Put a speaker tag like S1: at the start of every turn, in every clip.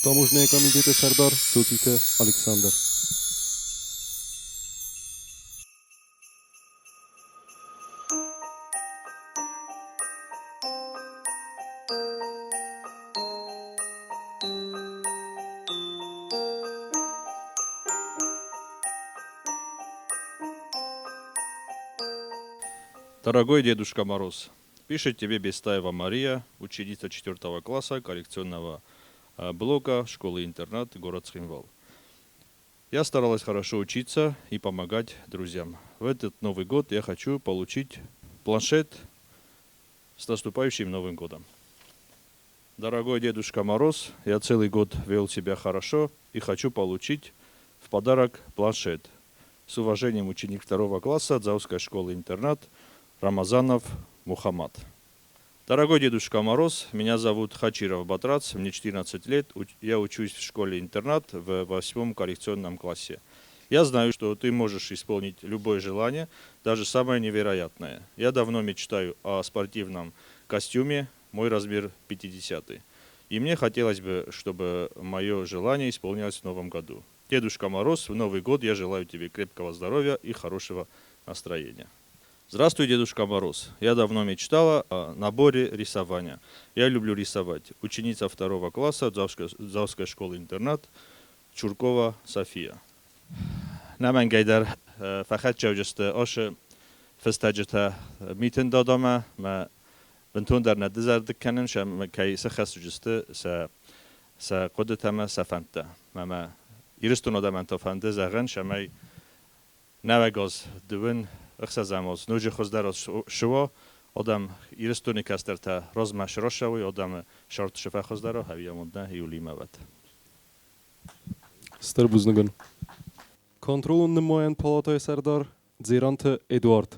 S1: Таможняйы комитеты сӕрдар Цоциты Александр.
S2: Дорогой Дедушка Мороз, пишет тебе Бестаева Мария, ученица 4 класса коррекционного блока школы-интернат город Цхинвал. Я старалась хорошо учиться и помогать друзьям. В этот Новый год я хочу получить планшет. С наступающим Новым годом! Дорогой Дедушка Мороз, я целый год вел себя хорошо и хочу получить в подарок планшет. С уважением, ученик 2 класса Дзауской школы-интернат Рамазанов Мухаммад. Дорогой Дедушка Мороз, меня зовут Хачиров Батрац, мне 14 лет, я учусь в школе-интернат в 8 коррекционном классе. Я знаю, что ты можешь исполнить любое желание, даже самое невероятное. Я давно мечтаю о спортивном костюме, мой размер 50-й. И мне хотелось бы, чтобы мое желание исполнилось в новом году. Дедушка Мороз, в Новый год я желаю тебе крепкого здоровья и хорошего настроения. Здравствуй, Дедушка Мороз. Я давно мечтала о наборе рисования. Я люблю рисовать. Ученица 2 класса Дзауской школы-интернат Чуркова София. Нӕмӕнгӕй дӕр фӕхӕццӕ асы фыстӕджытӕ Митын Дадамӕ, мӕ бынтондӕр нӕ дызӕрдыг кӕнын, кӕй сыххӕст уыдзысты сӕ хъуыдытӕ ӕмӕ сӕ фӕндтӕ. Мӕ Ирыстоны адӕмӕн та фӕнды зӕгъын, цӕмӕй нӕуӕг аз дыууын ӕхсӕзӕм аз ноджы хуыздӕр аз суа, адӕм Ирыстоны кӕстӕртӕ размӕ срасӕуой, адӕмы цард цы фӕхуыздӕр уа, ӕви амонд нӕ иулимӕ уӕд.
S1: Стыр бузныг ын. Контролон нымайӕн палатӕйы сӕрдар Дзеранты Эдуард.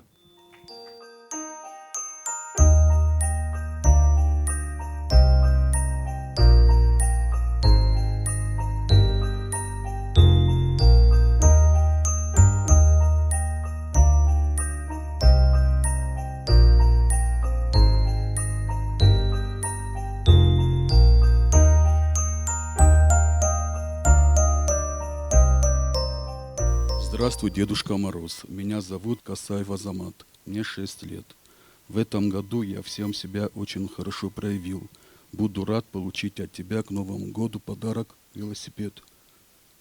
S3: Здравствуй, Дедушка Мороз. Меня зовут Касаев Азамат. Мне 6 лет. В этом году я всем себя очень хорошо проявил. Буду рад получить от тебя к Новому году подарок велосипед.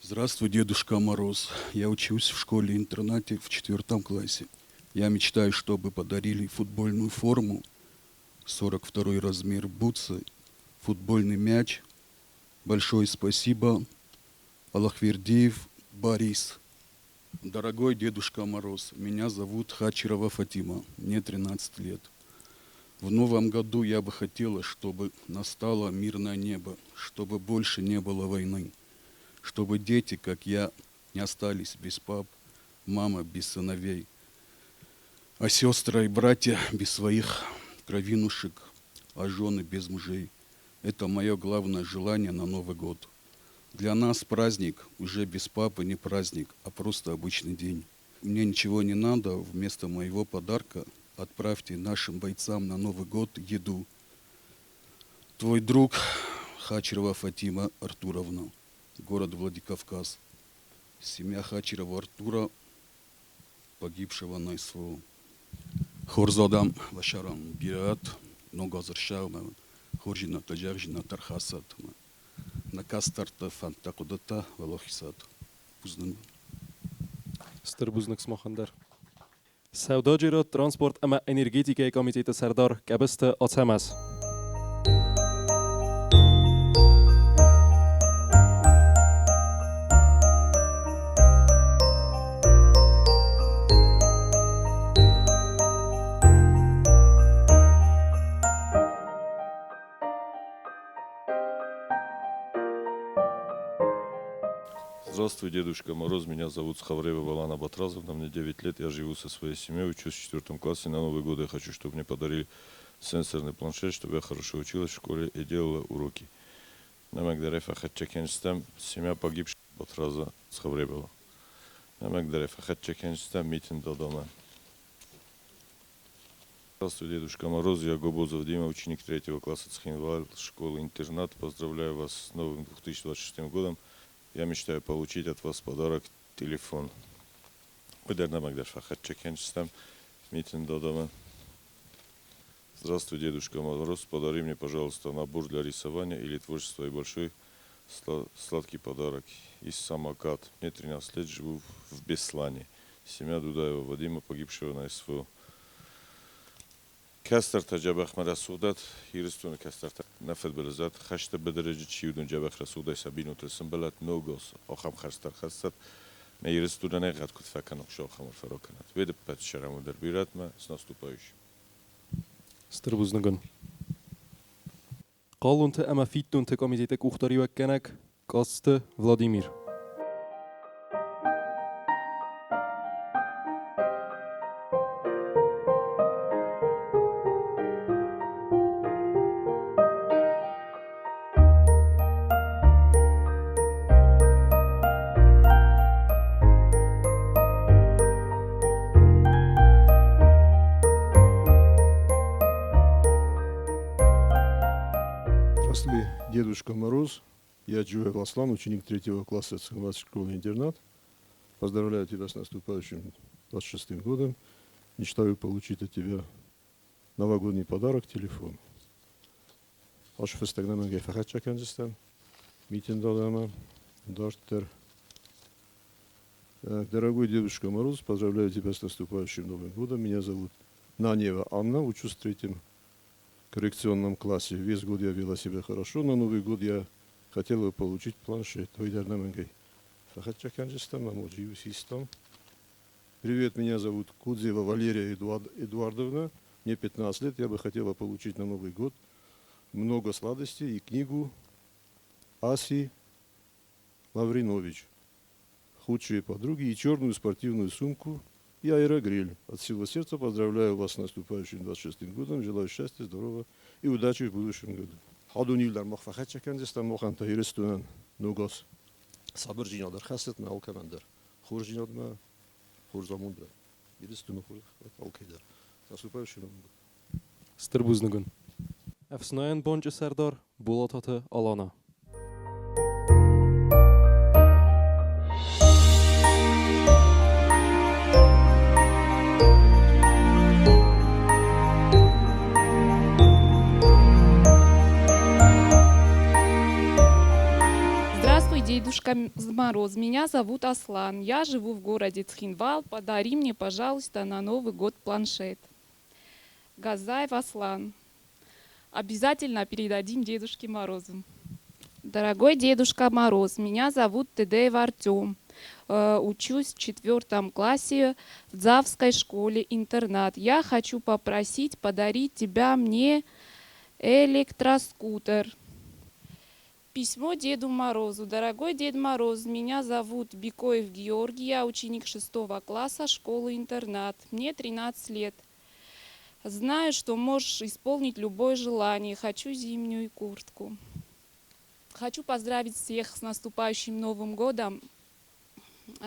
S3: Здравствуй, Дедушка Мороз. Я учусь в школе-интернате в 4 классе. Я мечтаю, чтобы подарили футбольную форму, 42 размер бутсы, футбольный мяч. Большое спасибо. Аллахвердиев Борис. Дорогой Дедушка Мороз, меня зовут Хачирова Фатима, мне 13 лет. В новом году я бы хотела, чтобы настало мирное небо, чтобы больше не было войны, чтобы дети, как я, не остались без пап, мама без сыновей, а сестры и братья без своих кровинушек, а жены без мужей. Это мое главное желание на Новый год. Для нас праздник уже без папы не праздник, а просто обычный день. Мне ничего не надо, вместо моего подарка отправьте нашим бойцам на Новый год еду. Твой друг Хачирова Фатима Артуровна, город Владикавказ. Семья Хачирова Артура, погибшего на СВО. Хорз адӕм уӕ сӕрӕн бирӕ ног азы хорздзинӕдтӕ, зӕгъдзинӕдтӕ ӕрхӕссӕд нӕ кӕстӕрты фӕндтӕ, хъуыдытӕ уӕлахизад. Бузныг.
S1: Стыр бузныг сымахӕн дӕр. Сӕудӕджерад, транспорт ӕмӕ энергетикӕйы комитеты сӕрдар Къӕбысты Ацӕмӕз.
S2: Здравствуй, Дедушка Мороз. Меня зовут Схаврева Валана Батразовна. Мне 9 лет. Я живу со своей семьей, учусь в четвертом классе. На Новый год я хочу, чтобы мне подарили сенсорный планшет, чтобы я хорошо училась в школе и делала уроки. Семья погибшего Батраза Схавребова. Здравствуй, Дедушка Мороз. Я Гобозов Дима, ученик третьего класса Цхинвал, школы-интернат. Поздравляю вас с новым 2026 годом. Я мечтаю получить от вас подарок телефон. Здравствуй, Дедушка Мороз. Подари мне, пожалуйста, набор для рисования или творчества и большой сладкий подарок и самокат. Мне 13 лет, живу в Беслане. Семья Дудаева Вадима, погибшего на СВО. Кӕстӕртӕ дзӕбӕх мӕ рӕсугъдӕт, Ирыстоны кӕстӕртӕ нӕ фыдбылызӕт, хӕсты быдыры чи уыдон дзӕбӕх рӕсугъдӕй сӕ бинонтыл сымбӕлӕт, ног аз ахӕм хӕрзтӕ ӕрхӕссӕд, нӕ Ирыстонӕн ӕгъгъӕд куыд фӕкӕна, Хуыцау ахӕм арфӕ ракӕнӕд. Уе ппӕт сӕрӕн дӕр бирӕтмӕ с наступающим.
S1: Стыр бузныг уын. Хъалонты ӕмӕ фиддонты комитеты къухдариуӕггӕнӕг Къадзты Владимир.
S4: Здравствуй, Дедушка Мороз. Я Джуев Аслан, ученик третьего класса Цхинвальской школы-интернат. Поздравляю тебя с наступающим 26-м годом. Мечтаю получить от тебя новогодний подарок – телефон. Ашы фыстӕг нӕмӕнгӕй фӕхӕццӕ кӕндзыстӕм. Митын Дадамӕ дарддӕр. Так, дорогой Дедушка Мороз, поздравляю тебя с наступающим Новым годом. Меня зовут Нанева Анна, учусь в третьем коррекционном классе. Весь год я вела себя хорошо. На Новый год я хотела бы получить планшет. Уый дӕр нӕмӕнгӕй фӕхӕццӕ кӕндзыстӕм, ӕмӕ систам. Привет, меня зовут Кудзева Валерия Эдуардовна. Мне 15 лет. Я бы хотела получить на Новый год много сладостей и книгу Аси Лавринович «Худшие подруги» и черную спортивную сумку и аэрогриль. От всего сердца поздравляю вас с наступающим 26-м годом. Желаю счастья, здоровья и удачи в будущем году. Хадон дӕр мах фӕхӕццӕ кӕндзыстӕм махӕн та Ирыстонӕн ног аз сабырдзинад ӕрхӕссӕд мӕ алкӕмӕн дӕр хорздзинад мӕ хорз амонд Ирыстоны хорз алкӕй дӕр. С наступающим Новым годом.
S1: Стыр бузныг уын. Ӕфснайӕн банчы сӕрдар Болататы Алана.
S5: Здравствуй, Дедушка Мороз. Меня зовут Аслан. Я живу в городе Цхинвал. Подари мне, пожалуйста, на Новый год планшет. Газаев Аслан. Обязательно передадим Дедушке Морозу. Дорогой Дедушка Мороз, меня зовут Тедеев Артем. Учусь в четвертом классе в Дзавской школе-интернат. Я хочу попросить подарить тебя мне электроскутер. Письмо Деду Морозу. Дорогой Дед Мороз, меня зовут Бекоев Георгий, я ученик 6 класса школы-интернат. Мне 13 лет. Знаю, что можешь исполнить любое желание. Хочу зимнюю куртку. Хочу поздравить всех с наступающим Новым годом.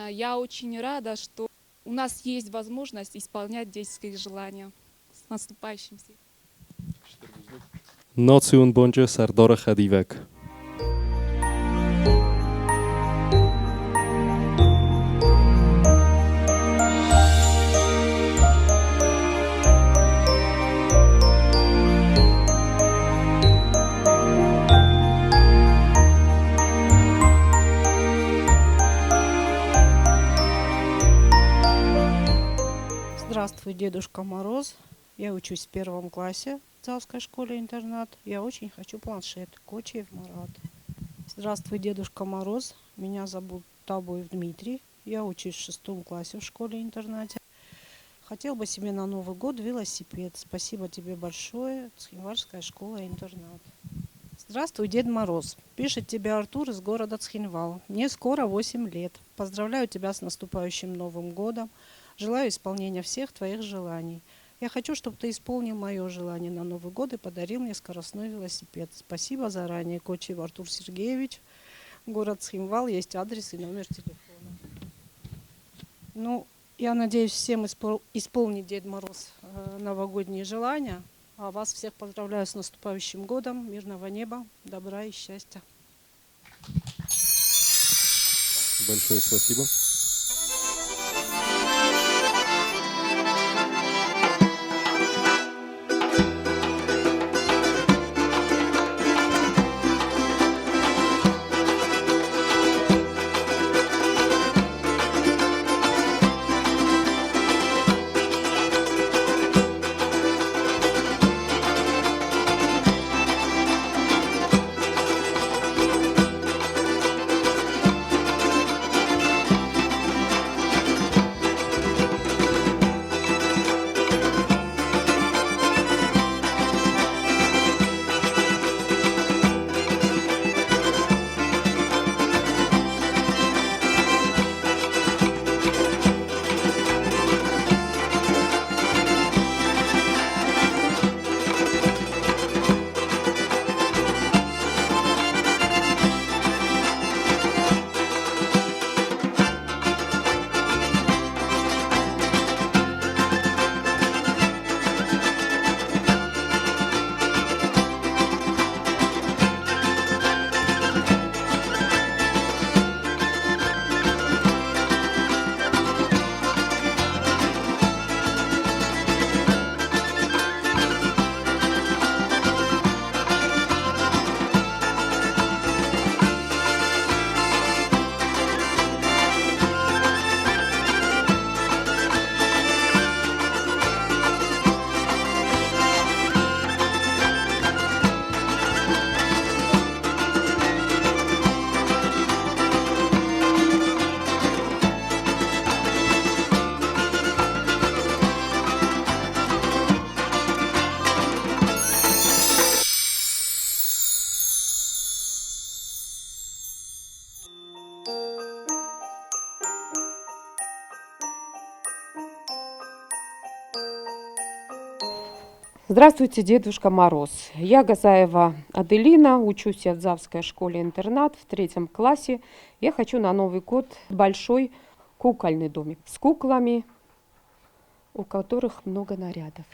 S5: Я очень рада, что у нас есть возможность исполнять детские желания. С наступающим всех.
S1: Национ бонджы сӕрдары хӕдивӕг.
S6: Здравствуй, Дедушка Мороз. Я учусь в 1 классе в Дзавской школе-интернат. Я очень хочу планшет. Кочиев Марат. Здравствуй, Дедушка Мороз. Меня зовут Табуев Дмитрий. Я учусь в 6 классе в школе-интернате. Хотел бы себе на Новый год велосипед. Спасибо тебе большое. Цхинвальская школа-интернат. Здравствуй, Дед Мороз. Пишет тебе Артур из города Цхинвал. Мне скоро 8 лет. Поздравляю тебя с наступающим Новым годом. Желаю исполнения всех твоих желаний. Я хочу, чтобы ты исполнил мое желание на Новый год и подарил мне скоростной велосипед. Спасибо заранее. Кочиев Артур Сергеевич. Город Цхинвал. Есть адрес и номер телефона. Я надеюсь, всем исполнит Дед Мороз новогодние желания. А вас всех поздравляю с наступающим годом. Мирного неба, добра и счастья.
S1: Большое спасибо.
S7: Здравствуйте, Дедушка Мороз. Я Газаева Аделина, учусь я в Дзавской школе-интернат в 3 классе. Я хочу на Новый год большой кукольный домик с куклами, у которых много нарядов.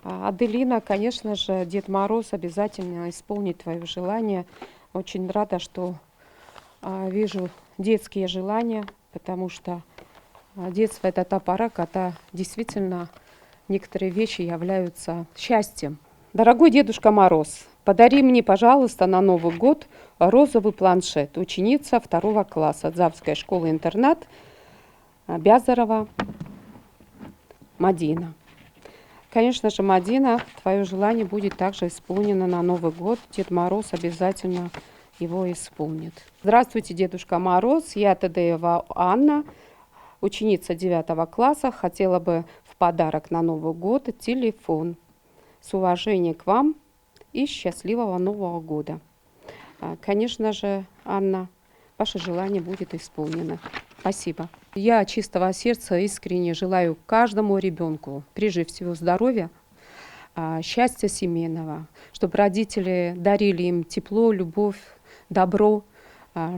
S7: Аделина, конечно же, Дед Мороз обязательно исполнит твое желание. Очень рада, что вижу детские желания, потому что детство — это та пора, когда действительно некоторые вещи являются счастьем. Дорогой Дедушка Мороз, подари мне, пожалуйста, на Новый год розовый планшет. Ученица 2 класса Дзавской школы-интернат Бязарова Мадина. Конечно же, Мадина, твое желание будет также исполнено на Новый год. Дед Мороз обязательно его исполнит. Здравствуйте, Дедушка Мороз. Я Тадеева Анна, ученица 9 класса. Хотела бы в подарок на Новый год телефон. С уважением к вам и счастливого Нового года. Конечно же, Анна, ваше желание будет исполнено. Спасибо. Я от чистого сердца искренне желаю каждому ребенку, прежде всего, здоровья, счастья семейного, чтобы родители дарили им тепло, любовь, добро,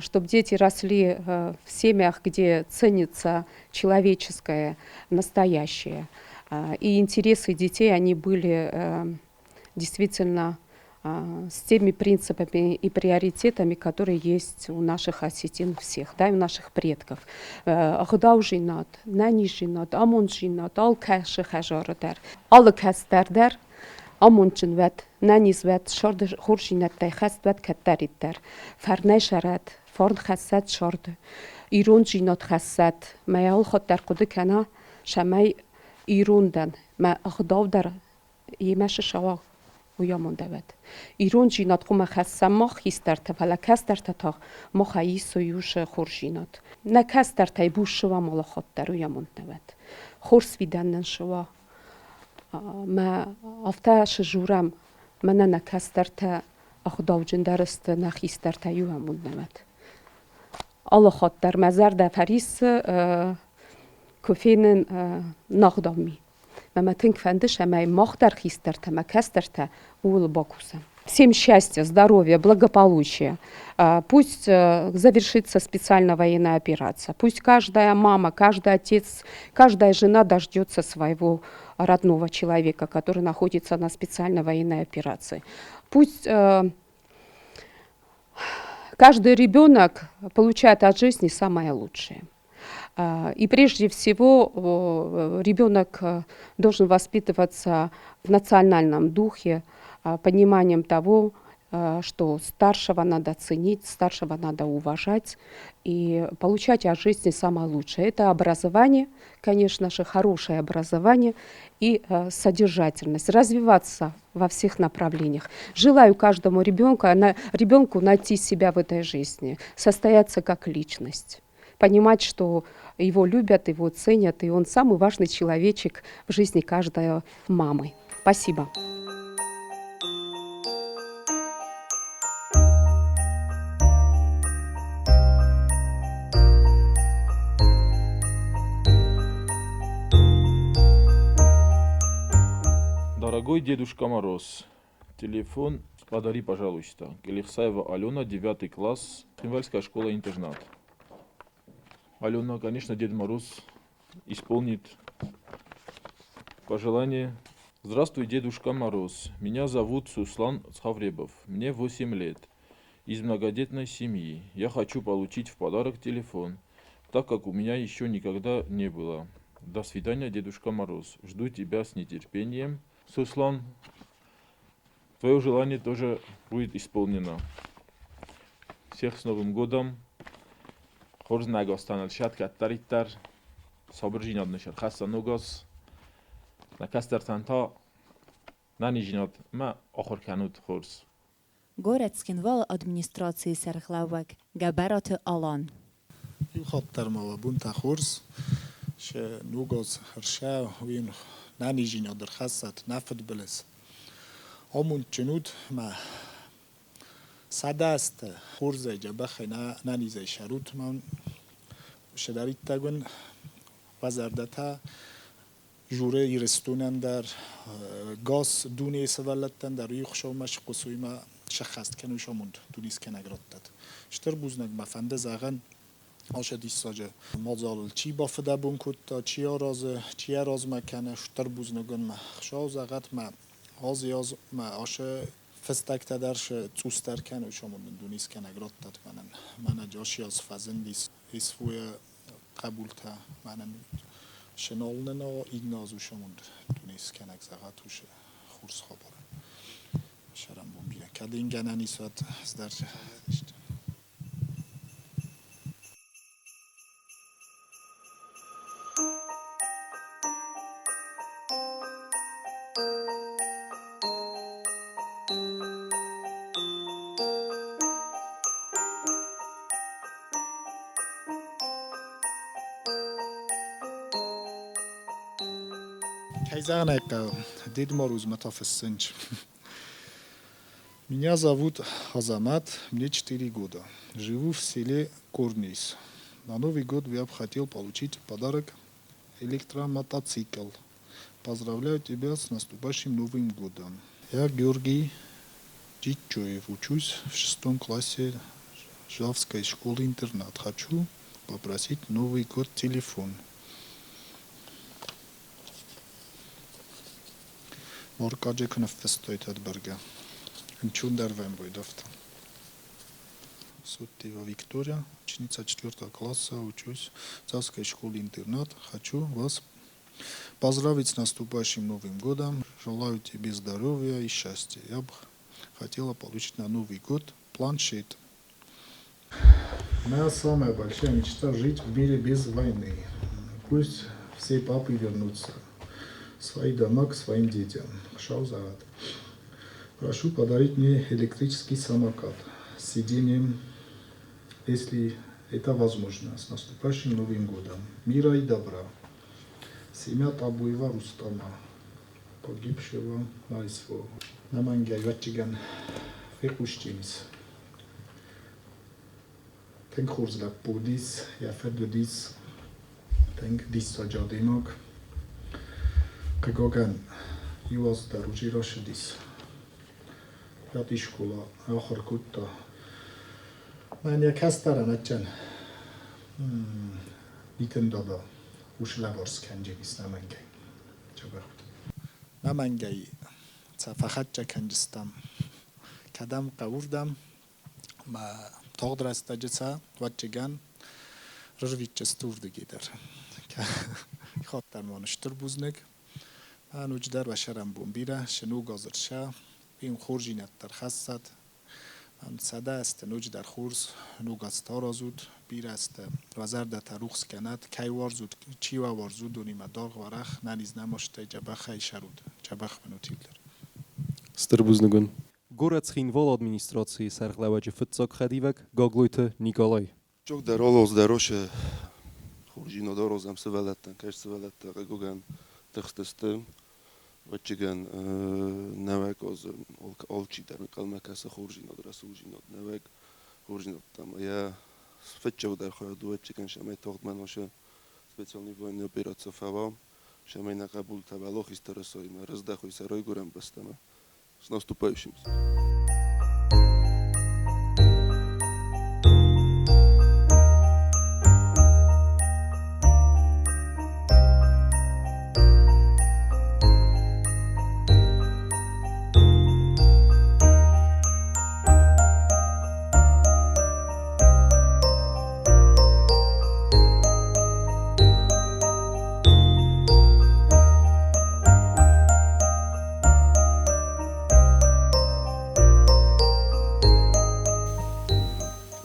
S7: чтобы дети росли в семьях, где ценится человеческое, настоящее. И интересы детей, они были действительно с теми принципами и приоритетами, которые есть у наших осетин всех, да, и у наших предков. Ӕгъдаудзинад, нӕниздзинад, амонддзинад, алкӕцы хӕдзары дӕр, алы кӕстӕр дӕр амондджын уӕд, нӕниз уӕд, хорздзинӕдтӕй хӕст уӕд кӕддӕриддӕр. Фӕрнӕй сӕрӕд, фарн хӕссӕд царды, ирондзинад хӕссӕд, мӕ алхатт дӕр хъуыды кӕна, цӕмӕй ирон дӕн, мӕ ӕгъдау дӕр йемӕ сысӕуа, уый амондӕуӕд. Ирондзинад хъуамӕ хӕссӕм мах хистӕртӕ, фӕлӕ кӕстӕртӕ та махӕй исой уыцы хорздзинад. Нӕ кӕстӕртӕй буз цы уа алыхатт дӕр, уый амонд нӕ уӕд. Хорз фидӕн нын цы уа. Мӕ афтӕ цы дзурӕм, мӕнӕ нӕ кӕстӕртӕ ӕгъдауджындӕр сты, нӕ хистӕртӕ иу амонд нӕ уӕд. Алыхатт дӕр мӕ зӕрдӕ фӕриссы, куы фенын нӕгъдау ми. Мӕ тынг фӕнды, цӕмӕй мах дӕр хистӕртӕ мӕ кӕстӕртӕ ууыл бакусӕм. Всем счастья, здоровья, благополучия. Пусть завершится специальная военная операция. Пусть каждая мама, каждый отец, каждая жена дождется своего родного человека, который находится на специальной военной операции. Пусть каждый ребенок получает от жизни самое лучшее. И прежде всего ребенок должен воспитываться в национальном духе, пониманием того, что старшего надо ценить, старшего надо уважать и получать от жизни самое лучшее. Это образование, конечно же, хорошее образование и содержательность, развиваться во всех направлениях. Желаю каждому ребенку найти себя в этой жизни, состояться как личность, понимать, что его любят, его ценят, и он самый важный человечек в жизни каждой мамы. Спасибо.
S8: Дорогой Дедушка Мороз, телефон подари, пожалуйста. Келихсаева Алена, 9 класс, Цхинвальская школа-интернат. Алена, конечно, Дед Мороз исполнит пожелание. Здравствуй, Дедушка Мороз. Меня зовут Суслан Цхавребов. Мне 8 лет. Из многодетной семьи. Я хочу получить в подарок телефон, так как у меня еще никогда не было. До свидания, Дедушка Мороз. Жду тебя с нетерпением. Суслан, твое желание тоже будет исполнено. Всех с Новым годом. Хорз нӕгастӕн ӕлсӕт кӕддӕриддӕр, сабырдзинад нын ӕрхӕсса ног аз, нӕ кӕстӕртӕн та нӕниздзинад ӕмӕ ахуыр кӕнут хорз.
S9: Горӕт Цхинвалы администрацийы сӕргълӕууӕг Гӕбӕраты Алан.
S10: Иу хатт дӕр ма уӕ бонтӕ хорз, се ног аз ӕрсӕ, уый нӕниздзинад ӕрхӕссӕд, нӕ фыдбылыз. Амондджын ут мӕ 100 азты хорзӕй, дзӕбӕхӕй, нӕнизӕй сӕрут мӕн цыдӕриддӕр уын уӕ зӕрдӕтӕ журы Ирыстонӕн дӕр, гас дунейы сывӕллӕттӕн дӕр уый Хуыцаумӕ сыхъусой мӕ сӕххӕст кӕной сӕ амонд дунескӕнӕг раттӕд. Стыр бузныг мӕ фӕнды зӕгъын, ацы диссаджы мадзалыл чи бафыдӕбон кодта, чи аразы, чи аразмӕ кӕны, стыр бузныг ын мӕ Хуыцау зӕгъӕд мӕ аз мӕ ацы фыстӕгтӕ дӕр цъусдӕр кӕной сӕ амонд дунескӕнӕг раттӕд мӕнӕн. Мӕнӕ джаси аз фӕзындис СВО-йы хъӕбултӕ мӕнӕн сынал нын иннӕ аз уыцы амонд дунескӕнӕг зӕгъӕд уыцы хорз хабар. Сӕрӕнбон бирӕ. Кӕд ын гӕнӕн ис, уӕд ӕз Кӕй зӕгъын ӕй хъӕуы, Дед Морозмӕ та фыссынч. Меня зовут Азамат, мне 4 года. Живу в селе Корнис. На Новый год я бы хотел получить подарок электромотоцикл. Поздравляю тебя с наступающим Новым годом. Я Георгий Чичоев, учусь в 6 классе Жавской школы-интернат. Хочу попросить Новый год телефон. Моркаджы куы ныффыстой бӕргӕ. Нчундӕр вӕмбойд афтӕ. Суттева Виктория, ученица 4 класса, учусь в Царской школе-интернат. Хочу вас поздравить с наступающим Новым годом. Желаю тебе здоровья и счастья. Я бы хотела получить на Новый год планшет. Моя самая большая мечта – жить в мире без войны. Пусть все папы вернутся в свои дома к своим детям. Шаузарат. Прошу подарить мне электрический самокат с сиденьем, если это возможно. С наступающим Новым годом. Мира и добра. Семья Табуева Рустама, погибшего на СВО. Нӕмӕнгӕй, ӕвӕццӕгӕн, фехъусджынис. Тынг хорз лӕппу уыдис, йӕ фыд уыдис тынг диссаджы адӕймаг. Хъыгагӕн, иу аз дӕр уже рацыдис. Йӕ скъола ахуыр кодта. Мӕн йӕ кӕстӕрӕн адджын Митын Дада ус лӕвар скӕнджынис нӕмӕнгӕй. Дзӕбӕх уыд. Нӕмӕнгӕй сӕ фӕхӕццӕ кӕнджыстӕм, кӕдӕм хъӕуы, уырдӕм. Мӕ тагъд рӕстӕджы сӕ, ӕвӕццӕгӕн, рырвитдзысты уырдыгӕй дӕр. Хаттӕн уон стыр бузныг. Мӕ ноджыдӕр уӕ сӕрӕнбон бирӕ, цы ног аз ӕрцӕ, уый хорздзинӕдтӕ ӕрхӕссӕд. 100 азты ноджыдӕр хорз ног азтӕ аразут, бирӕ азты уӕ зӕрдӕтӕ рухс кӕнӕд, кӕй уарзут, чи уӕ уарзы, уыдонимӕ даргъ уӕрӕх, нӕниз нӕмастӕй дзӕбӕхӕй цӕрут. Дзӕбӕх уын ут иууылдӕр.
S1: Стыр бузныг уын. Горӕт Цхинвалы администрацийы сӕргълӕууӕджы фыццаг хӕдивӕг Гаглойты Николай.
S11: Чокдӕр олоздӕр осе хорздзинад аразӕм сывӕллӕттӕн, кӕс сывӕллӕттӕ хъыгагӕн тыхстысты. Ӕвӕццӕгӕн, нӕуӕг азы алчидӕр ӕнхъӕлмӕ кӕсы хорздзинад, рӕсугъддзинад, нӕуӕг хорздзинӕдтӕм. Йӕ фыццагдӕр хайад у, ӕвӕццӕгӕн, цӕмӕй тагъд мӕн осе специальный военный операци фӕуа, цӕмӕй нӕ хъӕбултӕ уӕлахизты рӕсоймӕ рыздӕхой сӕ райгуырӕн бӕстӕмӕ. С наступающим!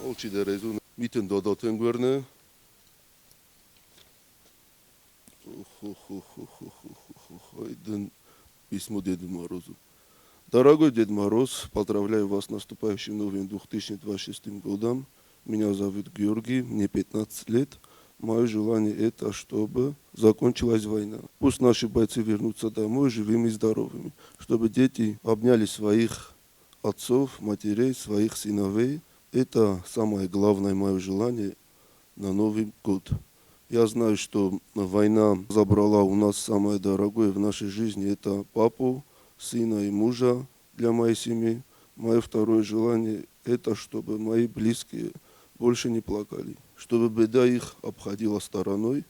S11: Алчидӕр ӕй зоны Митын Дада тынг уырны. Ох-ох-ох-ох-ох-ох, дын письмо Деду Морозу. Дорогой Дед Мороз, поздравляю вас с наступающим новым 2026 годом. Меня зовут Георгий, мне 15 лет. Мое желание это, чтобы закончилась война. Пусть наши бойцы вернутся домой живыми и здоровыми, чтобы дети обняли своих отцов, матерей, своих сыновей. Это самое главное мое желание на Новый год. Я знаю, что война забрала у нас самое дорогое в нашей жизни – это папу, сына и мужа для моей семьи. Мое второе желание – это чтобы мои близкие больше не плакали, чтобы беда их обходила стороной,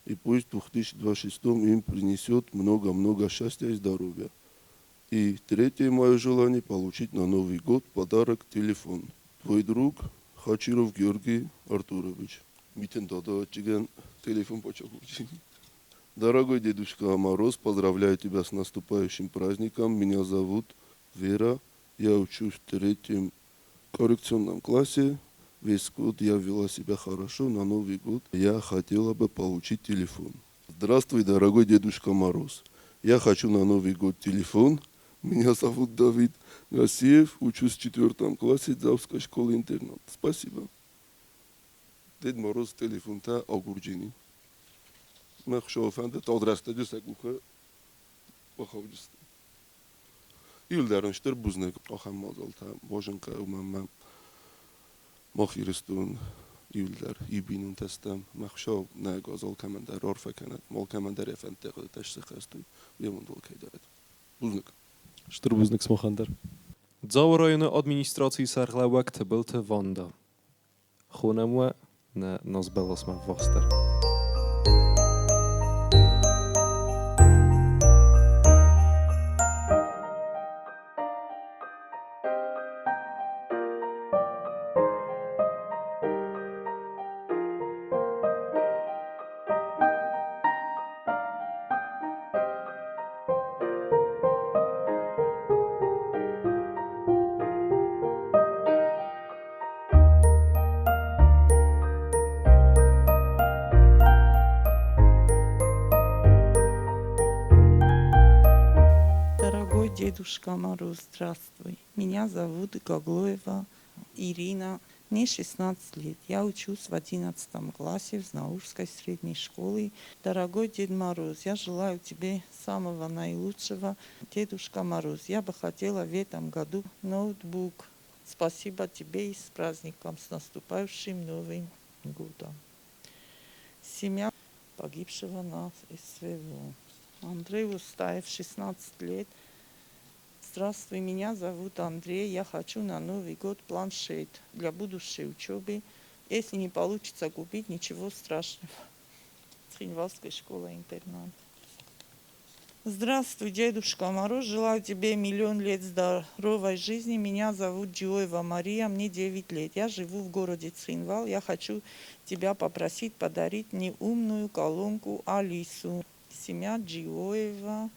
S11: и пусть в 2026 им принесет много-много счастья и здоровья. И третье мое желание – получить на Новый год подарок телефон. Твой друг Хачиров Георгий Артурович. Митын Дада ӕвӕццӕгӕн телефон почакучи. Дорогой Дедушка Мороз, поздравляю тебя с наступающим праздником. Меня зовут Вера. Я учусь в третьем коррекционном классе. Весь год я вела себя хорошо. На Новый год я хотела бы получить телефон. Здравствуй, дорогой Дедушка Мороз. Я хочу на Новый год телефон. Меня зовут Давид Гасиев, учусь в четвертом классе Дзавской школы-интернат. Спасибо. Дед Мороз телефонтӕ агурджини. Мӕ Хуыцауы фӕнды тагъд рӕстӕджы сӕ къухы. бахаудысты. Иуылдӕр ын стыр бузныг ахӕм мадзалтӕ уазын хъӕуы, уымӕн ӕмӕ мах Ирыстон иуылдӕр иу бинонтӕ стӕм. Мӕ Хуыцау нӕ ӕгас алкӕмӕн дӕр арфӕ кӕнӕд, алкӕмӕн дӕр йӕ фӕндтӕ хъуыдытӕ сӕххӕст уой, уый амонд алкӕй дарӕд. Бузныг.
S1: Стыр бузныг сымахӕн дӕр. Дзауы районы администрацийы сӕргълӕууӕг Тыбылты Ванда. Хонӕм уӕ нӕ назбӕласмӕ ӕввахсдӕр.
S12: Дорогой Дедушка Мороз, здравствуй. Меня зовут Гаглоева Ирина. Мне 16 лет. Я учусь в 11 классе в Знаурской средней школе. Дорогой Дед Мороз, я желаю тебе самого наилучшего. Дедушка Мороз, я бы хотела в этом году ноутбук. Спасибо тебе и с праздником, с наступающим Новым годом. Семья погибшего на СВО. Андрей Устаев, 16 лет. Здравствуй, меня зовут Андрей. Я хочу на Новый год планшет для будущей учебы. Если не получится купить, ничего страшного. Цхинвалская школа-интернат. Здравствуй, Дедушка Мороз. Желаю тебе миллион лет здоровой жизни. Меня зовут Джиоева Мария, мне 9 лет. Я живу в городе Цхинвал. Я хочу тебя попросить подарить мне умную колонку Алису. Семья Джиоева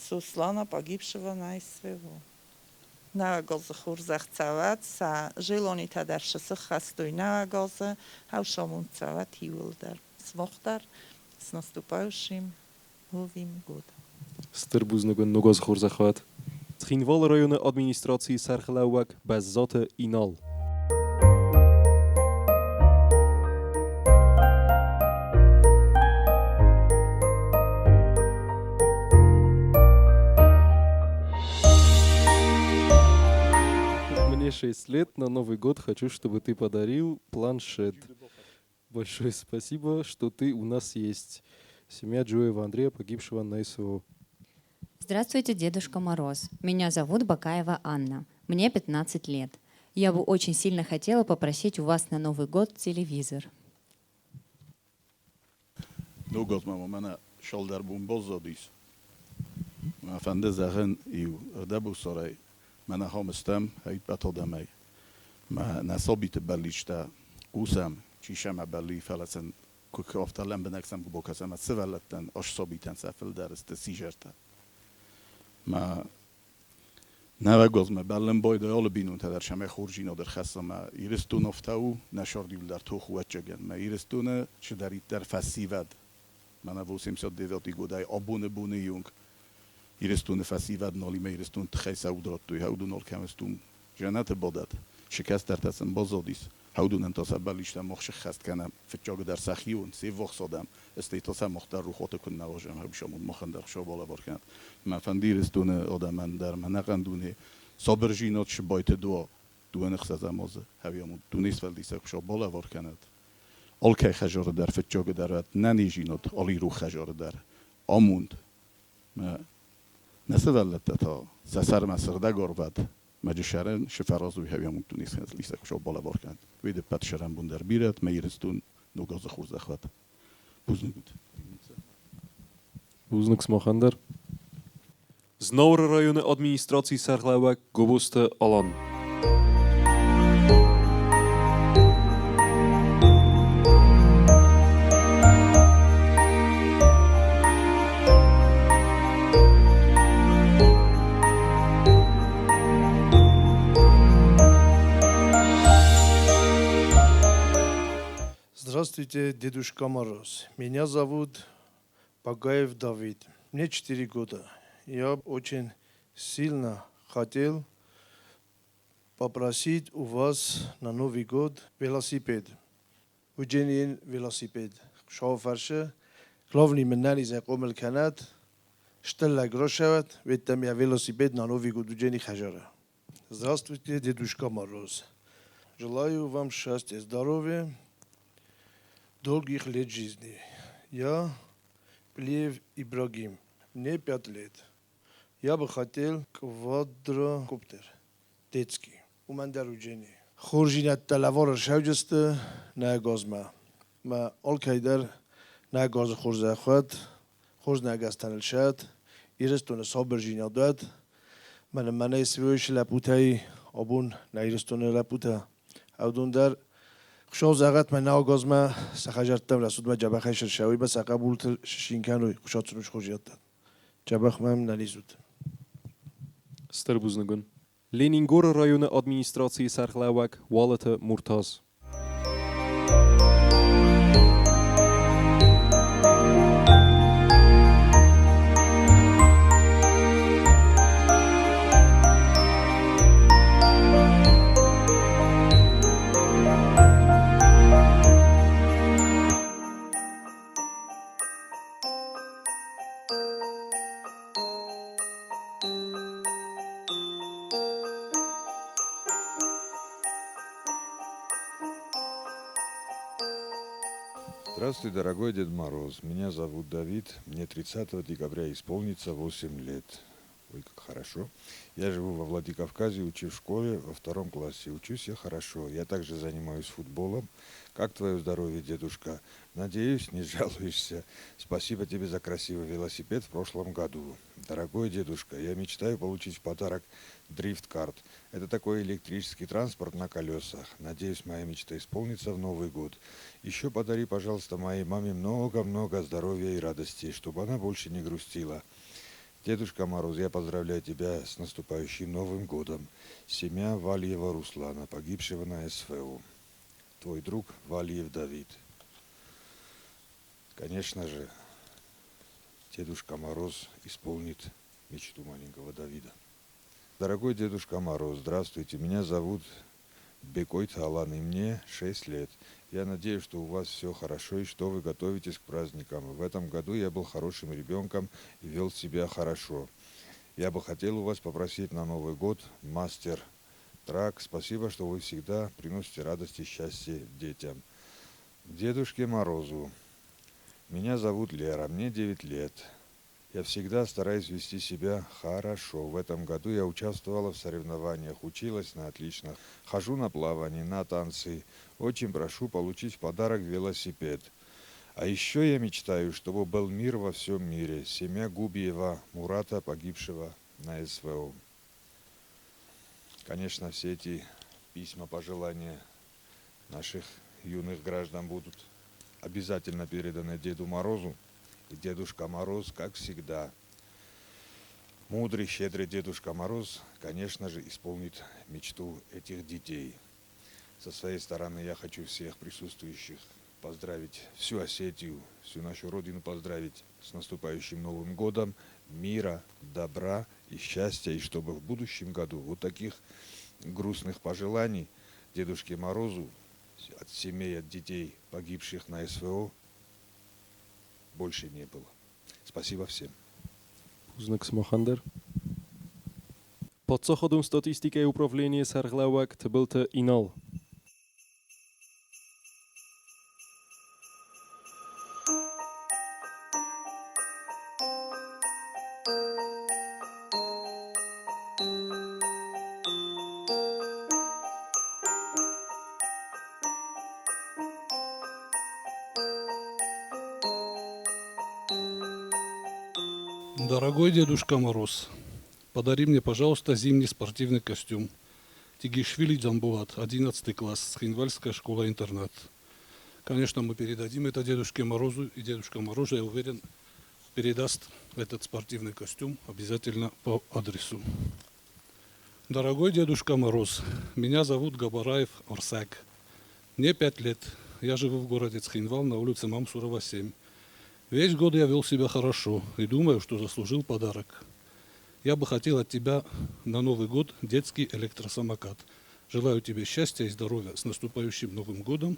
S12: Суслана, погибшего на СВО. Նավագալզը խորզախցաված, սա ժելոնիթա դար շսխաստոյ նավագալզը, հավշամունցաված հիուլդար, смохтар, с наступающим Новым годом.
S1: Стыр бузныг уын ног азы хорзӕх уӕд. Цхинвалы районы администрацийы сӕргълӕууӕг Бӕззаты Инал. Мне 6 лет, на Новый год хочу, чтобы ты подарил планшет. Большое спасибо, что ты у нас есть. Семья Джоева Андрея, погибшего на СВО.
S9: Здравствуйте, Дедушка Мороз. Меня зовут Бакаева Анна. Мне 15 лет. Я бы очень сильно хотела попросить у вас на Новый год телевизор.
S13: Ног аз мӕ мӕнӕ цалдӕр бон баззадис. Мӕ фӕнды зӕгъын иу ӕрдӕбусарӕй мӕнӕ ахӕм стӕм ӕппӕт адӕмӕй. Мӕ нӕ сабиты бӕллицтӕ хъусӕм, чи сӕм бӕлли, фӕлӕ сын куы афтӕ лӕмбынӕг сӕм куы бакӕсӕм, ӕмӕ сывӕллӕттӕн, ас сабитӕн сӕ фылдӕр сты сидзӕртӕ. Мӕ нӕуӕг аз мӕ бӕллын байдайы алы бинонтӕ дӕр сӕмӕй хорздзинад ӕрхӕсса. Мӕ Ирыстон афтӕ у, нӕ сӕрдиуыл дӕр тох у ӕцӕгӕн. Мӕ Ирыстоны чидӕриддӕр фӕсивӕд, мӕнӕ 89 годӕй абоны боны онг Ирыстоны фӕсивӕд налимӕ Ирыстон тыххӕй сӕ уд радтой, уыдон алкӕм стум джанаты бадӕт. Шы кӕстӕртӕ сын баззадис, уыдонӕн та сӕ бӕллицтӕ мах сыххӕст кӕнӕм, фыццагдӕр сӕхион, се ввахс адӕм, стӕй та сӕ мах дӕр рухуаты куыннӕ уазӕм, хӕбысамонд махӕн дӕр Хуыцау балӕвар кӕнӕд. Мӕ фӕнды Ирыстоны адӕмӕн дӕр, мӕ ӕнӕхъӕн дуне сабырдзинад сыбайты дуа, дыууӕ ӕхсӕзӕм азы хӕвиамонд дуне сфӕлдисӕг Хуыцау балӕвар кӕнӕд. Алкӕй хӕдзары дӕр фыццагдӕр уӕд нӕниздзинад, алы ирон хӕдзары дӕр амонд. Мӕ нӕ сывӕллӕттӕ та сӕ сӕрмӕ сыгъдӕг арвӕд, мӕ джысӕрӕн сфӕразой хӕвиамонд дуне сфӕлдисӕг Хуыцау балӕвар кӕнӕд. Уый ӕппӕт сӕрӕнбон дӕр бирӕт, мӕ Ирыстон ног азы хорзӕх уӕд. Бузныг ут.
S1: Бузныг сымахӕн дӕр. Знауыры районы администрацийы сӕргълӕууӕг Гобозты Алан.
S14: Здравствуйте, Дедушка Мороз. Меня зовут Багаев Давид. Мне 4 года. Я очень сильно хотел попросить у вас на Новый год велосипед. Удженин велосипед. Шофершы, главный мын нӕнизӕй хъомыл кӕнӕд, Стыр лӕг рашӕуӕд, ведь я велосипед на Новый год уджени хӕжара. Здравствуйте, Дедушка Мороз. Желаю вам счастья, здоровья, долгих лет жизни. Я Плиев Ибрагим. Мне 5 лет. Я бы хотел квадрокоптер детский. Уымӕн дӕр уджени. Хорздзинӕдтӕ лӕвар ӕршӕуджысты нӕ газмӕ. Мӕ алкӕй дӕр нӕ газы хорзӕх уӕд, хорз нӕ гӕзтӕн ӕлсӕд, Ирыстоны сабырдзинад уӕд. Мӕнӕ мӕнӕ СВО-йы лӕппутӕй абон нӕ Ирыстоны лӕппутӕ уыдон дӕр Хуыцау зӕгъӕд, мӕ нӕ газмӕ сӕ хӕдзӕрттӕм рацудмӕ дзӕбӕхӕй сырсӕуой, сӕ хъӕбулты сцин кӕной, Хуыцау сын хорздзинӕдтӕ. Дзӕбӕх мӕм нӕ лидзут.
S1: Стыр бузныг уын. Ленингоры районы администрацийы сӕргълӕууӕг Уалыты Муртаз.
S15: Здравствуй, дорогой Дед Мороз. Меня зовут Давид. Мне 30 декабря исполнится 8 лет. Ой, как хорошо. Я живу во Владикавказе, учусь в школе во втором классе. Учусь я хорошо. Я также занимаюсь футболом. Как твое здоровье, дедушка? Надеюсь, не жалуешься. Спасибо тебе за красивый велосипед в прошлом году. Дорогой дедушка, я мечтаю получить в подарок дрифт-карт. Это такой электрический транспорт на колесах. Надеюсь, моя мечта исполнится в Новый год. Еще подари, пожалуйста, моей маме много-много здоровья и радости, чтобы она больше не грустила. Дедушка Мороз, я поздравляю тебя с наступающим Новым годом. Семья Валиева Руслана, погибшего на СВО. Твой друг Валиев Давид. Конечно же, Дедушка Мороз исполнит мечту маленького Давида. Дорогой Дедушка Мороз, здравствуйте. Меня зовут Бекойт Алан, и мне 6 лет. Я надеюсь, что у вас все хорошо и что вы готовитесь к праздникам. В этом году я был хорошим ребенком и вел себя хорошо. Я бы хотел у вас попросить на Новый год мастер трак. Спасибо, что вы всегда приносите радость и счастье детям. Дедушке Морозу. Меня зовут Лера, мне 9 лет. Я всегда стараюсь вести себя хорошо. В этом году я участвовала в соревнованиях, училась на отлично. Хожу на плавание, на танцы. Очень прошу получить в подарок велосипед. А еще я мечтаю, чтобы был мир во всем мире. Семья Губиева Мурата, погибшего на СВО. Конечно, все эти письма, пожелания наших юных граждан будут обязательно переданы Деду Морозу. И Дедушка Мороз, как всегда, мудрый, щедрый Дедушка Мороз, конечно же, исполнит мечту этих детей. Со своей стороны я хочу всех присутствующих поздравить, всю Осетию, всю нашу Родину поздравить с наступающим Новым годом, мира, добра и счастья, и чтобы в будущем году вот таких грустных пожеланий Дедушке Морозу от семей, от детей, погибших на СВО, больше не было. Спасибо всем.
S1: Бузныг сымахӕн дӕр. Паддзахадон статистикӕйы управленийы сӕргълӕууӕг Тыбылты Инал.
S3: Дорогой Дедушка Мороз, подари мне, пожалуйста, зимний спортивный костюм. Тигишвили Джамбулат, 11 класс, Цхинвальская школа-интернат. Конечно, мы передадим это Дедушке Морозу, и Дедушка Мороз, я уверен, передаст этот спортивный костюм обязательно по адресу. Дорогой Дедушка Мороз, меня зовут Габараев Арсак. Мне 5 лет. Я живу в городе Цхинвал на улице Мамсурова, 7. Весь год я вел себя хорошо и думаю, что заслужил подарок. Я бы хотел от тебя на Новый год детский электросамокат. Желаю тебе счастья и здоровья. С наступающим Новым годом.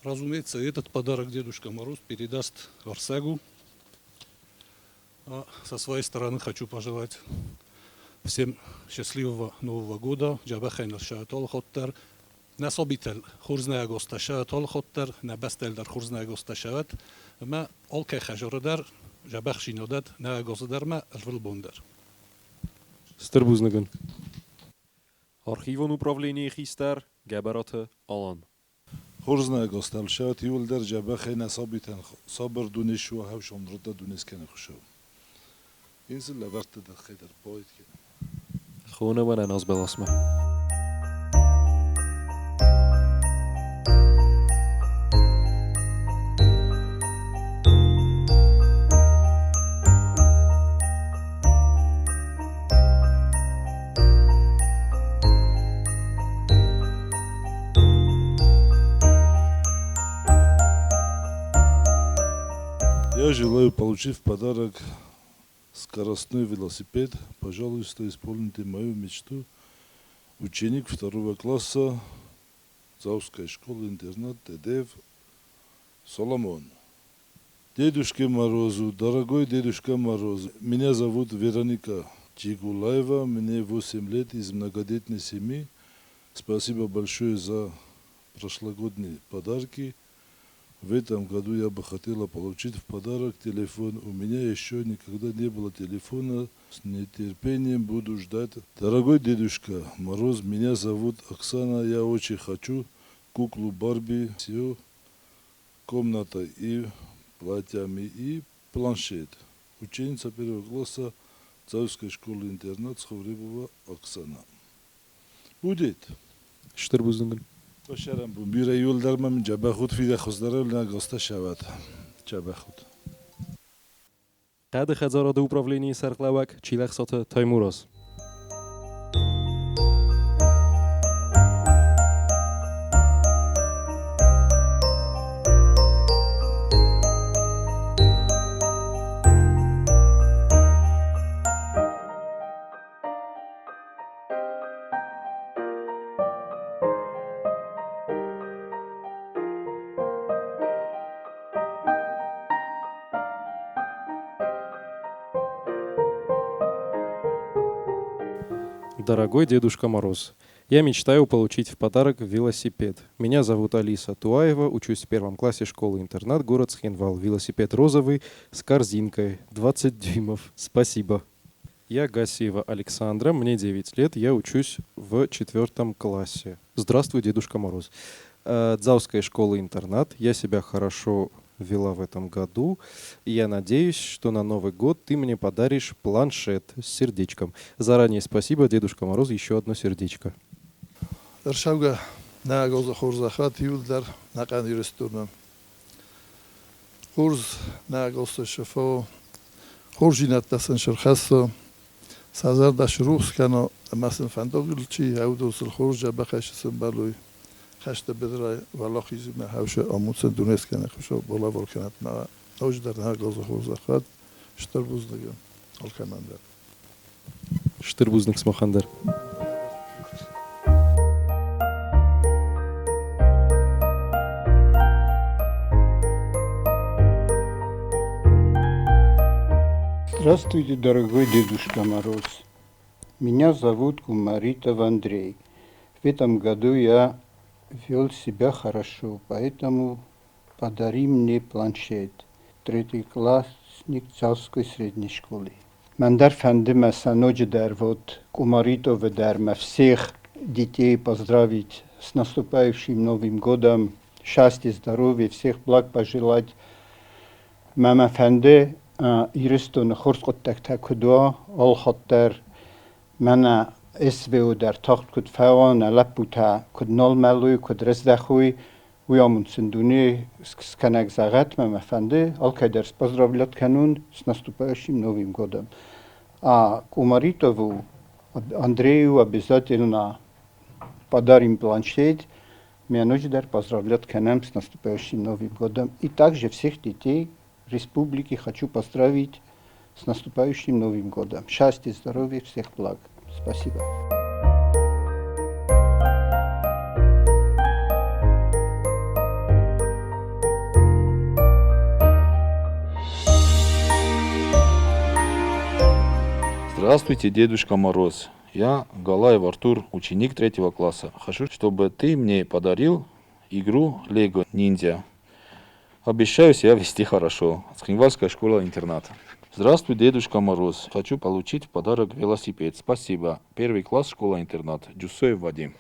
S3: Разумеется, этот подарок Дедушка Мороз передаст Арсагу.
S16: Со своей стороны хочу пожелать всем счастливого Нового года. Джабахайн хоттер. Нӕ сабитӕн хорз нӕ агоста шават, алхотдӕр, нӕ бӕстӕйыл дӕр хорз нӕ агоста шават, ӕмӕ алкӕй хӕжары дӕр дзӕбӕхзинадад нӕ агозы дӕр ӕмӕ ӕрвылбон дӕр.
S1: Стыр бузныг ын. Архивон управленийы хистӕр Гӕбӕраты Алан.
S17: Хорз нӕ агоста алшават иууылдӕр дзӕбӕхӕй нӕ сабитӕн сабыр дуне суа хӕвсон рудта дуне скӕны Хуыцау. Ин сын лӕвӕрдта дӕххӕй дӕр поэт кӕны.
S1: Хонӕ мӕнӕ назбӕласмӕ.
S17: Я желаю получить в подарок скоростной велосипед. Пожалуйста, исполните мою мечту. Ученик второго класса Дзауской школы-интернат Тедев Соломон. Дедушке Морозу, дорогой Дедушка Мороз, меня зовут Вероника Чигулаева, мне 8 лет, из многодетной семьи. Спасибо большое за прошлогодние подарки. В этом году я бы хотела получить в подарок телефон. У меня еще никогда не было телефона. С нетерпением буду ждать. Дорогой дедушка Мороз, меня зовут Оксана. Я очень хочу куклу Барби с ее комнатой и платьями и планшет. Ученица первого класса Царской школы-интернат Сховребова Оксана. Будет.
S1: Стыр бузныг.
S17: Башарам бун бира юлдар мам джабахут фида хуздара на госта шават. Джабахут.
S1: Хъӕды хӕдзарады управленийы сӕргълӕууӕг Чилӕхсаты Таймураз. Дорогой Дедушка Мороз, я мечтаю получить в подарок велосипед. Меня зовут Алиса Туаева, учусь в первом классе школы-интернат, город Цхинвал. Велосипед розовый с корзинкой, 20 дюймов. Спасибо. Я Гасиева Александра, мне 9 лет, я учусь в 4 классе. Здравствуй, Дедушка Мороз. Дзауская школа-интернат, я себя хорошо вела в этом году. И я надеюсь, что на Новый год ты мне подаришь планшет с сердечком. Заранее спасибо, Дедушка Мороз, еще одно сердечко.
S17: Ӕрцӕугӕ нӕ агозы хорзӕхӕт иууылдӕр ӕнӕхъӕн Ирыстоны. Хорз нӕ агозты шофо, хорздзинӕдтӕ сын сырхӕссы, сӕ зӕрдӕ срухс кӕна ӕмӕ сын фӕндагыл чи аудой сыл хорз дзӕбӕхӕй цы сӕмбӕлой, хӕсты быдырӕй уӕлахизимӕ хӕвсы амонд сын дунескӕнӕг Хуыцау балӕвар кӕнӕд мӕ ноджыдӕр нӕ агозы хорзӕхӕт. Стыр бузныг алкӕмӕн дӕр.
S1: Стыр бузныг сымахӕн дӕр.
S18: Здравствуйте, дорогой Дедушка Мороз. Меня зовут Кумаритов Андрей. В этом году я вел себя хорошо, поэтому подари мне планшет. Третий классник Царской средней школы. Мӕн дӕр фӕнды мӕ сӕ ноджыдӕр вот Кумаритовы дӕр мӕ всех детей поздравить с наступающим Новым годом. Счастья, здоровья, всех благ пожелать. Мӕ мӕ фӕнды Ирыстоны хорз хъуыддӕгтӕ куыд уа, алхатт дӕр мӕнӕ СВО дӕр тагъд куыд фӕуа, нӕ лӕппутӕ куыд нал мӕлой, куыд рыздӕхой, уый амонд сын дуне скӕнӕг зӕгъӕт, мӕ мӕ фӕнды алкӕй дӕр споздравлять кӕнон с наступающим Новым годом. А Кумаритову Андрею обязательно подарим планшет, мӕ ноджыдӕр поздравлять кӕнӕм с наступающим Новым годом. И также всех детей республики хочу поздравить с наступающим Новым годом. Счастья, здоровья, всех благ. Спасибо.
S8: Здравствуйте, Дедушка Мороз. Я Галаев Артур, ученик третьего класса. Хочу, чтобы ты мне подарил игру Лего Ниндзя. Обещаю себя вести хорошо. Цхинвальская школа-интернат. Здравствуй, Дедушка Мороз. Хочу получить в подарок велосипед. Спасибо. Первый класс, школа-интернат. Джусоев Вадим.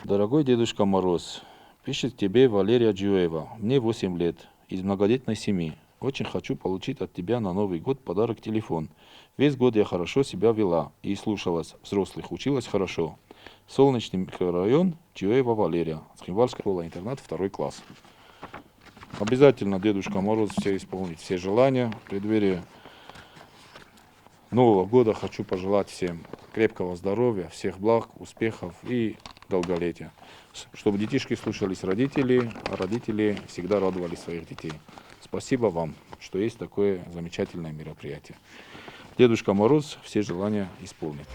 S8: Дорогой Дедушка Мороз, пишет тебе Валерия Джуева. Мне 8 лет. Из многодетной семьи. Очень хочу получить от тебя на Новый год подарок телефон. Весь год я хорошо себя вела и слушалась взрослых, училась хорошо. Солнечный микрорайон, Чуева Валерия, Цхинвальская школа-интернат, второй класс. Обязательно Дедушка Мороз все исполнит, все желания. В преддверии Нового года хочу пожелать всем крепкого здоровья, всех благ, успехов и долголетия. Чтобы детишки слушались родителей, а родители всегда радовали своих детей. Спасибо вам, что есть такое замечательное мероприятие. Дедушка Мороз все желания исполнит.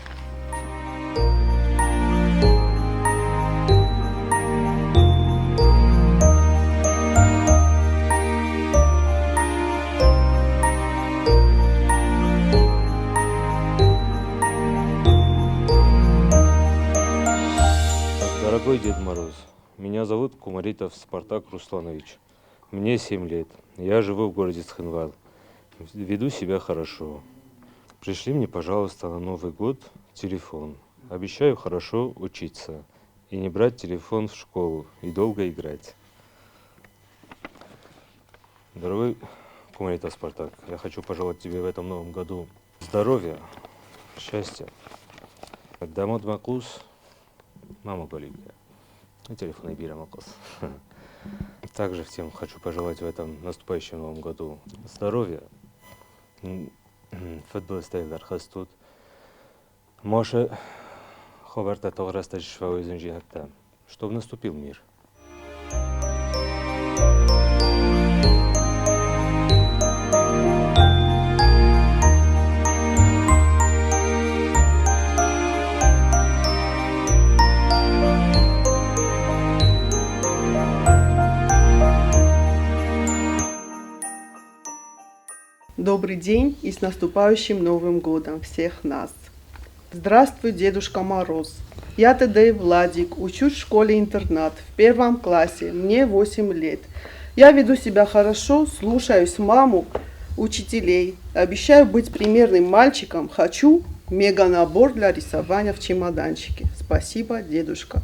S19: Дорогой Дед Мороз, меня зовут Кумаритов Спартак Русланович. Мне 7 лет. Я живу в городе Цхинвал. Веду себя хорошо. Пришли мне, пожалуйста, на Новый год телефон. Обещаю хорошо учиться и не брать телефон в школу и долго играть. Дорогой Кумаритов Спартак, я хочу пожелать тебе в этом новом году здоровья, счастья. Дамот Макус, мама Голика. И телефон Ибира Макус. Также всем хочу пожелать в этом наступающем новом году здоровья. Футбол стоит хастут. Моше ховарта чтобы наступил мир.
S20: Добрый день и с наступающим Новым годом всех нас! Здравствуй, Дедушка Мороз! Я Тедей Владик, учусь в школе-интернат в первом классе, мне 8 лет. Я веду себя хорошо, слушаюсь маму, учителей. Обещаю быть примерным мальчиком, хочу мега-набор для рисования в чемоданчике. Спасибо, дедушка.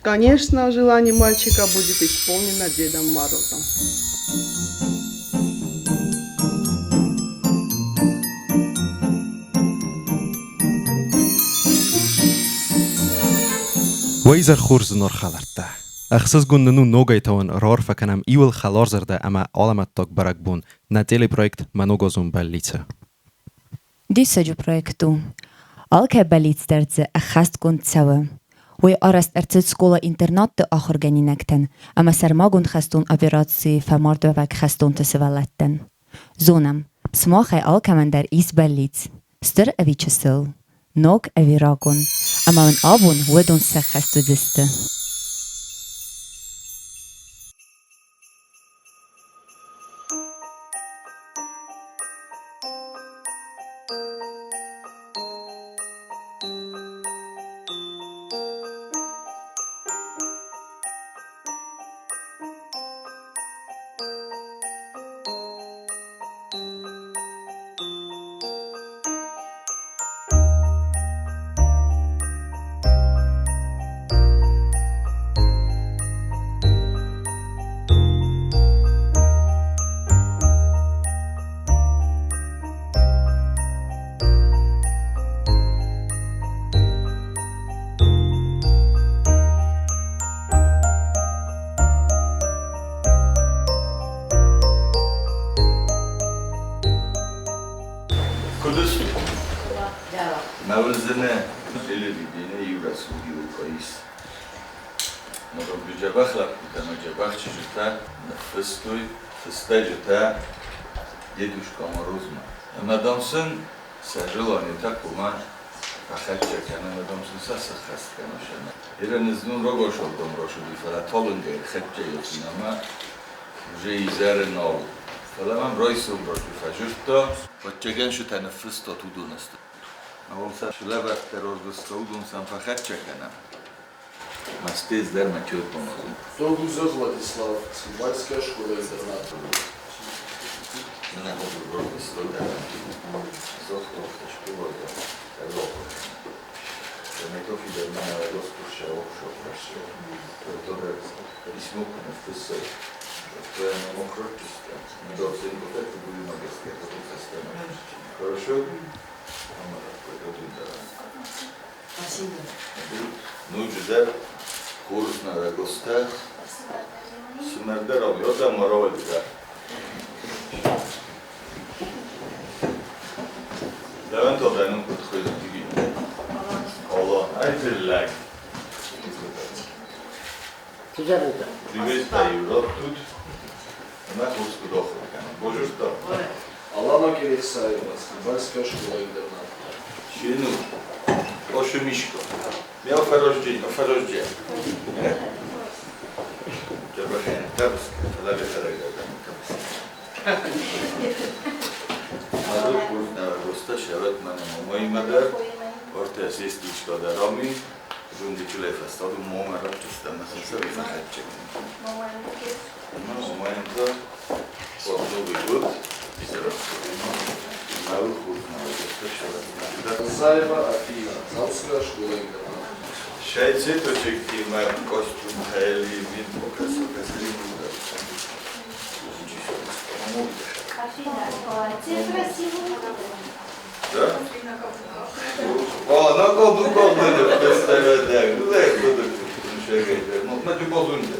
S20: Конечно, желание мальчика будет исполнено Дедом Морозом.
S1: Уӕ изӕр хорз, зынаргъ хӕлӕрттӕ! Ӕхсызгон нын у ногӕй та уын раарфӕ кӕнӕм иууыл хӕларзӕрдӕ ӕмӕ алӕмӕттаг бӕрӕгбон, нӕ телепроект Мӕ ногазон бӕллиц-ы.
S9: Диссаджы проект у. Алкӕй бӕллиц дӕр дзы ӕххӕстгонд цӕуы. Уый арӕзт ӕрцыд скъола-интернатты ахуыргӕнинӕгтӕн ӕмӕ сӕрмагонд хӕстон операцийы фӕмардуӕвӕг хӕстонты сывӕллӕттӕн. Зонӕм, сымахӕй алкӕмӕн дӕр ис бӕллиц, стыр ӕви чысыл, ног ӕви рагон, ӕмӕ уын абон уыдон сӕххӕст уыдзысты.
S21: Куыд стут? Нӕ уыдзынӕ телевидение иу рӕсугъд ис. Дзӕбӕх лӕппутӕ ӕмӕ дзӕбӕх чызджытӕ ныффыстой фыстӕджытӕ Дедушка Морозмӕ. Ӕмӕ, дам, сын сӕ желанитӕ хъуамӕ фӕхӕццӕ кӕнӕм, ӕмӕ, дам, сын сӕ сӕххӕст кӕнӕм. Ирӕн знон рагасалдом рацыди, фӕлӕ талынгӕй ӕрхӕццӕ йӕхимӕ, уже изӕры нал. Фӕлӕ мӕм райсом раджы фӕдзырдта. Ӕвӕццӕгӕн, сытӕ ныффыстат уыдон сты. Лӕвӕрттӕ рорвыста, уыдон сӕм фӕхӕццӕ кӕнӕм. Мастез дӕр ма чёртонозон.
S2: Тогузов Владислав, Цхинвальская школа-интернат.
S21: Хорошо?
S22: Спасибо.
S21: Нуджидер курс на гостях. Смердеров, йода мороль, да. Levent adayının kutkuydu gibi. Allah, ay Привет, Европ тут. На курску доход. Боже что?
S2: Алана Кирисаева, Цхинвальская школа-интернат.
S21: Шину. Оше Мишко. Я оферождение, оферождение.
S2: Заева Афина, Завская школа-интернат.
S21: Шай цветочек има костюм хели вид покрасил
S23: Афина, платье красивое.
S21: Да? О, на колду колду представляю. Ну да, буду шагать. Ну, на любозунде.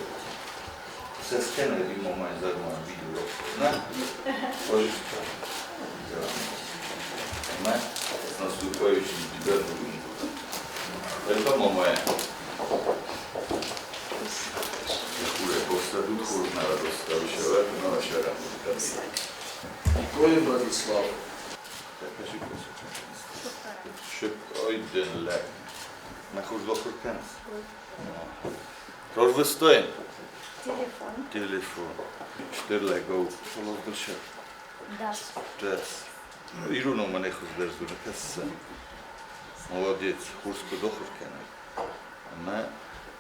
S21: Се скене di moment za moja video. Na? Пожалуйста. Да. С наступающим тебя Новым годом. Это мама.
S2: Николай Владислав.
S23: Телефон.
S21: Телефон. Штерлегов.
S23: Да.
S21: Молодец, хурско дохуркана. Ама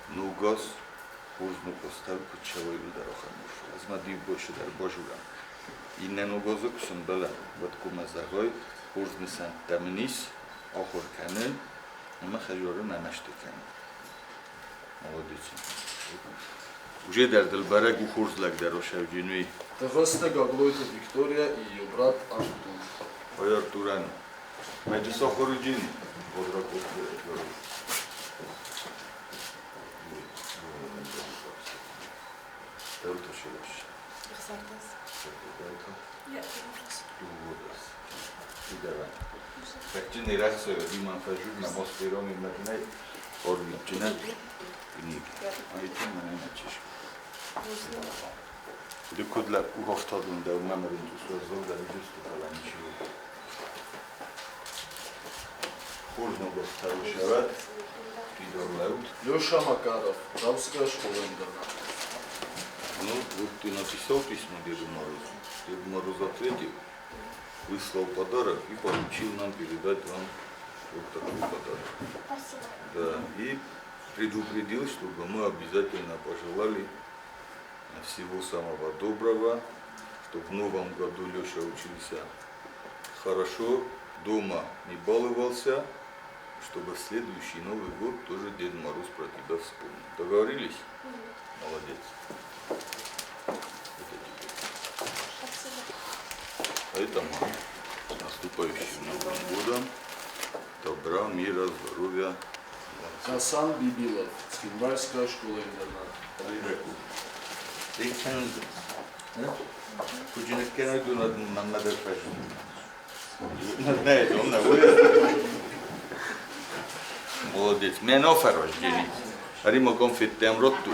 S21: нугос хурзнукостав кучавоюлдарохануш. Азма дивбоши дар божурам. Инненугозо кусунбала ваткумазагой хурзнисан тамнис охурканын ама хажоры нанаштекан. Молодец. Уже дар дилбараг у хурзлак дар ошавҷинуи.
S2: Дагъыста Гаглойта Виктория и ее брат Артур.
S21: Ой Артуран. Маҷлисо хуруҷин.
S2: Леша Макаров, Завская школа-интернат.
S21: Ну, вот ты написал письмо Деду Морозу. Дед Мороз ответил, выслал подарок и поручил нам передать вам вот такой подарок.
S23: Спасибо.
S21: Да, и предупредил, чтобы мы обязательно пожелали всего самого доброго, чтобы в новом году Леша учился хорошо, дома не баловался, чтобы в следующий Новый год тоже Дед Мороз про тебя вспомнил. Договорились? Молодец. Это тебе.
S23: Спасибо.
S21: А это мама. С наступающим Новым годом. Добра, мира, здоровья.
S2: Хасан Бибилов, Цхинвальская школа-интернат.
S21: Молодец. Мен оферождени. Римо конфеттем ротту.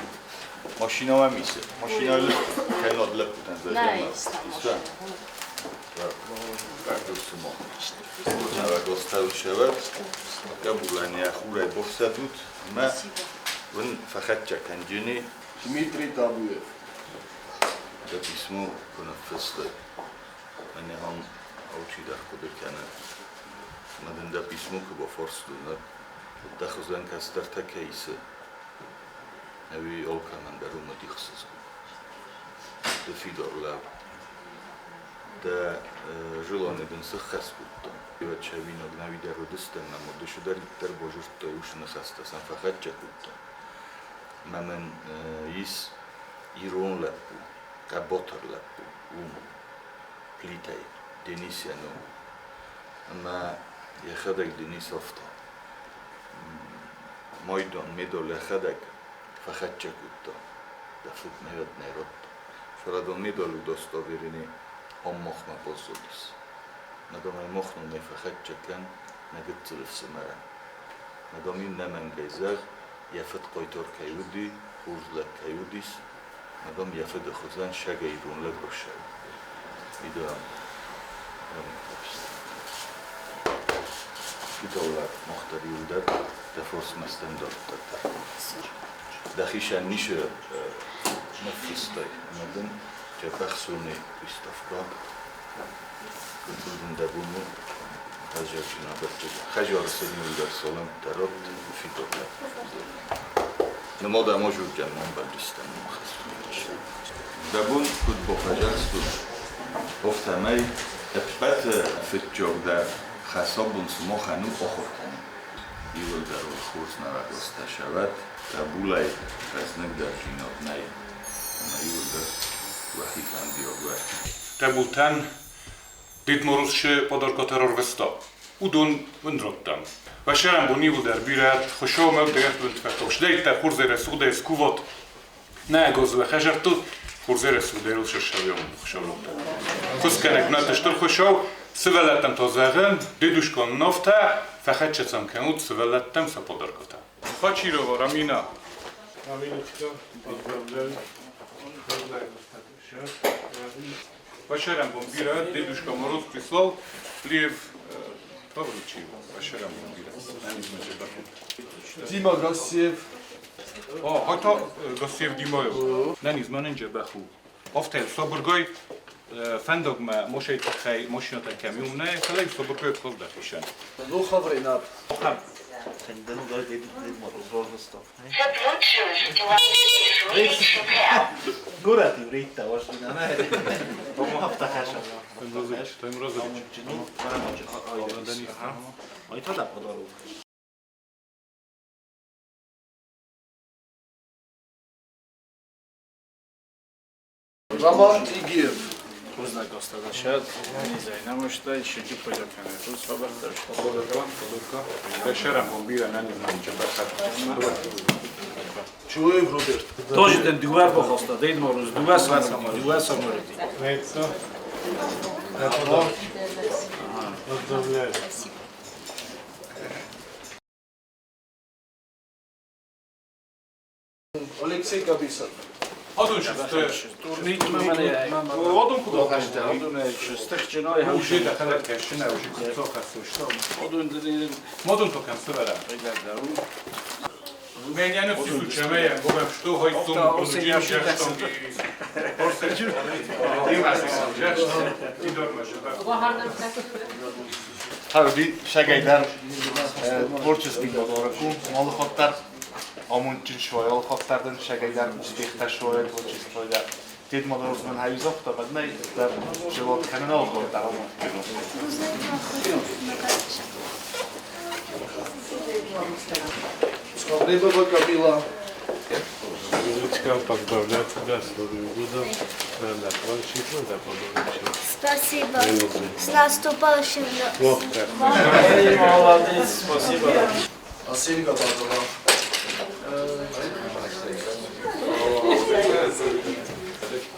S21: Машина мамисе. Машина кенод лепутен за
S2: Дмитрий Табуев.
S21: Это письмо Мӕ дын дӕ писмо куы бафарстон, уӕд дӕ хуызӕн кӕстӕртӕ кӕй исы, ӕви алкӕмӕн дӕр уымӕ ӕхсызгон. Ды фидар лӕг. Дӕ желание дын сыххӕст кодтон. Чавинаг нӕуидӕр уыдыстӕм ӕмӕ ды цыдӕриддӕр базыдтай, уыцы ныхӕстӕ сӕм фӕхӕццӕ кодтон. Мӕ мын ис ирон лӕппу, хъӕбатыр лӕппу, уым, Плитӕй, Денис йӕ ном. Ӕмӕ йӕхӕдӕг Денис афтӕ. Майдан, медаль йӕхӕдӕг фӕхӕццӕ кодта. Дӕ фыд нӕ нӕ радта. Фӕлӕ дын медаль удостоверение ам махмӕ баззадис. Мадам ӕй мах номӕй фӕхӕццӕ кӕн нӕ гыццыл ӕфсымӕрӕн. Мадам ин нӕмӕнгӕй зӕгъ, йӕ фыд хъайтар кӕй уыди, хорз лӕг кӕй уыдис, мадам йӕ фыды хуызӕн сӕгӕй ирон лӕг рацӕуы. Идӕм Фидауӕг мах дӕр иуылдӕр дӕ фосмӕ стӕм дарддӕр дӕр. Дӕхицӕн ницы ныффыстай ӕмӕ дын Джӕбӕхсоны выставкӕ гыццыл дын дӕ бон у разӕрджын абӕттӕг. Хӕдзары сын иуылдӕр салӕмттӕ ратт фидауӕг. Нымад ӕмӕ зургӕ ном бӕлдыстӕм Дӕ бон куыд бафӕдзӕхстон, афтӕмӕй ӕппӕты фыццагдӕр хӕсабон сымахӕн у ахуыр кӕнын. Иуылдӕр уыл хорз нӕ рагостӕ сӕвӕд, табулӕй хъӕзныгдӕрдзинад нӕй, ӕмӕ иуылдӕр уӕхи фӕндиаг уӕд.
S4: Хъӕбултӕн Дед Морозшы подаркатӕ рарвыста. Уыдон мын радтам. Вӕсӕрӕн бон иуылдӕр бирӕ Хуыцаумӕ удӕгӕртты фӕтохсдӕйттӕ хорзӕй рӕсугъдӕй скуват. Нӕ ӕгас хӕзӕрттыл хорзӕй рӕсугъдӕй сӕссӕуӕм Хуыцаурӕттӕ. Хуыскӕнӕг нӕ стыр Хуыцау, сывӕллӕттӕм та зӕгъӕм, дедушкон новтӕ фӕхӕццӕ кӕнут сывӕллӕттӕм сӕ подаркатӕ. Хачирова Рамина.
S5: Раминочка, поздравляю.
S4: Вӕсӕрӕн бон бирӕ, дедушка Мороз прислал, Плиев Павлович вӕсӕрӕн бон бирӕ.
S2: Дима Гассиев.
S4: Хата Гассиев Димаев. Нӕниз мӕнӕн дзӕбӕх у. Афтӕ сабыргай фӕндагмӕ машинӕйы тыххӕй машинӕтӕ кӕм уым нӕ, фӕлӕ сабыргай фӕздӕхисӕн.
S2: Лухов Ренат. Роман Игиев. Чуев Роберт.
S5: Тоже ден дуа бахоста, Дед Мороз, дуа самори, дуа самори. Поздравляю.
S2: Алексей Габисов.
S6: Харуди шагайдар творческий подарку малыхоттар амончын шуай алхоттардан шагайдар успехта шуай творчествойда Дед Мороз мын хайзохта баднай дар желот канан алхоттар
S2: Цховребова Камила.
S5: Музычка, поздравляю тебя с Новым годом. Да, прочитаю, да, подарочек.
S23: Спасибо. С наступающим.
S5: Вот так.
S6: Молодец, спасибо.
S2: Асель Габадова.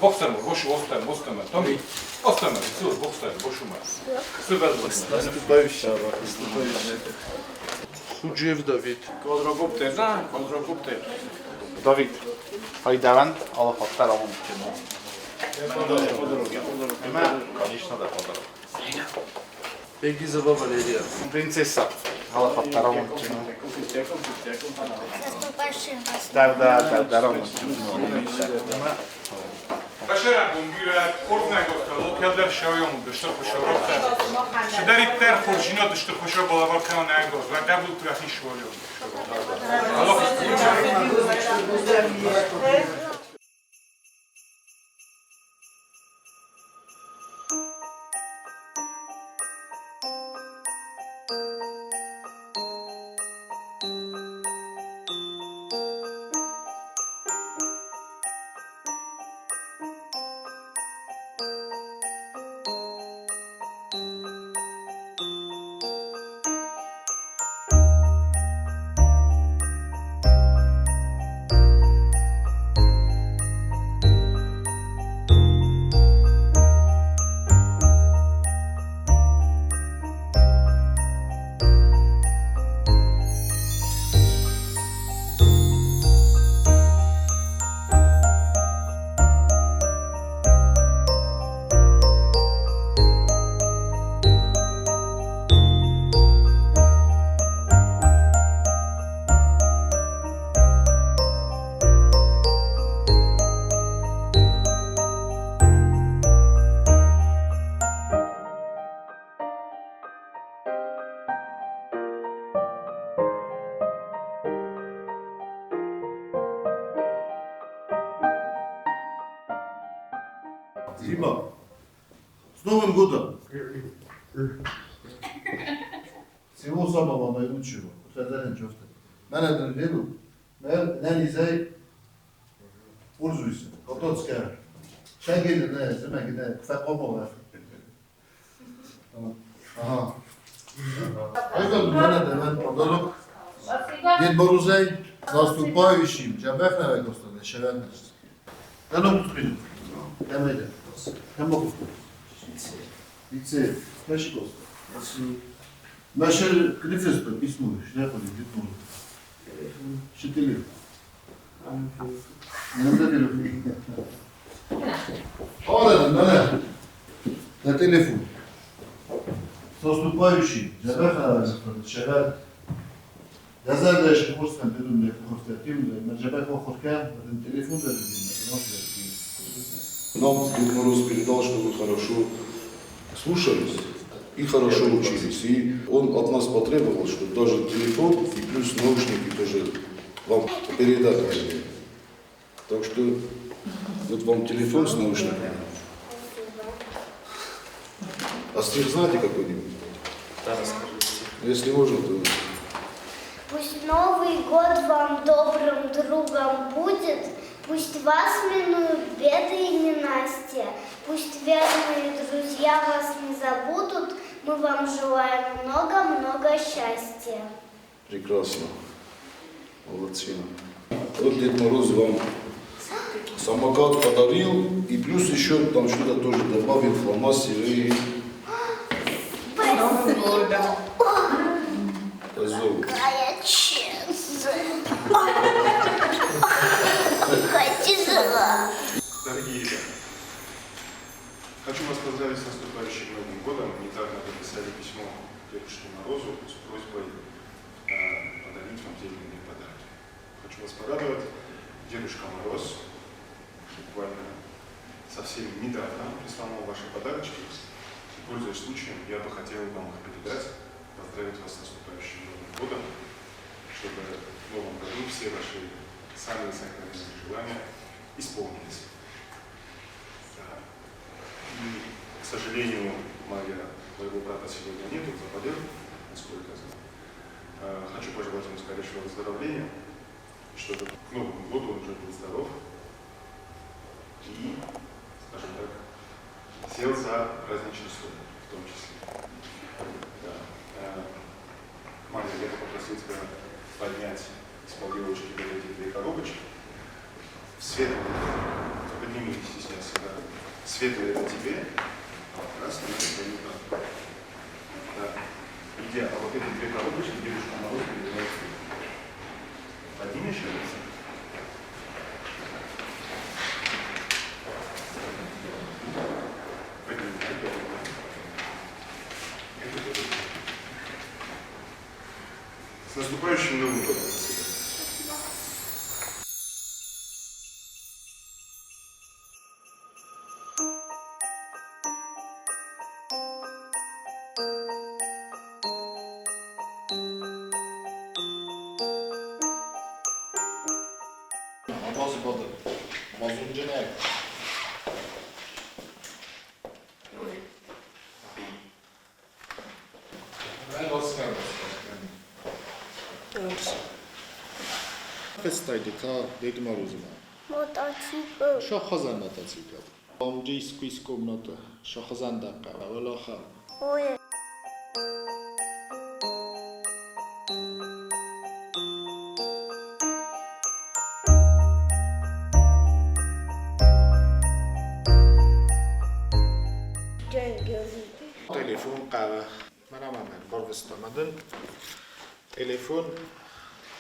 S4: Бохсама, бошу, остам, остама, Томи, остама, все, бохсама, бошума.
S2: С наступающим. Худжиев Давид.
S5: Квадрокоптер, да, квадрокоптер.
S6: Давид, хайдаран алхоттар амончын. Конечно, да, подарок.
S2: Бегизова Валерия.
S6: Принцесса. Алхоттар амончын.
S23: С наступающим вас.
S6: Да, да, да, да, амончын.
S4: Бӕсӕрӕнбон бирӕ хорзнӕгӕгтӕ локӕлдӕр сӕуйомуд стыр хуысӕуӕттӕ. Цыдӕриддӕр хорздзинад стыр хуысӕу балӕвар кӕна нӕ ӕнгоз, уӕдӕ рахиз сывӕллон.
S2: Дима, с Новым годом! Всего самого наилучшего. Пользуйся. Ага. Это Дед Морозей, с наступающим. Телефон. С наступающим.
S17: Нам Дед Мороз передал, что вы хорошо слушались и хорошо учились. И он от нас потребовал, чтобы даже телефон и плюс наушники тоже вам передать. Так что вот вам телефон с наушниками. А стих знаете какой-нибудь?
S6: Да, расскажите.
S17: Если можно, то...
S23: Пусть Новый год вам добрым другом будет, пусть вас минуют беды и ненастья, пусть верные друзья вас не забудут, мы вам желаем много-много счастья.
S17: Прекрасно. Молодцы. Вот Дед Мороз вам самокат подарил, и плюс еще там что-то тоже добавил, фломастеры и...
S23: Спасибо.
S17: Спасибо.
S23: Какая честная. Какая тяжела.
S4: Дорогие ребята, хочу вас поздравить с наступающим Новым годом. Недавно вы писали письмо Дедушке Морозу с просьбой подарить вам те или иные подарки. Хочу вас порадовать. Дедушка Мороз буквально совсем недавно прислал вам ваши подарочки. И, пользуясь случаем, я бы хотел вам их передать, поздравить вас с наступающим Новым годом, чтобы в новом году все ваши самые сокровенные желания исполнились. Да. И, к сожалению, моего брата сегодня нет, он заболел, насколько я знаю. Хочу пожелать ему скорейшего выздоровления, чтобы к Новому году он уже был здоров и, скажем так, сел за праздничный стол в том числе. Да. Майя, я бы попросил тебя поднять из-под елочки вот эти две коробочки. Светлые, подними, не стесняйся, да. Светлые это тебе, а красные это твою брату. Да. Иди, а вот эти две коробочки Дедушка Мороз передает тебе. Поднимешь ее? С наступающим Новым годом!
S6: Дынджынӕг.
S7: Фыстӕджытӕ Дед Морозмӕ.
S23: Мотоцикл.
S7: Сахуызӕн мотоцикл. Английский комната. Сахуызӕн дӕ хъӕуы.
S23: Ой.
S7: Телефон хъӕуы. Мӕнӕ мӕм ӕрбарвыста мадын. Телефон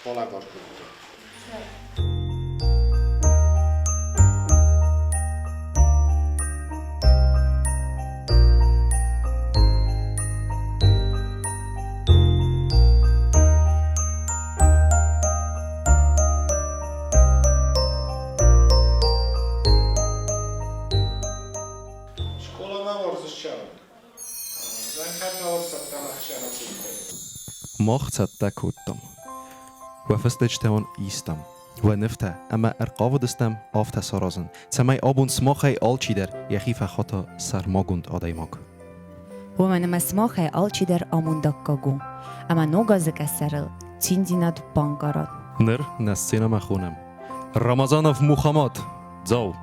S7: балӕвар кодта. Скъоламӕ уарзыс цӕуын?
S1: Мах цӕттӕ кодтам. Уӕ фыстӕджытӕ уын истам. Уӕ нывтӕ ӕмӕ ӕрхъавыдыстӕм афтӕ саразын, цӕмӕй абон сымахӕй алчидӕр йӕхи фӕхата сӕрмагонд адӕймаг.
S9: Уымӕн ӕмӕ сымахӕй алчидӕр амондаккаг у, ӕмӕ ног азы къӕсӕрыл циндзинад банкъарат.
S1: Ныр нӕ сценӕмӕ хонӕм Рамазанов Мухаммад, Дзау,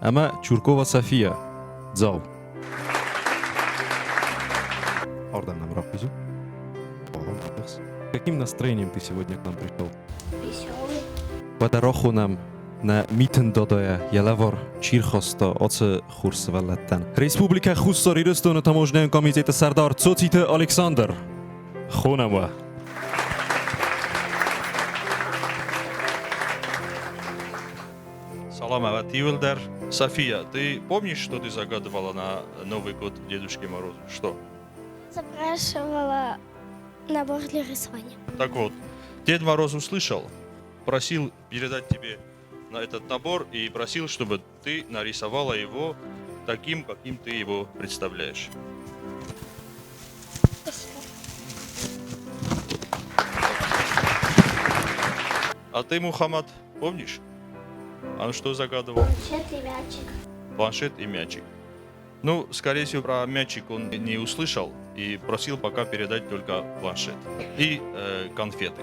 S1: ӕмӕ Чуркова София, Дзау. Ардӕм нӕм рахизу. Каким настроением ты сегодня к нам пришел?
S23: Веселый.
S1: Уӕдӕ рахонӕм нӕ Митын Дадайӕ йӕ лӕвар чи рхаста ацы хур сывӕллӕттӕн. Республикӕ Хуссар Ирыстоны таможнӕйон комитеты сӕрдар Цоциты Александр. Хонӕм уӕ.
S10: Салам Ивелдер. София, ты помнишь, что ты загадывала на Новый год Дедушке Морозу? Что?
S23: Запрашивала набор для рисования.
S10: Так вот, Дед Мороз услышал, просил передать тебе на этот набор и просил, чтобы ты нарисовала его таким, каким ты его представляешь.
S23: Спасибо.
S10: А ты, Мухаммад, помнишь? Он что загадывал?
S23: Планшет и мячик.
S10: Планшет и мячик. Ну, скорее всего, про мячик он не услышал и просил пока передать только планшет и конфеты.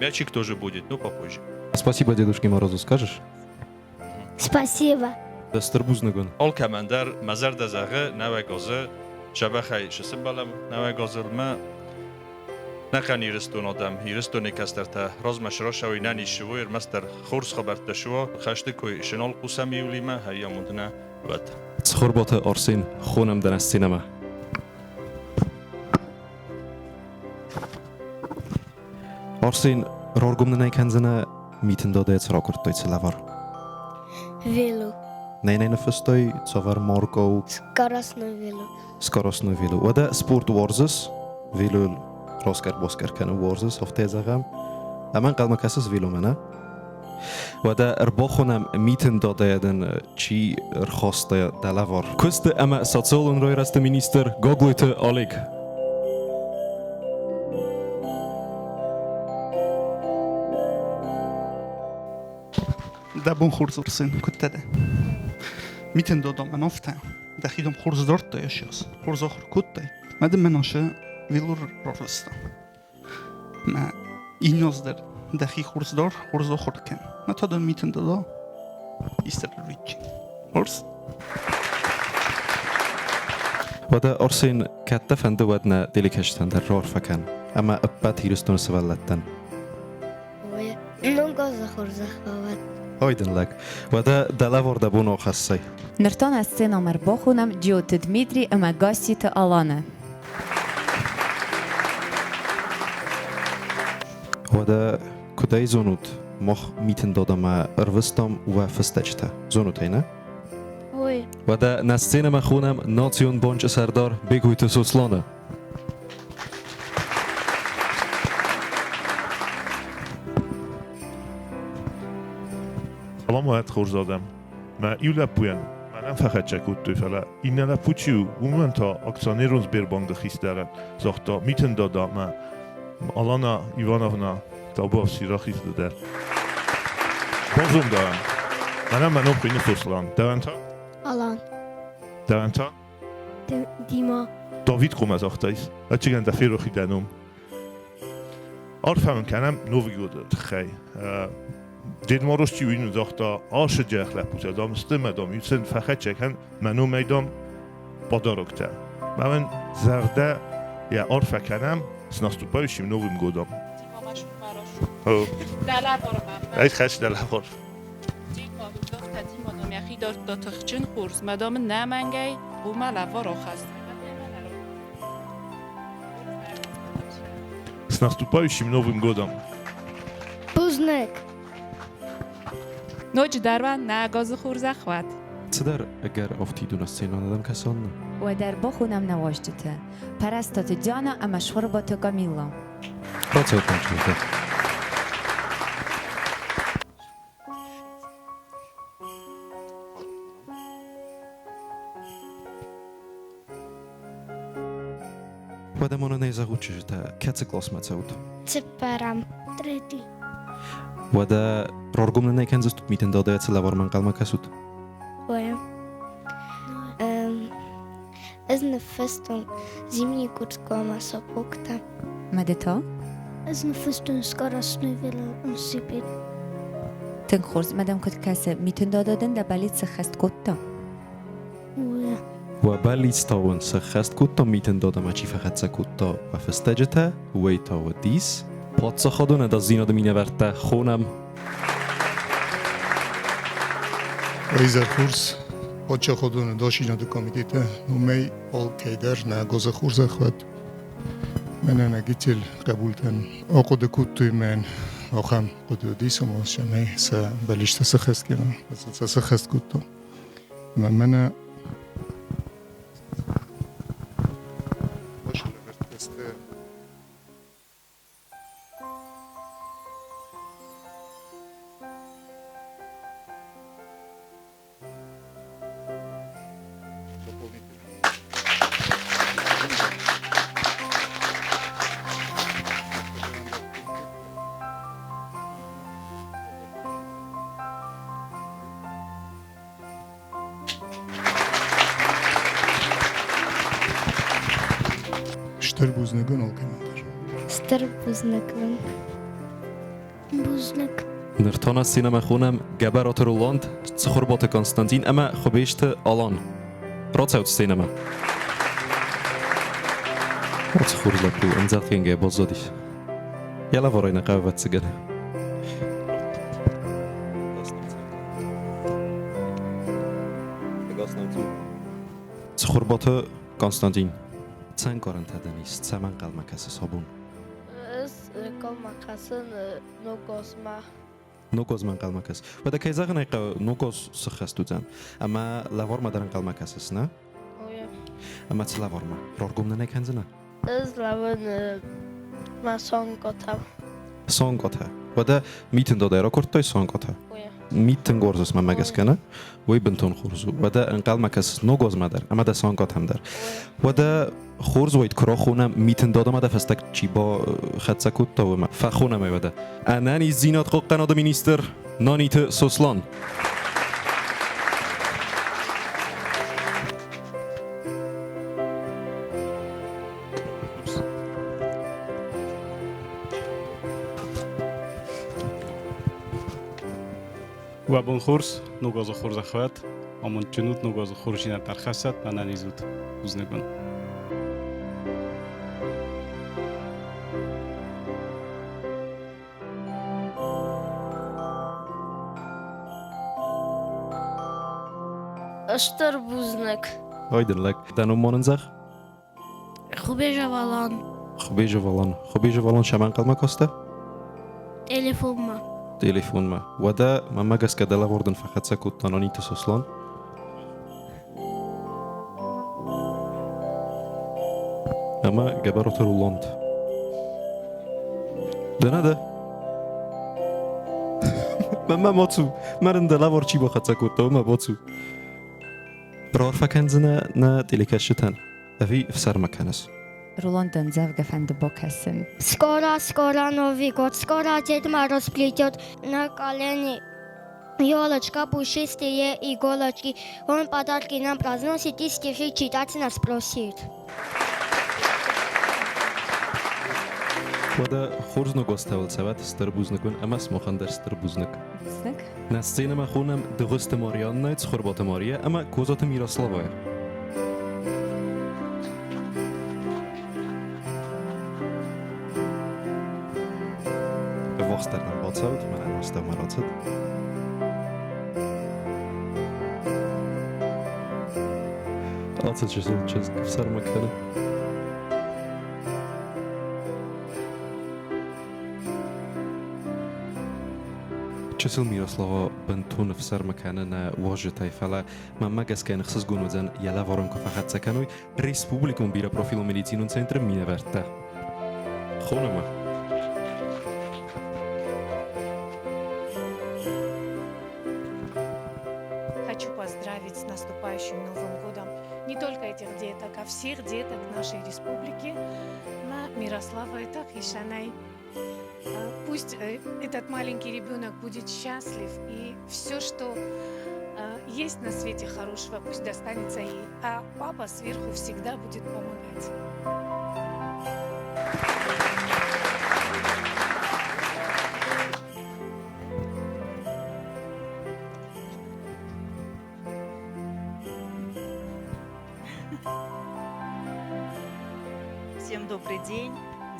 S10: Мячик тоже будет, но попозже.
S1: Спасибо Дедушке Морозу скажешь?
S23: Спасибо.
S1: Стыр бузныг уын.
S10: Алкӕмӕн дӕр мӕ зӕрдӕ зӕгъы нӕуӕг азы дзӕбӕхӕй сымбӕлӕм нӕуӕг азыл мӕ нӕхъӕн Ирыстон адӕм, Ирыстоны кӕстӕртӕ размӕ срасӕуой, нӕ низ сывой, ӕрмӕстдӕр хорз хабӕрттӕ суа, хӕсты кой сынал хъусӕм июлимӕ, хӕй амонд нӕ уӕд.
S1: Цхуырбаты Арсен, хонӕм дӕ нӕ сценӕмӕ. Арсен, раргом нын ӕй кӕндзынӕ, Митын Дадайӕ цы ракуырдтай, цы лӕвар?
S23: Вело.
S1: Нӕ нӕ ныффыстай, цавӕр маркӕ у?
S23: Скоростной вело.
S1: Скоростной вело. Уӕдӕ спорт уарзыс? Велойыл раскъӕр-баскъӕр кӕнын уарзыс, афтӕ зӕгъӕм. Ӕмӕ ӕнхъӕлмӕ кӕсыс веломӕ, нӕ? Уӕдӕ ӕрбахонӕм Митын Дадайӕ дын чи рхаста дӕ лӕвар? Куысты ӕмӕ социалон райрӕзты министр Гаглойты Олег.
S6: Дӕ бон хорз, Арсен, куыдтӕ дӕ? Митын Дада мӕн афтӕ, дӕхи дӕм хорз дардтай ӕссӕдз, хорз ахуыр кодтай. Мӕ дын мӕн ашы велор рарвыста. Мӕ инназ дӕр дӕхи хорз дар, хорз ахуыр кӕн. Мӕ та дын Митын Дада исты рарвитджын. Хорз?
S1: Уӕдӕ Арсен, кӕд дӕ фӕнды, уӕд нӕ телекӕсджытӕн дӕр раарфӕ кӕн ӕмӕ ӕппӕт Ирыстоны сывӕллӕттӕн.
S23: Ой, ног азы хорзӕх бауӕд.
S1: Ой дын лӕг. Уӕдӕ дӕ лӕвар дӕ бон ахӕссай.
S9: Ныр та нӕ сценӕмӕ ӕрбахонӕм Джиоты Дмитрий ӕмӕ Гасситы Аланы.
S1: Уӕдӕ куыд ӕй зонут, мах Митын Дадамӕ ӕрвыстам уӕ фыстӕджытӕ. Зонут ӕй, нӕ?
S23: Ой.
S1: Уӕдӕ нӕ сценӕмӕ хонӕм национ банчы сӕрдар Бекъойты Сосланы.
S11: Салам уӕд, хорз адӕм! Мӕ иу лӕппуйӕн мӕнӕн фӕхӕццӕ кодтой, фӕлӕ иннӕ лӕппу чи у, уымӕн та акционерон Сбербанкы хистӕрӕн загъта Митын Дада ӕмӕ Алана Ивановна табуафси рахизды дӕр. Базон дӕуӕн. Мӕнӕн мӕ ном хуыйны Сослан. Дӕуӕн та?
S12: Алан.
S11: Дӕуӕн та?
S12: Дима.
S11: Давид хъуамӕ загътаис. Ӕцӕгӕн дӕ ферох и дӕ ном. Арфӕ уын кӕнӕм Новый годы тыххӕй. Дед Мороз чи уый нын загъта, ашы джӕх лӕппутӕ, дам, сты мӕ, дам, иу сын фӕхӕццӕ кӕн, мӕ номӕй, дам, подароктӕ. Мӕ уын зӕрдӕ йӕ арфӕ кӕнӕм с наступающим Новым годом. Ӕй хӕс дӕ лӕвар.
S13: Йӕхи дардта тыхджын хорз, мӕ дам ын нӕ мӕнгӕй хъумӕ лӕвар ахӕсс.
S11: С наступающим Новым годом!
S12: Бузныг!
S13: Ноджыдӕр уӕ нӕ газы хорзӕх уӕд!
S1: Цыдӕр ӕгӕр афтид у нӕ сценон адӕм кӕсонны.
S9: Уӕдӕ ӕрбахонӕм нӕ уазджыты, Пӕрӕстаты Диана ӕмӕ Цхуырбаты Камилла.
S1: Рацӕут нӕм чызджытӕ. Уӕдӕ ма нын ӕй зӕгъут, чызджытӕ, кӕцы къласмӕ цӕут?
S12: Цыппӕрӕм. Третий.
S1: Уӕдӕ раргом нын ӕй кӕндзыстут Митын Дадайӕ цы лӕвармӕ ӕнхъӕлмӕ кӕсут?
S12: Ой. Ӕз ныффыстон зимний куртку ӕмӕ сапогтӕ.
S9: Мӕ ды та?
S12: Ӕз ныффыстон скоростной велосипед.
S9: Тынг хорз. Мӕ дӕм куыд кӕсы, Митын Дада дын дӕ бӕллиц сӕххӕст кодта?
S1: Уӕ бӕллиц та уын сӕххӕст кодта Митын Дадамӕ чи фӕхӕццӕ кодта уӕ фыстӕджытӕ, уый та уыдис паддзахадон ӕдасдзинады минӕвӕрттӕ хонӕм.
S14: Изӕрхурс паддзахадон ӕдасдзинады комитеты номӕй алкӕйдӕр нӕ газы хорзӕх уӕд. Мӕнӕн ӕгител хъӕбултӕн ахъуыды кодтой мӕн ахӕм хъуыды уыдис, ӕмӕ цӕмӕй сӕ бӕллицтӕ сӕххӕст кӕнон. Сӕ сӕххӕст кодтон. Ӕмӕ мӕнӕ Стыр бузныг уын алкӕмӕн дӕр.
S12: Стыр бузныг уын. Бузныг.
S1: Ныр та нӕ сценӕмӕ хонӕм Гӕбӕраты Роланд, Цыхуырбаты Константин ӕмӕ Хуыбежты Алан. Рацӕут сценӕмӕ. Ацы хорз лӕппу ӕмдзӕгъдгӕнгӕ баззадис. Йӕ лӕварӕй нӕ хъӕуы, ӕвӕццӕгӕн. Цыхуырбаты Константин. Цӕнкъарӕнтӕ дӕм ис, цӕмӕ ӕнхъӕлмӕ кӕсыс абон?
S12: Ӕз ӕнхъӕлмӕ кӕсын Ногазмӕ.
S1: Ногазмӕ ӕнхъӕлмӕ кӕс. Уӕдӕ кӕй зӕгъын ӕй хъӕуы, Ногаз сыххӕст уыдзӕн. Ӕмӕ лӕвармӕ дӕр ӕнхъӕлмӕ кӕсыс, нӕ? Ӕмӕ цы лӕвармӕ? Раргом нын ӕй кӕндзынӕ?
S12: Ӕз лӕвӕн мӕ цонготӕ.
S1: Цонготӕ. Уӕдӕ митын додӕй ракуырдтай цонготӕ? Мит тынг уарзыс мӕмӕ гӕсгӕ, нӕ? Уый бынтон хорз у. Уӕдӕ ӕнхъӕлмӕ кӕсыс ногозмӕ дӕр ӕмӕ дӕ цонготӕм дӕр. Уӕдӕ хорз уайд куы рахонӕм митын додамӕ дӕ фӕстаг чи бахӕццӕ кодта, уымӕ. Фӕхонӕм ӕй уӕдӕ. Ӕнӕниздзинад хъахъхъӕнады министр Наниты Сослан.
S5: Уӕ бон хорз, ног азы хорзӕх уӕд, амондджын ут, ног азы хорздзинад ӕрхӕссӕд, ӕнӕниз ут. Бузныг уын.
S12: Стыр бузныг.
S1: Ой, дын лӕг. Дӕ ном ма нын зӕгъ?
S12: Хубежавалан.
S1: Хубежавалан. Хубежавалан цӕмӕ ӕнхъӕлмӕ кастӕ?
S12: Телефонмӕ.
S1: Телефонмӕ. Уӕдӕ мӕнмӕ гӕсгӕ дӕ лӕвар дын фӕхӕццӕ кодта Наниты Сослан. Ӕмӕ Гӕбӕраты Роланд. Дӕ нӕ дӕ? Мӕнмӕ ма цу. Мӕ дын дӕ лӕвар чи бахӕццӕ кодта, уымӕ бацу. Раарфӕ кӕндзынӕ нӕ телекӕсджытӕн ӕви ӕфсӕрмы кӕныс?
S9: Роландӕн дзӕвгӕ фӕнды бакӕсын.
S12: Скоро, скоро Новый год, скоро Дед Мороз придет на колени.
S3: Елочка, пушистые иголочки, он подарки нам разносит и стихи читать нас просит.
S1: Уӕдӕ хорз ног азтӕ уыл цӕуӕд, стыр бузныг уын ӕмӕ сымахӕн дӕр стыр бузныг.
S9: Бузныг.
S1: Нӕ сценӕмӕ хонӕм Дыгъуызты Марианнӕ, Цхуырбаты Мария ӕмӕ Козаты Мирославайы. Ӕввахсдӕр нӕм бацӕут, мӕнӕн астӕумӕ рацыд. Ацы чысыл чызг ӕфсӕрмы кӕны. Чысыл Мирослава бынтон ӕфсӕрмы кӕны нӕ уазджытӕй, фӕлӕ мӕнмӕ гӕсгӕ йын ӕхсызгон уыдзӕн, йӕ лӕварон куы фӕхӕццӕ кӕной Республикон бирӕпрофилон медицинон центры минӕвӕрттӕ. Хонӕм
S15: Хочу поздравить с наступающим Новым годом не только этих деток, а всех деток нашей республики на Мирослава Итах-Ишанай. Пусть этот маленький ребенок будет счастлив, и все, что есть на свете хорошего, пусть достанется ей. А папа сверху всегда будет помогать.
S16: Всем добрый день,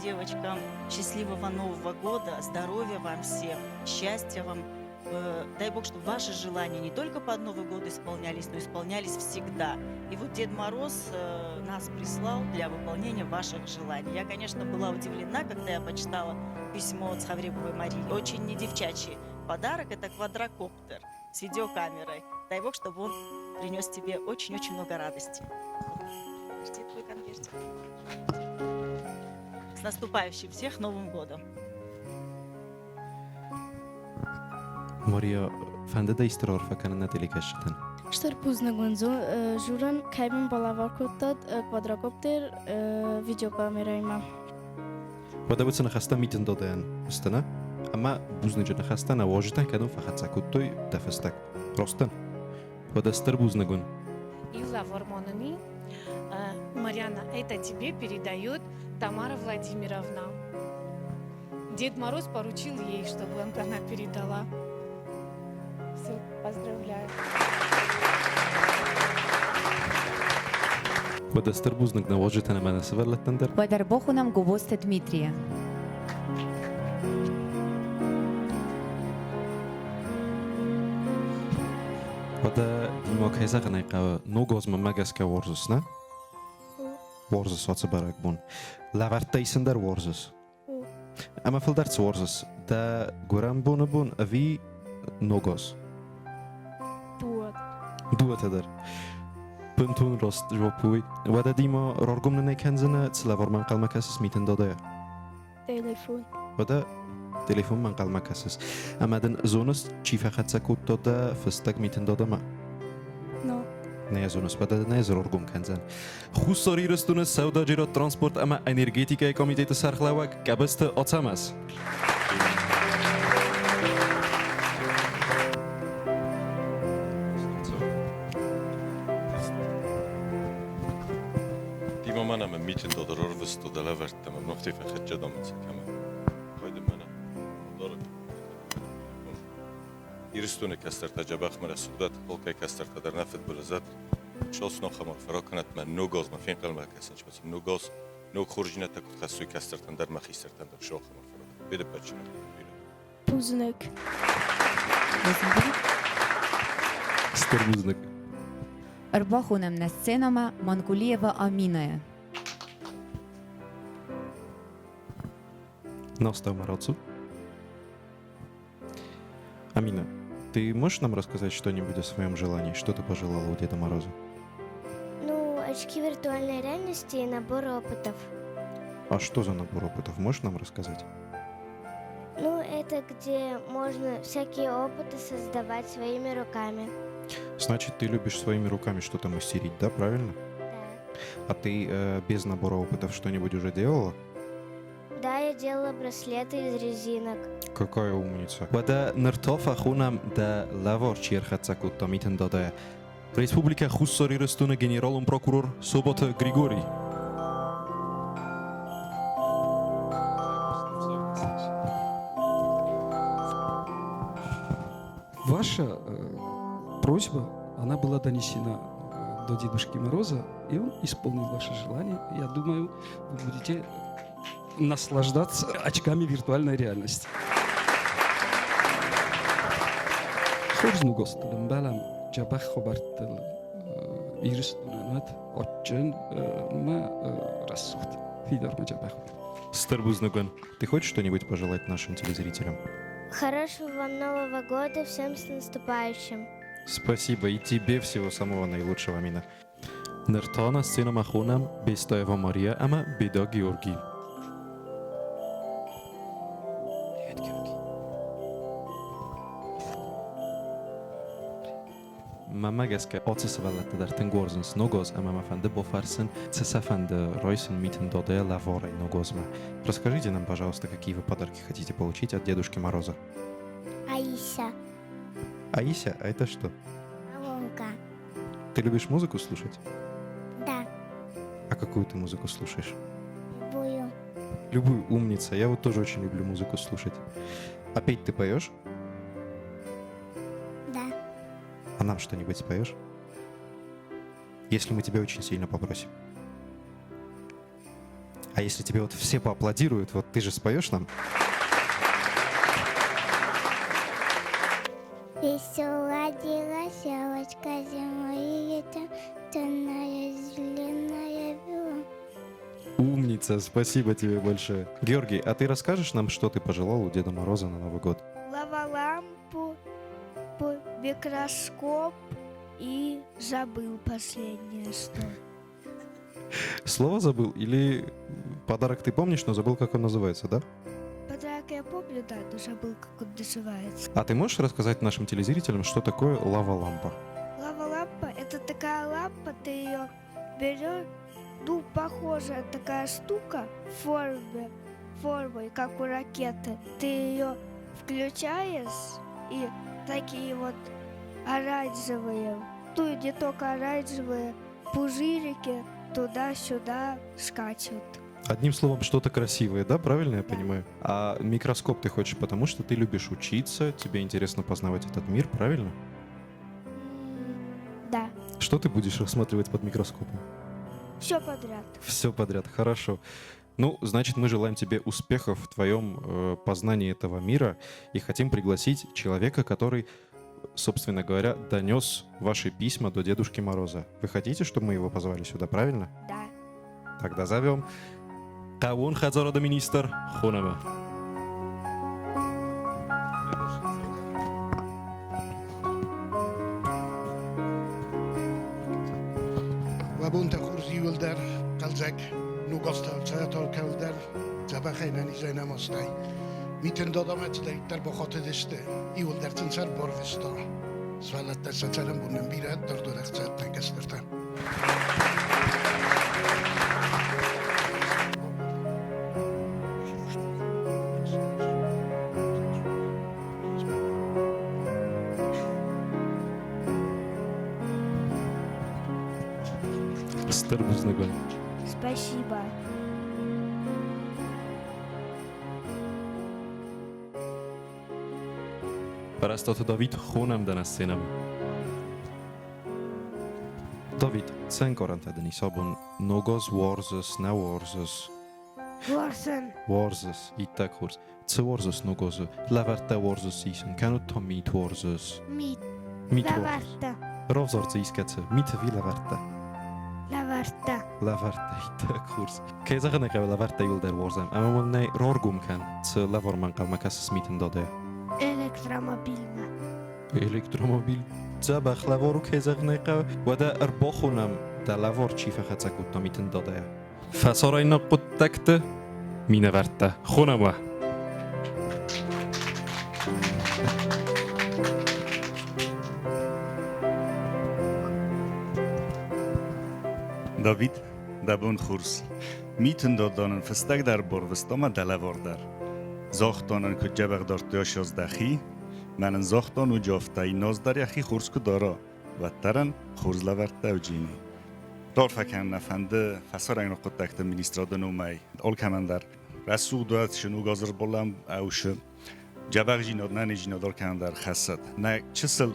S16: девочкам. Счастливого Нового года, здоровья вам всем, счастья вам. Дай Бог, чтобы ваши желания не только под Новый год исполнялись, но исполнялись всегда. И вот Дед Мороз нас прислал для выполнения ваших желаний. Я, конечно, была удивлена, когда я почитала письмо от Цховребовой Марии. Очень не девчачий подарок – это квадрокоптер с видеокамерой. Дай Бог, чтобы он принес тебе очень-очень много радости. Жди твой конвертик. С наступающим всех Новым годом!
S1: Мария, фӕнды дӕ исты раарфӕ кӕнын нӕ телекӕсджытӕн?
S12: Стыр бузныг уын журӕн, кӕй мын балӕвар кодтат квадрокоптер видеокамерӕимӕ.
S1: Уӕдӕ уыцы ныхӕстӕ Митын Додайӕн сты, нӕ? Ӕмӕ бузныджы ныхӕстӕ нӕ уазджытӕн кӕдӕм фӕхӕццӕ кодтой дӕ фыстӕг? Ростӕн? Уӕдӕ стыр бузныг уын.
S15: Илла Вармонани, Марьяна, это тебе передает Тамара Владимировна. Дед Мороз поручил ей, чтобы она передала. Все, поздравляю.
S1: Уӕдӕ стыр бузныг нӕ уазджытӕн ӕмӕ нӕ сывӕллӕттӕн дӕр.
S9: Уӕдӕ ӕрбахонӕм Гобозты Дмитрийы.
S1: Уӕдӕ Дима, кӕй зӕгъын ӕй хъӕуы, ног аз мӕнмӕ гӕсгӕ уарзыс, нӕ? Уарзыс ацы бӕрӕгбон. Лӕвӕрттӕ исын дӕр уарзыс? Ӕмӕ фылдӕр цы уарзыс? Дӕ гуырӕн боны бон ӕви ног аз?
S12: Дыууӕ.
S1: Дыууӕтӕ дӕр. Бынтон раст жуапп уый. Уӕдӕ Дима, раргом нын ӕй кӕндзынӕ, цы лӕвармӕ ӕнхъӕлмӕ кӕсыс Митын Дадайӕ?
S12: Телефон.
S1: Уӕдӕ телефонмӕ ӕнхъӕлмӕ кӕсыс. Ӕмӕ дын зоныс, чи фӕхӕццӕ кодта дӕ фыстӕг Митын Дадамӕ?
S12: Но.
S1: Нӕ йӕ зоныс, уӕдӕ дын ӕй раргом кӕндзӕн. Хуссар Ирыстоны сӕудӕджерад транспорт ӕмӕ энергетикӕйы комитеты сӕргълӕууӕг Къӕбысты Ацӕмӕз.
S10: Дима мӕнӕ мӕ митын дӕр ӕрвыста, дӕ лӕвӕрттӕ мӕм ногтӕй фӕхӕццӕ дӕмӕ кӕмӕ. Хайды мӕнӕ, подарок. Ирыстоны кӕстӕртӕ дзӕбӕх мӕ рӕсугъдӕт, алкӕй кӕстӕртӕ дӕр нӕ фыдбылызӕт. Шалс нохамар фӕракӕнӕт мӕ ног азмӕ фенхъӕлмӕ кӕсынч мӕ ног аз ног хорздзинӕдтӕ куыд хӕссой кӕстӕртӕн дӕр мӕ хистӕртӕн дӕр шалхамар фӕракӕнӕт. Бедеппӕт бирӕ.
S12: Бузныг.
S1: Стыр бузныг.
S9: Ӕрбахонӕм нӕ сценӕмӕ Мангулиева Аминӕйы.
S1: Настӕумӕ рацу. Амина, ты можешь нам рассказать что-нибудь о своем желании? Что ты пожелала у Деда Мороза?
S3: Ну, очки виртуальной реальности и набор опытов.
S1: А что за набор опытов? Можешь нам рассказать?
S3: Ну, это где можно всякие опыты создавать своими руками.
S1: Значит, ты любишь своими руками что-то мастерить, да, правильно?
S3: Да.
S1: А ты без набора опытов что-нибудь уже делала?
S23: Да, я делала браслеты из резинок.
S1: Какая умница. Уӕдӕ ныр та фӕхонӕм дӕ лӕвар чи ӕрхӕццӕ кодта Митын Дадайӕ. Республикӕ Хуссар Ирыстоны генералон прокурор Собаты Григорий.
S8: Ваша э, просьба, она была донесена э, до Дедушки Мороза, и он исполнил ваше желание. Я думаю, вы будете наслаждаться очками виртуальной реальности. Хорз ногазтыл ӕмбӕлӕм дзӕбӕх хабӕрттыл Ирыстонӕн уӕд адджын ӕмӕ рӕсугъд фидармӕ дзӕбӕх уыд.
S1: Стыр бузныг уын. Ты хочешь что-нибудь пожелать нашим телезрителям?
S23: Хорошего вам Нового года, всем с наступающим.
S1: Спасибо и тебе всего самого наилучшего, Амина. Ныр та нӕ сценӕмӕ хонӕм Бестаева Мария ӕмӕ Беда Георгий. Привет, Георгий. Мӕнмӕ гӕсгӕ, ацы сывӕллӕттӕ дӕр тынг уарзынц ногаз ӕмӕ мӕ фӕнды бафӕрсын, цы сӕ фӕнды райсын Митын Дадайӕ лӕварӕй ногазмӕ. Расскажите нам, пожалуйста, какие вы подарки хотите получить от Дедушки Мороза.
S23: Аиса.
S1: Аися, а это что?
S23: Колонка.
S1: Ты любишь музыку слушать?
S23: Да.
S1: А какую ты музыку слушаешь?
S23: Любую.
S1: Любую умница. Я вот тоже очень люблю музыку слушать. А петь ты поешь?
S23: Да.
S1: А нам что-нибудь споешь? Если мы тебя очень сильно попросим. А если тебе вот все поаплодируют, вот ты же споешь нам?
S23: Веселая девочка зимой летом, темная зеленая бела.
S1: Умница, спасибо тебе большое. Георгий, а ты расскажешь нам, что ты пожелал у Деда Мороза на Новый год?
S23: Лава-лампу, микроскоп и забыл последнее что.
S1: Слово забыл или подарок ты помнишь, но забыл, как он называется, да?
S23: Подарок я помню, да, но забыл, как он называется.
S1: А ты можешь рассказать нашим телезрителям, что такое лава-лампа?
S23: Лава-лампа – это такая лампа, ты ее берешь, ну, похожая такая штука в форме, формой, как у ракеты. Ты ее включаешь, и такие вот оранжевые, ну и не только оранжевые, пузырики туда-сюда скачут.
S1: Одним словом, что-то красивое, да, правильно я понимаю? А микроскоп ты хочешь, потому что ты любишь учиться, тебе интересно познавать этот мир, правильно?
S23: Да.
S1: Что ты будешь рассматривать под микроскопом?
S23: Все подряд.
S1: Все подряд, хорошо. Ну, значит, мы желаем тебе успехов в твоем познании этого мира и хотим пригласить человека, который, собственно говоря, донес ваши письма до Дедушки Мороза. Вы хотите, чтобы мы его позвали сюда, правильно?
S23: Да.
S1: Тогда зовем. Хъӕууон хӕдзарады министр хонӕм.
S18: Уӕ бонтӕ хорз иууылдӕр, хъӕлдзӕг ногазтӕ цӕгаталкӕуылдӕр дзӕбӕхӕй нӕнизӕй нӕмастӕй. Митын дадамӕ цыдӕриддӕр бахатыдысты, иууылдӕр сын сӕр барвыста. Сывӕллӕттӕ сӕ цӕрӕнбонӕн бирӕ дарддӕр ӕхцӕттӕ кӕстӕртӕ.
S1: Стыр бузныг уын.
S23: Спасибо.
S1: Пӕрӕстаты Давид хонӕм дӕ нӕ сценӕмӕ. Давид, цы ӕнкъарӕнтӕ дын ис абон? Ногаз уарзыс, нӕ уарзыс?
S23: Уарзын.
S1: Уарзыс, иттӕг хорз. Цы уарзыс ногазы? Лӕвӕрттӕ уарзыс исын, кӕннод та мит уарзыс?
S23: Мит.
S1: Мит уарзыс.
S23: Лӕвӕрттӕ.
S1: Равзар дзы искӕцы. Мит ӕви лӕвӕрттӕ?
S23: Лӕвӕрттӕ.
S1: Лӕвӕрттӕ, иттӕг хорз. Кӕй зӕгъын ӕй хъӕуы, лӕвӕрттӕ иуылдӕр уарзӕм. Ӕмӕ мын нӕ раргом кӕн, цы лӕвармӕ ӕнхъӕлмӕ кӕсыс Митын Дадайӕ?
S23: Электромобильмӕ.
S1: Электромобиль дзӕбӕх лӕвар у, кӕй зӕгъын ӕй хъӕуы. Уӕдӕ ӕрбахонӕм, дӕ лӕвар чи фӕхӕццӕ кодта Митын Дадайӕ. Фӕсарӕйнаг хъуыддӕгты минӕвӕрттӕ хонӕм уӕ.
S19: Давид, дӕ бон хорз. Митын Даданын фыстӕг дӕр барвыста ӕмӕ дӕ лӕвар дӕр. Загъта нын, куыд дзӕбӕх дардтой ассӕдз дӕхи. Мӕ нын загъта ноджы афтӕ, инназ дӕр йӕхи хорз куы дара, уӕддӕр ын хорз лӕвӕрттӕ уыджини. Раарфӕ кӕнын нӕ фӕнды фӕсарӕйнаг хъуыддӕгты министрады номӕй алкӕмӕн дӕр. Рӕсугъд уӕд, ног азы ӕрбалӕм ӕусы. Дзӕбӕхдзинад, нӕниздзинад алкӕмӕн дӕр хӕссӕд. Нӕ чысыл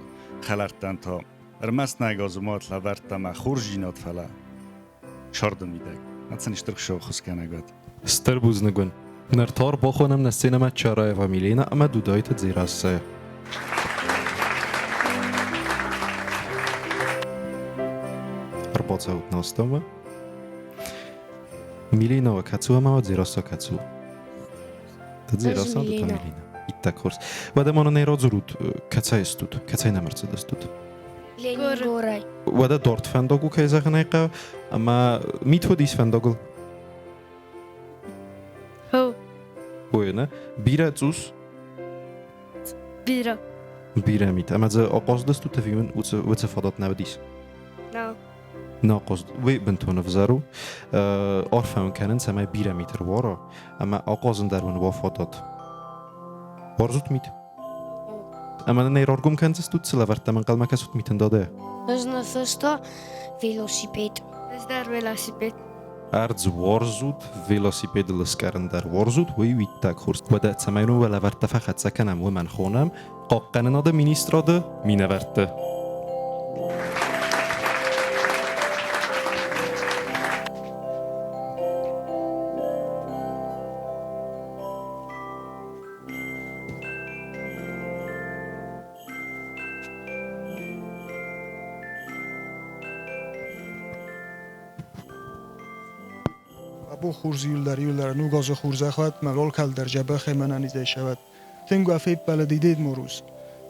S19: хӕлӕрттӕн та ӕрмӕст нӕ газымат лӕвӕрдта мӕ хорздзинад, фӕлӕ сӕрды мидӕг. Нацӕн стыр хуыцауы уӕд.
S1: Стыр бузныг уын. Ныр та ӕрбахонӕм нӕ сценӕмӕ Чараева Милена ӕмӕ Дудайты Дзерассӕйы. Ӕрбацӕут нӕ астӕумӕ. Милена кӕцы у ӕмӕ Дзерассӕ кӕцы у? Дзерассӕ ды та Милена. Иттӕг хорз. Уӕдӕ ма нын ӕй радзурут, кӕцӕй стут, кӕцӕй нӕм ӕрцыдыстут?
S3: Ленингорӕй.
S1: Уӕдӕ дард фӕндаг у, кӕй зӕгъын ӕй хъӕуы, ӕмӕ мит уыдис фӕндагыл?
S12: Хо.
S1: Ой, нӕ? Бирӕ цъус?
S12: Бирӕ.
S1: Бирӕ мит. Ӕмӕ дзы ахъаздыстут ӕви уын уыцы фадат нӕ уыдис?
S12: Нӕ.
S1: Нӕ ахъазд. Уый бынтон ӕвзӕр у. Арфӕ уын кӕнын, цӕмӕй бирӕ мит ӕруара, ӕмӕ ахъазын дӕр уын уа фадат. Уарзут мит? Ӕмӕ нын ӕй раргом кӕндзыстут, цы лӕвӕрттӕм ӕнхъӕлмӕ кӕсут митын дадӕ?
S3: Ӕз ныффыста велосипед.
S12: Ӕз дӕр велосипед.
S1: Ӕрдз уарзут, велосипедыл ыскъӕрын дӕр уарзут, уый у иттӕг хорз. Уӕдӕ цӕмӕй уын уӕ лӕвӕрттӕ фӕхӕццӕ кӕнӕм, уымӕн хонӕм Хъахъхъӕнынады министрады минӕвӕртты.
S20: Абон хорз иуылдӕр иуылдӕр ног азы хорзӕх уӕд, мӕ алкӕлдӕр дзӕбӕхӕй мӕнӕнизӕй сӕвӕд. Тынг уӕ феппӕлыди Дед Мороз.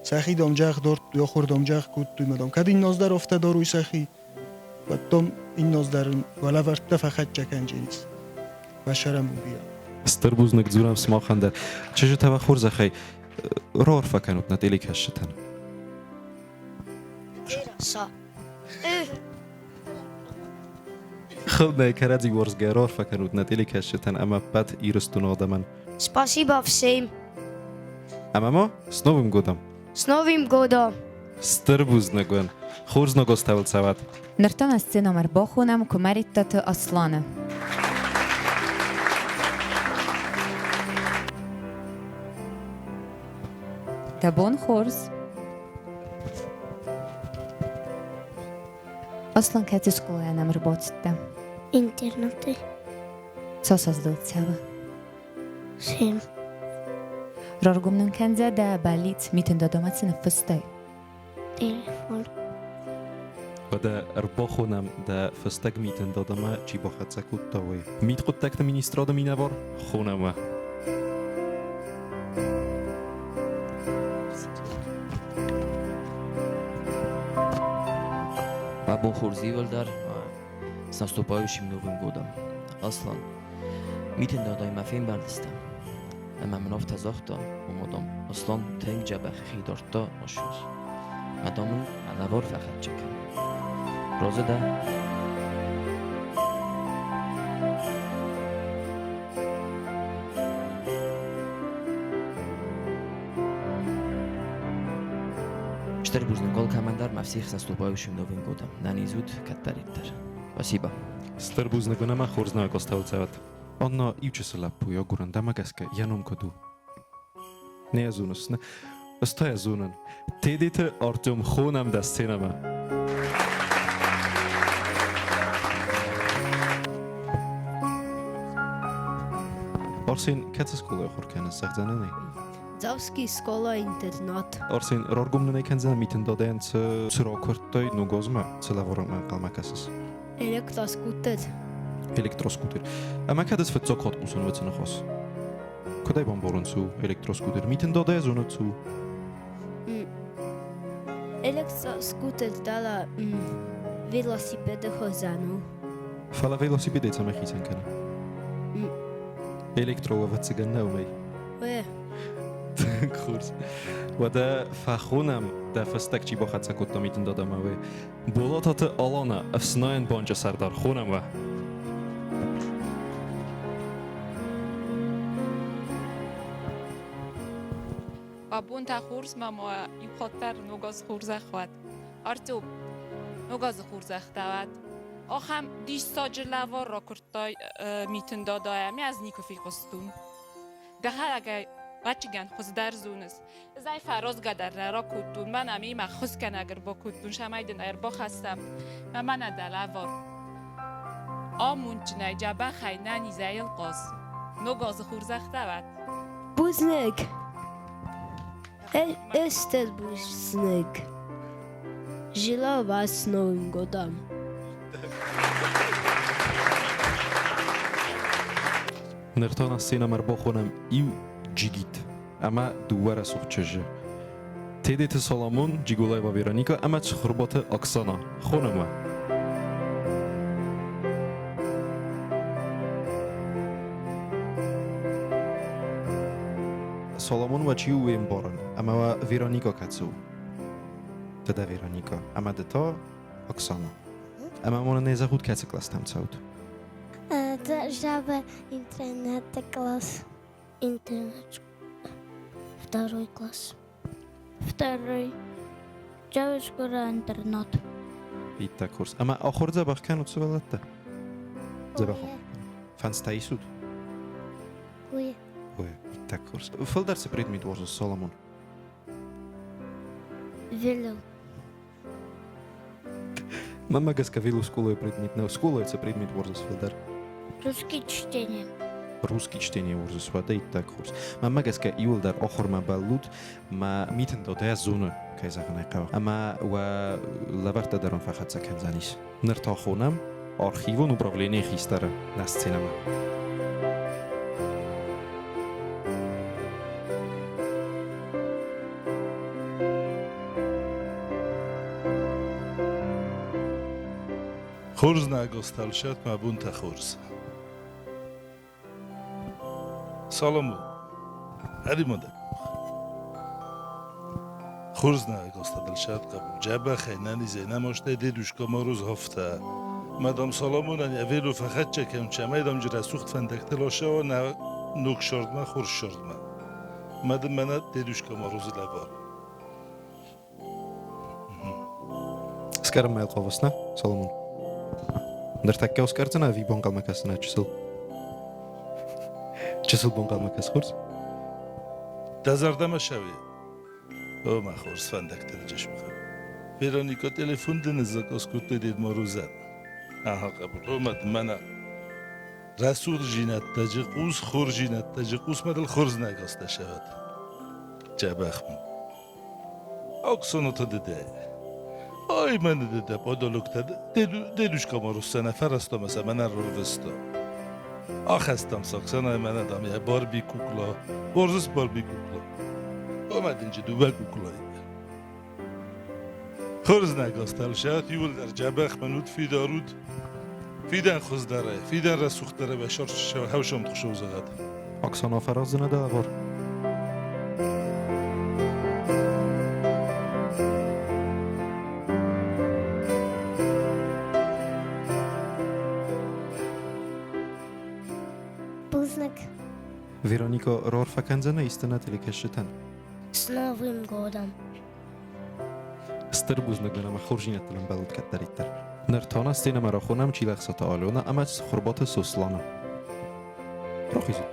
S20: Сӕхи домджах дордтой, ахуыр домджах кодтой мӕ дам, кӕд инноз дӕр афтӕ дарой сӕхи, уӕд дам инноз дӕр уӕлӕвӕрдтӕ фӕхӕццӕ кӕндженис. Уӕ сӕрӕн бирӕ.
S1: Стыр бузныг дзурӕм сымахӕн дӕр. Чызджытӕ уӕ хорзӕхӕй раарфӕ кӕнут нӕ телекӕсджытӕн.
S3: Са.
S1: Хылнӕй кӕрӕдзи уарзгӕ раарфӕ кӕнут нӕ телекӕсджытӕн ӕмӕ ӕппӕт Ирыстоны адӕмӕн.
S3: Спасибо всем.
S1: Ӕмӕ ма с Новым годом!
S3: С Новым годом!
S1: Стыр бузныг уын! Хорз ногозтӕ цӕуӕт!
S9: Ныр та нӕ сценӕмӕ ӕрбахонӕм Куымӕридтаты Асланы. Дӕ бон хорз! Аслан кӕцы скъолайӕ нӕм ӕрбацыдтӕ?
S3: Интернаты.
S9: Цас аздыл цӕуы?
S3: Сем.
S9: Раргом нын кӕндзӕ дӕ бӕллиц Митын Дадамӕ цы ныффыстай?
S3: Телефон.
S1: Уӕдӕ ӕрбахонӕм дӕ фыстӕг Митын Дадамӕ чи бахӕццӕ кодта, уый. Мидхъуыддӕгты министрады минӕвар хонӕм уӕ.
S22: Абон хорз иуылдӕр с наступающим Новым годом. Аслан, Митын Дадаймӕ фембӕлдыстӕм, ӕмӕ мын афтӕ загъта, ома, дам, Аслан тынг дзӕбӕх хи дардта ӕссӕдз. Мӕ, дам, ын мӕ лӕвар фӕхӕццӕ кӕн. Разы дӕ? Стыр бузныг алкӕмӕн дӕр мӕ всех с наступающим Новым годом. Нӕниз ут кӕддӕриддӕр. Спасибо.
S1: Стыр бузныг уын ӕмӕ хорз нӕ костӕуцӕуӕт. Анна иучысыл лӕппуйы агурын дӕмӕ гӕсгӕ йӕ ном куыд у? Не зоныс, нӕ? Ӕз та йӕ зонын. Тедеты Артем хонӕм дӕ сценӕмӕ. Арсен, кӕцы скъолайы ахуыр кӕныс, зӕгъдзӕнӕ нӕй?
S24: Дзавский скъола-интернат.
S1: Арсен, раргом нын ӕй кӕндзӕнӕ Митын Дадайӕн цы, цы ракуырдтай ногазмӕ, цы лӕвармӕ ӕнхъӕлмӕ кӕсыс?
S24: Электроскутер.
S1: Электроскутер. Ӕмӕ кӕд ӕз фыццаг хатт хъусын уыцы ныхас? Куыд ӕй бамбарын цы у электроскутер? Митын Дадайӕ зоны цы у?
S24: Электроскутер дала велосипеды хуызӕн у.
S1: Фӕлӕ велосипедӕй цӕмӕй хицӕн кӕны? Электро ӕвӕццӕгӕн нӕу мӕй.
S24: Э.
S1: Тынг хорз. Уӕдӕ фӕхонӕм дӕ фӕстаг чи бахӕццӕ кодта Митын Дадамӕ, уый. Болататы Алана, ӕфснайӕн банчы сӕрдар, хонӕм уӕ.
S13: Бабонтӕ хорз, мама, иу хатт дӕр ног аз хорзӕх уӕд. Артем, ног азы хорзӕх дӕ уӕд. Ахӕм диссаджы лӕвар ракуырдтай Митын дадайӕ, ӕмӕ ӕз никуы фехъуыстон. Дӕхӕдӕг ӕвӕццӕгӕн хуыздӕр зоныс. Ӕз ӕй фӕразгӕ дӕр нӕ ракодтон, мӕнӕ мемӕ ххуысгӕнӕг ӕрбакодтон, цӕмӕй дын ӕрбахӕссӕм. Мӕ мӕнӕ дӕ лӕвар. Амондджынӕй, дзӕбӕхӕй, нӕнизӕй йыл хъаз. Ног азы хорзӕх дӕ уӕд.
S24: Бузныг. Стыр бузныг. Желаю вас с Новым годом.
S1: Ныр та нӕ сценӕмӕ ӕрбахонӕм иу джигит ӕмӕ дыууӕ рӕсугъд чызджы. Тедеты Соломон, Джиголаева Вероника ӕмӕ Цхуырбаты Оксана. Хонӕм уӕ! Соломон уӕ чи у уе мбарын ӕмӕ уӕ Вероника кӕцы у? Ды дӕ Вероника ӕмӕ ды та Оксана. Ӕмӕ ма нын зӕгъут, кӕцы кълӕстӕм цӕут?
S23: Жаба интернет класс. Интернет. Второй класс. Второй. Джавышкура интернат.
S1: Иттӕг хорз. Ӕмӕ ахуыр дзӕбӕх кӕнут сывӕллӕттӕ? Дзӕбӕх. Фӕндзтӕ исут?
S23: Ой.
S1: Ой, иттӕг хорз. Фылдӕр цы предмет уарзыс, Соломон?
S23: Велел.
S1: Мӕнмӕ гӕсгӕ вело скъолайы предмет нӕу. Скъолайы цы предмет уарзыс фылдӕр?
S23: Русский чтение.
S1: Русский чтение уарзыс, уӕдӕ иттӕг хорз. Мӕнмӕ гӕсгӕ иуылдӕр ахуырмӕ бӕллут, мӕ митындадӕ зоны, кӕй зӕгъын ӕй хъӕуы. Ӕмӕ уӕ лӕвӕрттӕ дӕр уын фӕхӕццӕ кӕндзӕнис. Ныр та хонӕм архивон управленийы хистӕры нӕ сценӕмӕ.
S2: Хорз нӕ госталшат мӕ бунтӕ хорз. Соломон, ӕри-ма дӕ къух. Хорз нӕ госталшат хъӕбул, дзӕбӕхӕй, нӕнизӕй, нӕ мастӕй дедушка Мороз хафта. Мадам Соломонӕн йӕ вело фӕхӕццӕ кӕнча, майдам джы рӕсугъд фӕндӕгтыл ашӕуа нӕ ног сӕрдмӕ, хорз сӕрдмӕ. Мӕ дын мӕнӕ дедушка Морозы лӕвар.
S1: Скъӕрынмӕ хъавыс, нӕ, Соломон? Ныртӕккӕ скъӕрдзынӕ ӕви бонхъӕлмӕ кӕсдзынӕ чысыл? Чысыл бонхъӕлмӕ кӕс, хорз?
S2: Дӕ зӕрдӕмӕ сӕви? О, мӕ хорз фӕндӕгты рджысмхъ. Вероникӕ телефон дын закъаз кодтой Дед Морозӕн. Аха, хъӕбул, о, мӕ мӕнӕ рӕсугъд хъус, хорздзинӕдтӕджы хъус мӕ дыл хорз нӕ гӕстӕ сӕвӕд. Дзӕбӕх мын. Оксана дede. Ай мӕнӕ дедӕ подолугтӕ дедушка Маруссана фӕрӕзта сӕ мӕнӕ рарвыста. Ахӕстам сӕ Оксана мӕнӕ дам йӕ Барби кукла. Уарзыс Барби кукла? Омӕ дынджы дыууӕ куклайы. Хорз нӕ гастӕлсӕт иууылдӕр дзӕбӕх мын уыд, фидар уыд. Фидӕн хуыздӕрӕй, фидӕн рӕсугъддӕрӕй хӕвсӕмт хуысау зӕгъӕд.
S1: Оксана фӕраздзынӕ дӕ лӕвар?
S23: Бузныг.
S1: Вероникӕ раарфӕ кӕндзӕнӕ исты нӕ телекӕсджытӕн?
S23: С Новым годом!
S1: Стыр бузныг дын ӕмӕ хорздзинӕдтыл ӕмбӕлут кӕддӕриддӕр. Ныр та нӕ сценӕмӕ рахонӕм Чилӕхсаты Алёнӕ ӕмӕ Цхуырбаты Сосланы. Рахизут.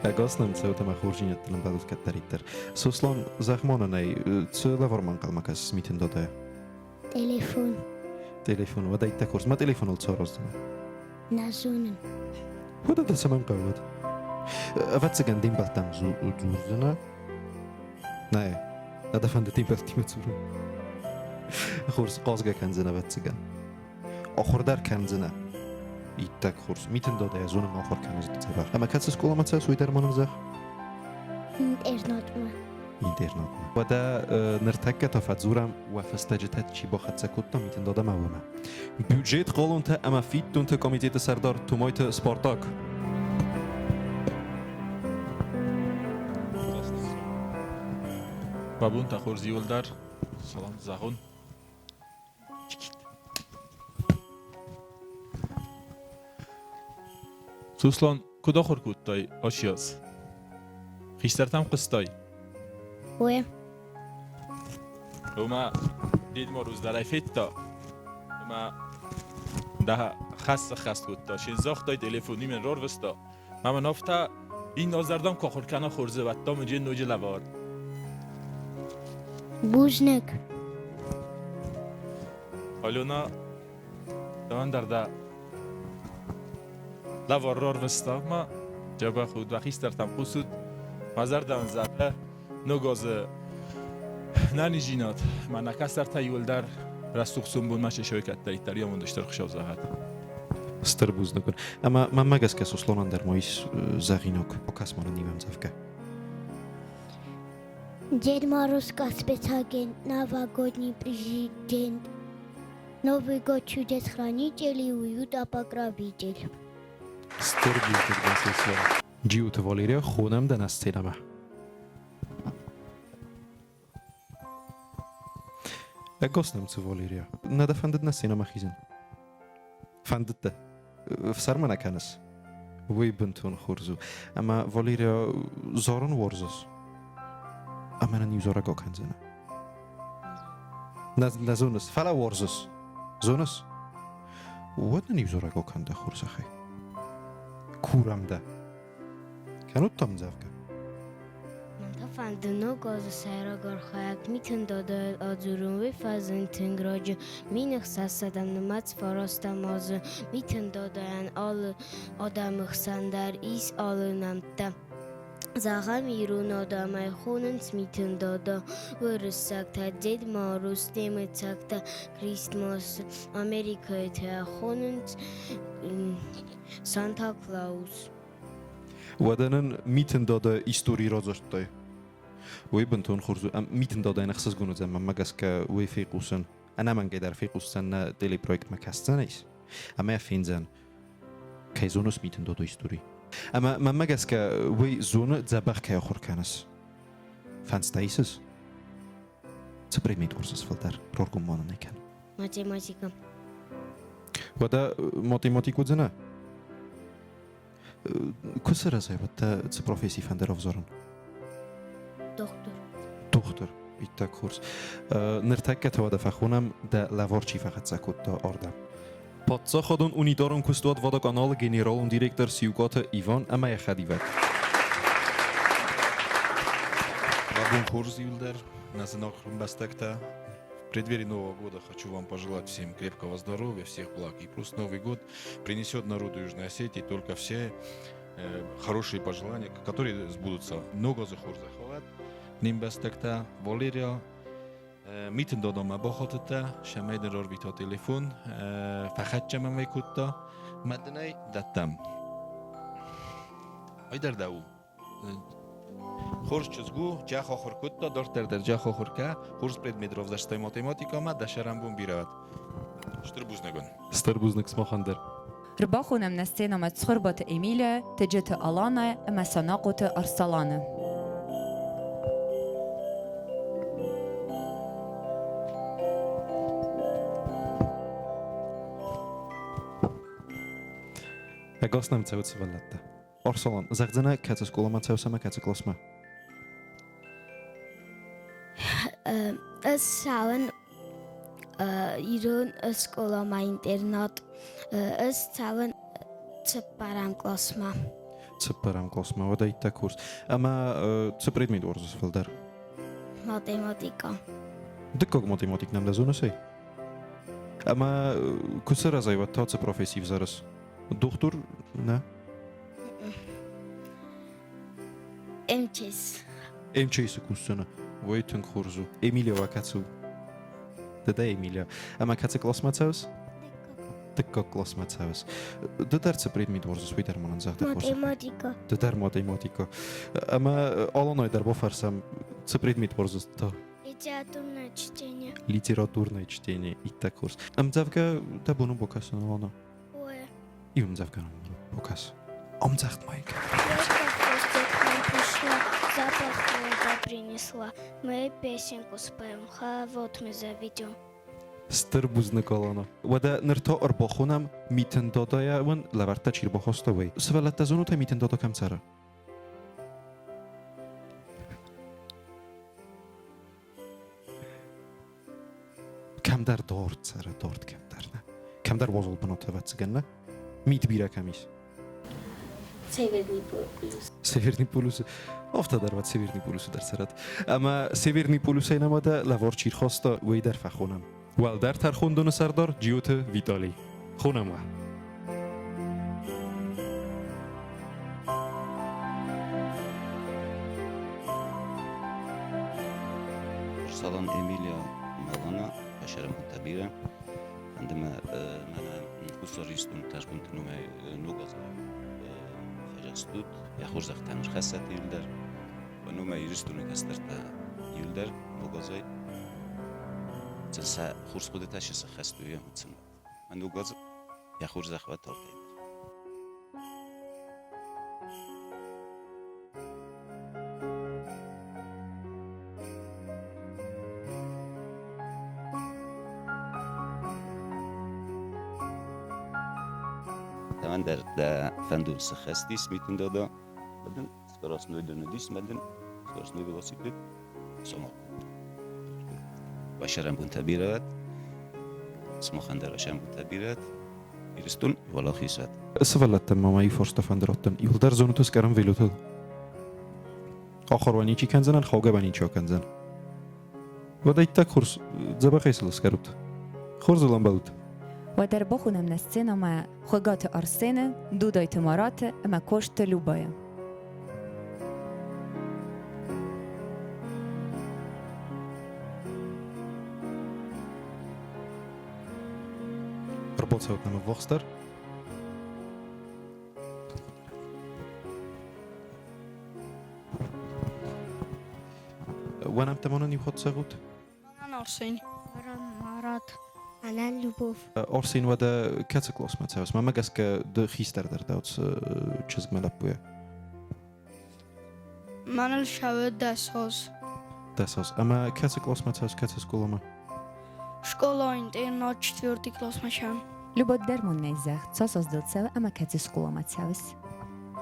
S1: Ӕгас нӕм цӕут ӕмӕ хорздзинӕдтыл ӕмбӕлут кӕддӕриддӕр. Сослан, зӕгъ-ма нын ӕй, цы лӕвармӕ ӕнхъӕлмӕ кӕсыс Митын Дадайӕ?
S23: Телефон.
S1: Телефон. Уӕдӕ иттӕг хорз. Мӕ телефоныл цы араздзынӕ?
S23: Нӕ зонын.
S1: Уӕдӕ дӕ цӕмӕн хъӕуы уӕд? Ӕвӕццӕгӕн де мбӕлттӕм дзурдзынӕ? Нӕ, нӕ дӕ фӕнды де мбӕлттимӕ дзурын? Хорз, хъазгӕ кӕндзынӕ, ӕвӕццӕгӕн. Ахуыр дӕр кӕндзынӕ. Иттӕг хорз. Митын дадайӕ зонын ахуыр кӕнын дзӕбӕх. Ӕмӕ кӕцы скъоламӕ цӕуыс, уый дӕр ма нын зӕгъ.
S23: Интернатмӕ.
S1: Интернатмӕ. Уӕдӕ ныртӕккӕ та фӕдзурӕм, уӕ фӕстӕджытӕ чи бахӕццӕ кодта Митын дадамӕ, уымӕ. Бюджет хъалонтӕ ӕмӕ фиддонты комитеты сӕрдар Томайты Спартак.
S4: Бабунтӕ хорз иуылдӕр. Салам зӕгъун. Сослан, куыд ахуыр кодтай аци аз? Хистӕртӕм хъуыстай?
S24: Уе.
S4: Омӕ Дед Мороз дӕр ӕй федта, ӕмӕ дӕ хӕс сӕххӕст кодта. Се загътай, телефони мин рарвыста. Ӕмӕ мын афтӕ иннӕ зӕрдӕм куы ахуыр кӕна хорзы, уӕд та мын ноджы лӕвар.
S24: Бузныг.
S4: Алена, дӕуӕн дӕр дӕ лӕвар рарвыста ма дзӕбӕх ут, уӕ хистӕртӕм хъусут. Мӕ зӕрдӕ уын зӕгъы, ног азы нӕниздзинад, мӕнӕ кӕстӕртӕ иуылдӕр рӕсугъд сомбонмӕ се кӕддӕриддӕр амонд стыр Хуыцау зӕгъӕд.
S1: Стыр бузныг уын. Ӕмӕ мӕнмӕ гӕсгӕ Сосланӕн дӕр ма ис зӕгъинаг. Бакӕс ма нын иу ӕмдзӕвгӕ.
S23: Дед Мороз спецагент, новогодний президент. Новый год чудес хранитель и уюта покровитель.
S1: Стыр бузныг дӕ, Сослан. Джиоты Валерия, хонӕм дӕ нӕ сценӕмӕ. Ӕгас нӕм цы, Валерия? Нӕ дӕ фӕндыд нӕ сценӕмӕ хизын? Фӕндыд дӕ? Ӕфсӕрмы нӕ кӕныс? Уый бынтон хорз у. Ӕмӕ, Валерия, зарын уарзыс? Ӕмӕ нын иу зарӕг акӕндзынӕ. Нӕ, нӕ зоныс, фӕлӕ уарзыс. Зоныс? Уӕд нын иу зарӕг акӕн дӕ хорзӕхӕй. Курӕм дӕ. Кӕнут та ӕмдзӕвгӕ?
S24: Мӕн та фӕнды ног азы сӕйраг архайӕг Митын Дадайыл адзурын. Уый фӕзынд тынг раджы, 1600 нымӕц фарастӕм азы. Митын Дадайӕн алы адӕмы хсӕн дӕр ис алы нӕмттӕ. Зӕгъӕм, ирон адӕмӕй хонынц Митын Дада, уырыссӕгтӕ Дед Мороз, немыцӕгтӕ Кристмас, Америкӕйы та хонынц Санта Клаус.
S1: Уӕдӕ нын Митын Дада истори радзырдтай. Уый бынтон хорз у. Митын Дадайӕн ӕхсызгон уыдзӕн, мӕнмӕ гӕсгӕ, уый фехъусын. Ӕнӕмӕнгӕй дӕр фехъусдзӕн нӕ телепроектмӕ кӕсдзӕнис ӕмӕ йӕ фендзӕн, кӕй зоныс Митын Додо истори. Ӕмӕ мӕнмӕ гӕсгӕ, уый зоны, дзӕбӕх кӕй ахуыр кӕныс. Фӕндзтӕ исыс? Цы предмет уарзыс фылдӕр? Раргом ма нын ӕй кӕн.
S24: Математика.
S1: Уӕдӕ математик уыдзынӕ? Куы сырӕзай, уӕд дӕ цы професси фӕнды равзарын?
S24: Дохтыр.
S1: Дохтыр. Иттӕг хорз. Ныртӕккӕ та уӕдӕ фӕхонӕм, дӕ лӕвар чи фӕхӕццӕ кодта ардӕм. Паддзахадон унитарон куыстуат Водоканал-ы генералон директор Сиукъаты Иван ӕмӕ йӕ хӕдивӕг.
S7: Абон хорз иуылдӕр, нӕ зынаргъ ӕмбӕстӕгтӕ. В преддверии Нового года хочу вам пожелать всем крепкого здоровья, всех благ. И пусть Новый год принесет народу Южной Осетии только все хорошие пожелания, которые сбудутся. Много захор не мбӕстӕгтӕ, Валерия, Митын дадамӕ бахатыдтӕ, сӕмӕй дын рарвита телефон, фӕхӕццӕ мӕм ӕй кодта, мӕ дын ӕй дӕттӕм. Ай дӕр дӕ у. Хорз чызг у, джах ахуыр кодта, дарддӕр дӕр джах ахуыр кӕ, хорз предмет равзӕрстай математикӕмӕ, дӕ сӕрӕнбон бирӕ уӕд. Стыр бузныг уын.
S1: Стыр бузныг сымахӕн дӕр.
S9: Рбахонӕм нӕ сценӕмӕ Цхуырбаты Эмилия, Тыджыты Аланӕ ӕмӕ Санахъоты Арсаланы.
S1: Ӕгас нӕм цӕуы сывӕллӕттӕ. Арсалан, зӕгъдзынӕ, кӕцы скъоламӕ цӕуыс ӕмӕ кӕцы къласмӕ?
S24: Ӕз цӕуын ирон скъоламӕ интернат. Ӕз цӕуын цыппӕрӕм къласмӕ.
S1: Цыппӕрӕм къласмӕ, уӕдӕ иттӕг хорз. Ӕмӕ цы предмет уарзыс фылдӕр?
S24: Математикӕ.
S1: Дыккаг математик нӕм дӕ зоныс ӕй? Ӕмӕ куы сырӕзай, уӕд та цы професси взарыс? Дохтыр нӕ?
S24: МЧС.
S1: МЧС-ы кусдзӕнӕ. Ой, тынг хорз у. Эмилия уӕ кӕцы у? Ды дӕ Эмилия. Ӕмӕ кӕцы къласмӕ цӕуыс? Дыккаг къласмӕ цӕуыс. Ды дӕр цы предмет уарзыс, уый дӕр мӕнӕн зӕгъ дӕ хорзӕхӕй.
S23: Математика.
S1: Ды дӕр математика. Ӕмӕ Аланай дӕр бафӕрсӕм, цы предмет уарзыс ды та?
S23: Литературное чтение.
S1: Литературное чтение. Иттӕг хорз. Ӕмдзӕвгӕ дӕ бон у бакӕсын, Алана?
S23: Ой.
S1: Иу ӕмдзӕвгӕ бакӕс. Ӕмдзӕгъд ма кӕн.
S23: Елка в гости к нам пришла, запах меда принесла. Мы песенку споем, хоровод мы заведем.
S1: Стыр бузныг, Алана. Уӕдӕ ныр та ӕрбахонӕм Митын Дадайӕ уын лӕвӕрттӕ чи рбахаста, уый. Сывӕллӕттӕ зонут, Митын Дада кӕм цӕры? Кӕмдӕр дард цӕры, дард кӕмдӕр нӕ. Кӕмдӕр уазал бынат, ӕвӕццӕгӕн, нӕ? Мит бирӕ кӕм ис?
S6: Северный полюс.
S1: Северный полюсы. Афтӕ дӕр уӕд Северный полюсы дӕр цӕрӕд. Ӕмӕ Северный полюсӕй нӕма дӕ лӕвар чи рхаста, уый дӕр фӕхонӕм. Уӕлдӕр тӕрхондоны сӕрдар Джиоты Виталий. Хонӕм уӕ.
S11: Салам Эмилия Малана, Башарам Табира. Фӕнды мӕ мӕнӕ Хуссар Ирыстоны тӕрхонты номӕй ног азы фӕзӕгъстут, йӕ хорзӕхтӕ ӕрхӕссӕт иуылдӕр. Уӕ номӕй Ирыстоны кӕстӕртӕ иуылдӕр ног азӕй сын сӕ хорз хъуыдытӕ се сӕххӕст уой ӕмӕ сын ног аз йӕ хорзӕх уӕд алкӕй дӕр. Тӕмӕн дӕр дӕ фӕндон сыххӕст ис Митын дада. Мадын скоростной дын уыдис, мадын скоростной велосипед сомал. Уӕ сӕрӕнбонтӕ бирӕ уӕд, сымахӕн дӕр уӕ сӕрӕнбонтӕ бирӕ уӕд. Ирыстон уӕлахиз уӕд.
S1: Сывӕллӕттӕн ма мӕ иу фарста фӕнды раттын. Иуылдӕр зонут скъӕрын велотыл? Ахуыр уӕ ничи кӕндзӕн, ӕрхаугӕ уӕ ничи акӕндзӕн. Уӕдӕ иттӕг хорз, дзӕбӕхӕй сыл скӕрут. Хорз ыл ӕмбӕлут.
S9: Уӕд ӕрбахонӕм нӕ сценӕмӕ Хуыгаты Арсены, Дудайты Мараты ӕмӕ Косты Любӕйы.
S1: Ӕрбацӕут нӕм ӕввахсдӕр. Уӕ нӕмттӕ ма нын иу хатт зӕгъут?
S12: Мӕнӕн Арсен.
S23: Мӕнӕн Марат. Мӕнӕн Любовь.
S1: Арсен, уӕдӕ кӕцы къласмӕ цӕуыс? Мӕнмӕ гӕсгӕ ды хистӕр дӕр дӕ чызгмӕ лӕппуйӕ.
S12: Мӕныл цӕуы 10 аз.
S1: 10 аз. Ӕмӕ кӕцы къласмӕ цӕуыс, кӕцы скъоламӕ?
S12: Скъола-интернат четвертый классмӕ цӕуын.
S9: Любо дӕр мын нӕ зӕгъ, цас аз дыл цӕуы ӕмӕ кӕцы скъоламӕ цӕуыс?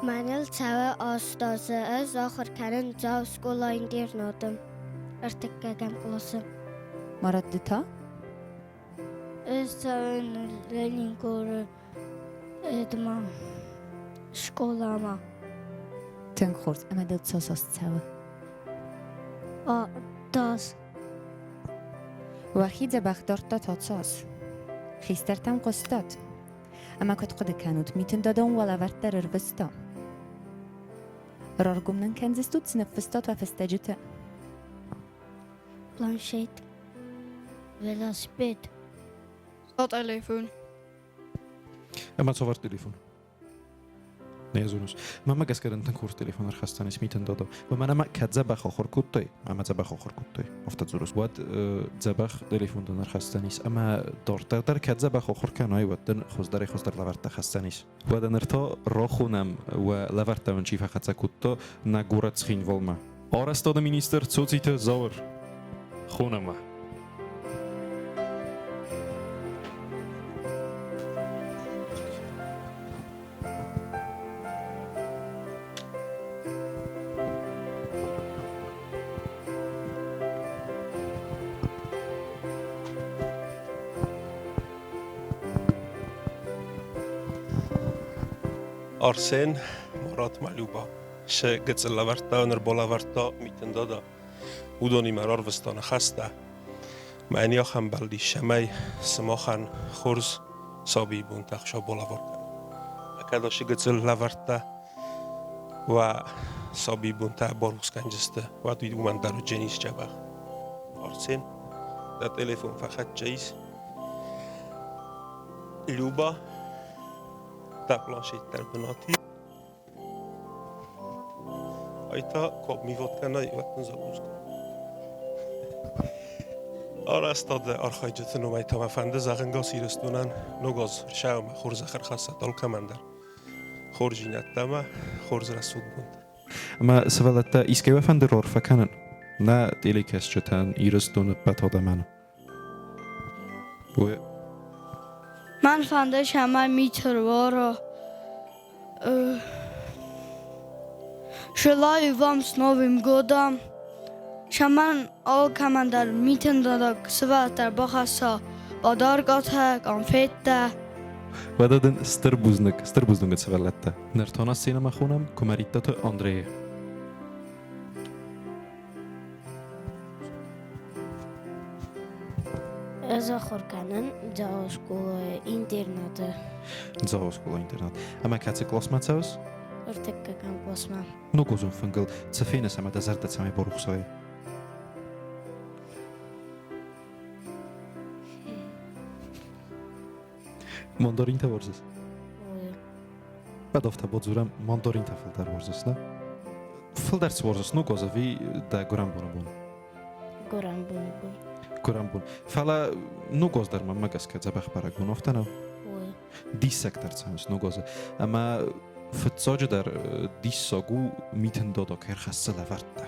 S23: Мӕныл цӕуы 8 азы. Ӕз ахуыр кӕнын Дзау скъола-интернаты ӕртыккӕгӕм къласы.
S9: Марат, ды та?
S23: Ӕз цӕуын Ленингоры Эдма скъоламӕ.
S9: Тынг хорз. Ӕмӕ дыл цас аз цӕуы?
S23: 10.
S9: Уӕхи дзӕбӕх дардтат ацас. Хистӕртӕм хъуыстат. Ӕмӕ куыд хъуыды кӕнут, Митын Дадон уӕ лӕвӕрттӕ ӕрырвыста? Раргом нын кӕндзыстут, цы ныффыстат уӕ фыстӕджыты?
S23: Планшет, велосипед.
S12: Телефон.
S1: Ӕмӕ цавӕр телефон? Нӕ зоныс. Мӕнмӕ гӕсгӕ дын тынг хорз телефон ӕрхӕсдзӕнис Митын Дада. Уымӕн ӕмӕ кӕд дзӕбӕх ахуыр кодтай, ӕмӕ дзӕбӕх ахуыр кодтай, афтӕ дзурыс, уӕд дзӕбӕх телефон дын ӕрхӕсдзӕнис ӕмӕ дарддӕр дӕр кӕд дзӕбӕх ахуыр кӕнай, уӕд дын хуыздӕрӕй-хуыздӕр лӕвӕрттӕ хӕсдзӕнис. Уӕдӕ ныр та рахонӕм, уӕ лӕвӕрттӕ уын чи фӕхӕццӕ кодта нӕ горӕт Цхинвалмӕ. Арӕзтады министр Цоциты Зауыр. Хонӕм уӕ.
S5: Арсен, Марат мӕ Люба сӕ гыццыл лӕвӕрттӕ ныр балӕвӕрдта Митын Дада. Уыдонимӕ рарвыста ныхӕстӕ. Мӕн ахӕм бӕллиц, цӕмӕй сымахӕн хорз сабийы бонтӕ ӕхсӕв балӕвар кӕнон. Кӕд ацы гыццыл лӕвӕрттӕ уӕ сабийы бонтӕ барухс кӕндзысты, уӕд уый уымӕн дӕр уыдзӕнис дзӕбӕх. Арсен, дӕ телефон фӕхӕццӕ ис. Люба, дӕ планшет дӕр бынат и. Ай та куы обмивот кӕнай, уӕд дын загрузка. Арӕзтады архайджыты номӕй та мӕ фӕнды зӕгъын Гас Ирыстонӕн ног аз сӕумӕ хорзӕх ӕрхӕссӕд алкӕмӕн дӕр. Хорздзинӕдтӕ ӕмӕ хорз рӕсугъд бонтӕ.
S1: Ӕмӕ сывӕллӕттӕ искӕй уӕ фӕнды рарфӕ кӕнын? Нӕ телекӕсджытӕн, Ирыстоны ӕппӕт адӕмӕн. Уӕ.
S14: Мӕн фӕнды, цӕмӕй мит ӕруара. Желаю вам с Новым годом! Цӕмӕн алкӕмӕн дӕр митын дӕдӕг сывӕллӕттӕ бахӕсса подаркатӕ, конфеттӕ.
S1: Уӕдӕ дын стыр бузныг, стыр бузныг сывӕллӕттӕ. Нӕртон сценӕмӕ хонӕм Куымӕридтаты Андрейы.
S6: Ӕз ахуыр кӕнын Дзауы скъолайы интернаты.
S1: Дзауы скъолайы интернат. Ӕмӕ кӕцы къласмӕ цӕуыс?
S6: Ӕртыккӕгӕм къласмӕ.
S1: Ногазон фынгыл цы феныс ӕмӕ дӕ зӕрдӕ цӕмӕй барухс уай? Мандаринтӕ уарзыс? Уӕд афтӕ бадзурӕм, мандаринтӕ фылдӕр уарзыс, нӕ? Фылдӕр цы уарзыс, ног аз ӕви дӕ гуырӕнбоны бон?
S6: Гуырӕнбоны бон.
S1: Гуырӕнбон. Фӕлӕ ног аз дӕр мӕнмӕ гӕсгӕ дзӕбӕх бӕрӕгбон, афтӕ нӕу? Диссагдӕр цӕуынц ног азы. Ӕмӕ фыццаджыдӕр диссаг у Митын Дада кӕй ӕрхӕссы лӕвӕрттӕ.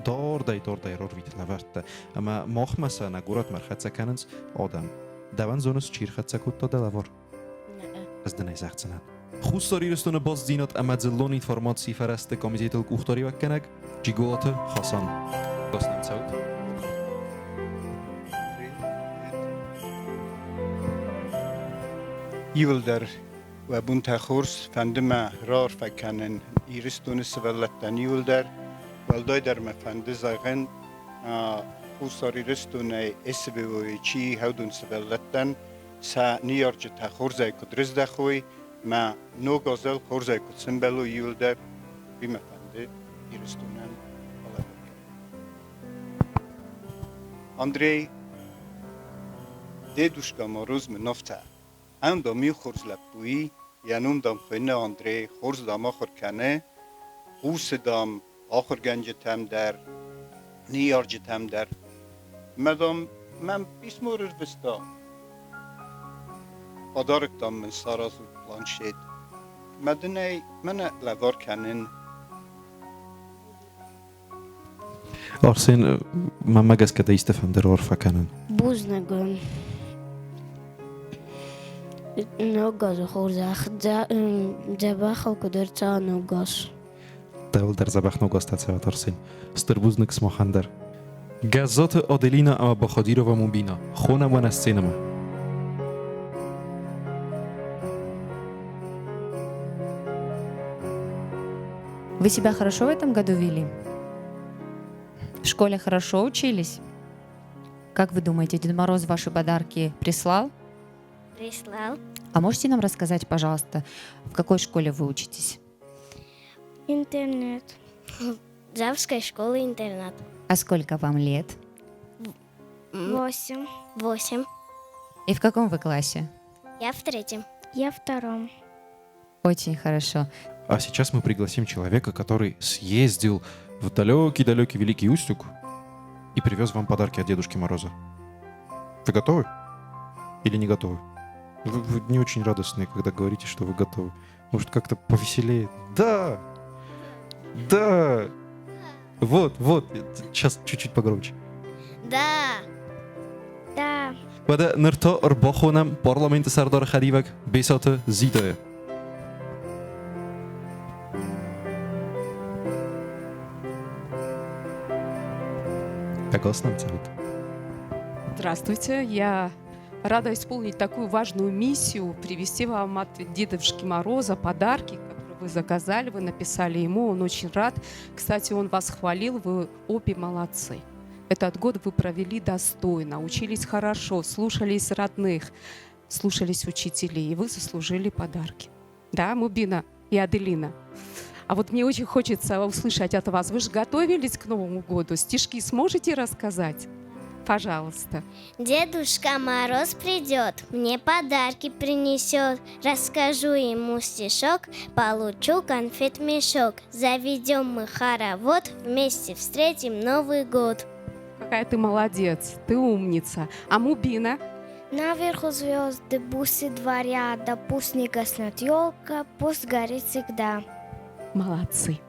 S1: Дардӕй-дардӕй рарвиты лӕвӕрттӕ. Ӕмӕ махмӕ сӕ нӕ горӕтмӕ ӕрхӕццӕ кӕнынц адӕм. Дӕуӕн зоныс, чи ӕрхӕццӕ кодта дӕ лӕвар? Ӕз дын ӕй зӕгъдзынӕн. Хуссар Ирыстоны бастдзинад ӕмӕ дзыллон информацийы фӕрӕзты комитетыл къухдариуӕггӕнӕг Джиголаты Хасан. Гас нӕм цӕут.
S16: Иуылдӕр уӕ бунтӕ хорз, фӕнды мӕ раарфӕ кӕнын Ирыстоны сывӕллӕттӕн иуылдӕр. Уӕлдайдӕр мӕ фӕнды зӕгъын, Хуссар Ирыстонӕй СВО-йы чи хӕудон сывӕллӕттӕн сӕ ныййарджытӕ хорзӕй куыд рыздӕхой, мӕ ног азыл хорзӕй куыд сӕмбӕлой иуылдӕр, уый мӕ фӕнды Ирыстонӕн балӕвар кӕнын. Андрей, дедушка Мороз мын афтӕ, ам дам иу хорз лӕппу и, йӕ ном дам хуыйны Андрей, хорз дам ахуыр кӕны, хъусы дам ахуыргӕнджытӕм дӕр, ныййарджытӕм дӕр. Мӕ дам мӕм писмо рырвыста. Подарок дам мын саразут планшет. Мӕ дын ӕй мӕнӕ лӕвар кӕнын.
S1: Арсен, мӕнмӕ гӕсгӕ дӕ исты фӕнды раарфӕ кӕнын?
S6: Бузныг уын. Ног азы хорзӕх дзӕбӕхыл куыд ӕрцӕуа ног аз.
S1: Дӕуыл дӕр дзӕбӕх ног азтӕ цӕуӕд, Арсен. Стыр бузныг сымахӕн дӕр. Гӕззаты Аделина ӕмӕ Бахадирова Мубина. Хонӕм уӕ нӕ сценӕмӕ.
S9: Вы себя хорошо в этом году вели? В школе хорошо учились? Как вы думаете, Дед Мороз ваши подарки прислал?
S23: Прислал.
S9: А можете нам рассказать, пожалуйста, в какой школе вы учитесь?
S23: Интернет. Завской школы-интернат.
S9: А сколько вам лет?
S23: 8. 8.
S9: И в каком вы классе?
S23: Я в третьем. Я в втором.
S9: Очень хорошо.
S1: А сейчас мы пригласим человека, который съездил в далекий-далекий Великий Устюг и привез вам подарки от Дедушки Мороза. Вы готовы? Или не готовы? Вы не очень радостные, когда говорите, что вы готовы. Может, как-то повеселее? Да! Да! Вот, вот, сейчас чуть-чуть погромче.
S23: Да! Да!
S1: Уӕдӕ ныр та ӕрбахонӕм парламенты сӕрдары хӕдивӕг Бесаты Зитӕйы. Ӕгас нӕм цӕут.
S13: Здравствуйте, я рада исполнить такую важную миссию, привезти вам от Дедушки Мороза подарки, которые вы заказали, вы написали ему, он очень рад. Кстати, он вас хвалил, вы обе молодцы. Этот год вы провели достойно, учились хорошо, слушались родных, слушались учителей, и вы заслужили подарки. Да, Мубина и Аделина? А вот мне очень хочется услышать от вас. Вы же готовились к Новому году? Стишки сможете рассказать? Пожалуйста.
S23: Дедушка Мороз придет, мне подарки принесет. Расскажу ему стишок, получу конфет мешок. Заведем мы хоровод, вместе встретим Новый год.
S13: Какая ты молодец, ты умница. А Мубина?
S24: Наверху звезды, бусы два ряда, пусть не гаснет елка, пусть горит всегда.
S13: Молодцы,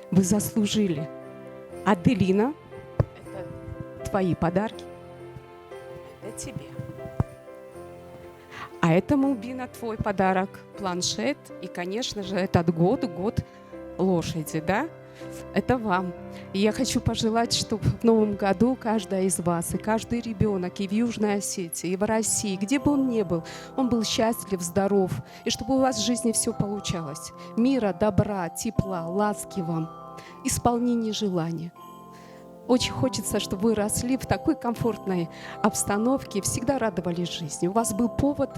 S13: вы заслужили. Аделина, это твои подарки. Это тебе.
S10: А это, Мубина, твой подарок, планшет. И, конечно же, этот год, год лошади, да? Это вам. И я хочу пожелать, чтобы в новом году каждая из вас, и каждый ребенок, и в Южной Осетии, и в России, где бы он ни был, он был счастлив, здоров, и чтобы у вас в жизни все получалось. Мира, добра, тепла, ласки вам, исполнение желания. Очень хочется, чтобы вы росли в такой комфортной обстановке, всегда радовались жизни. У вас был повод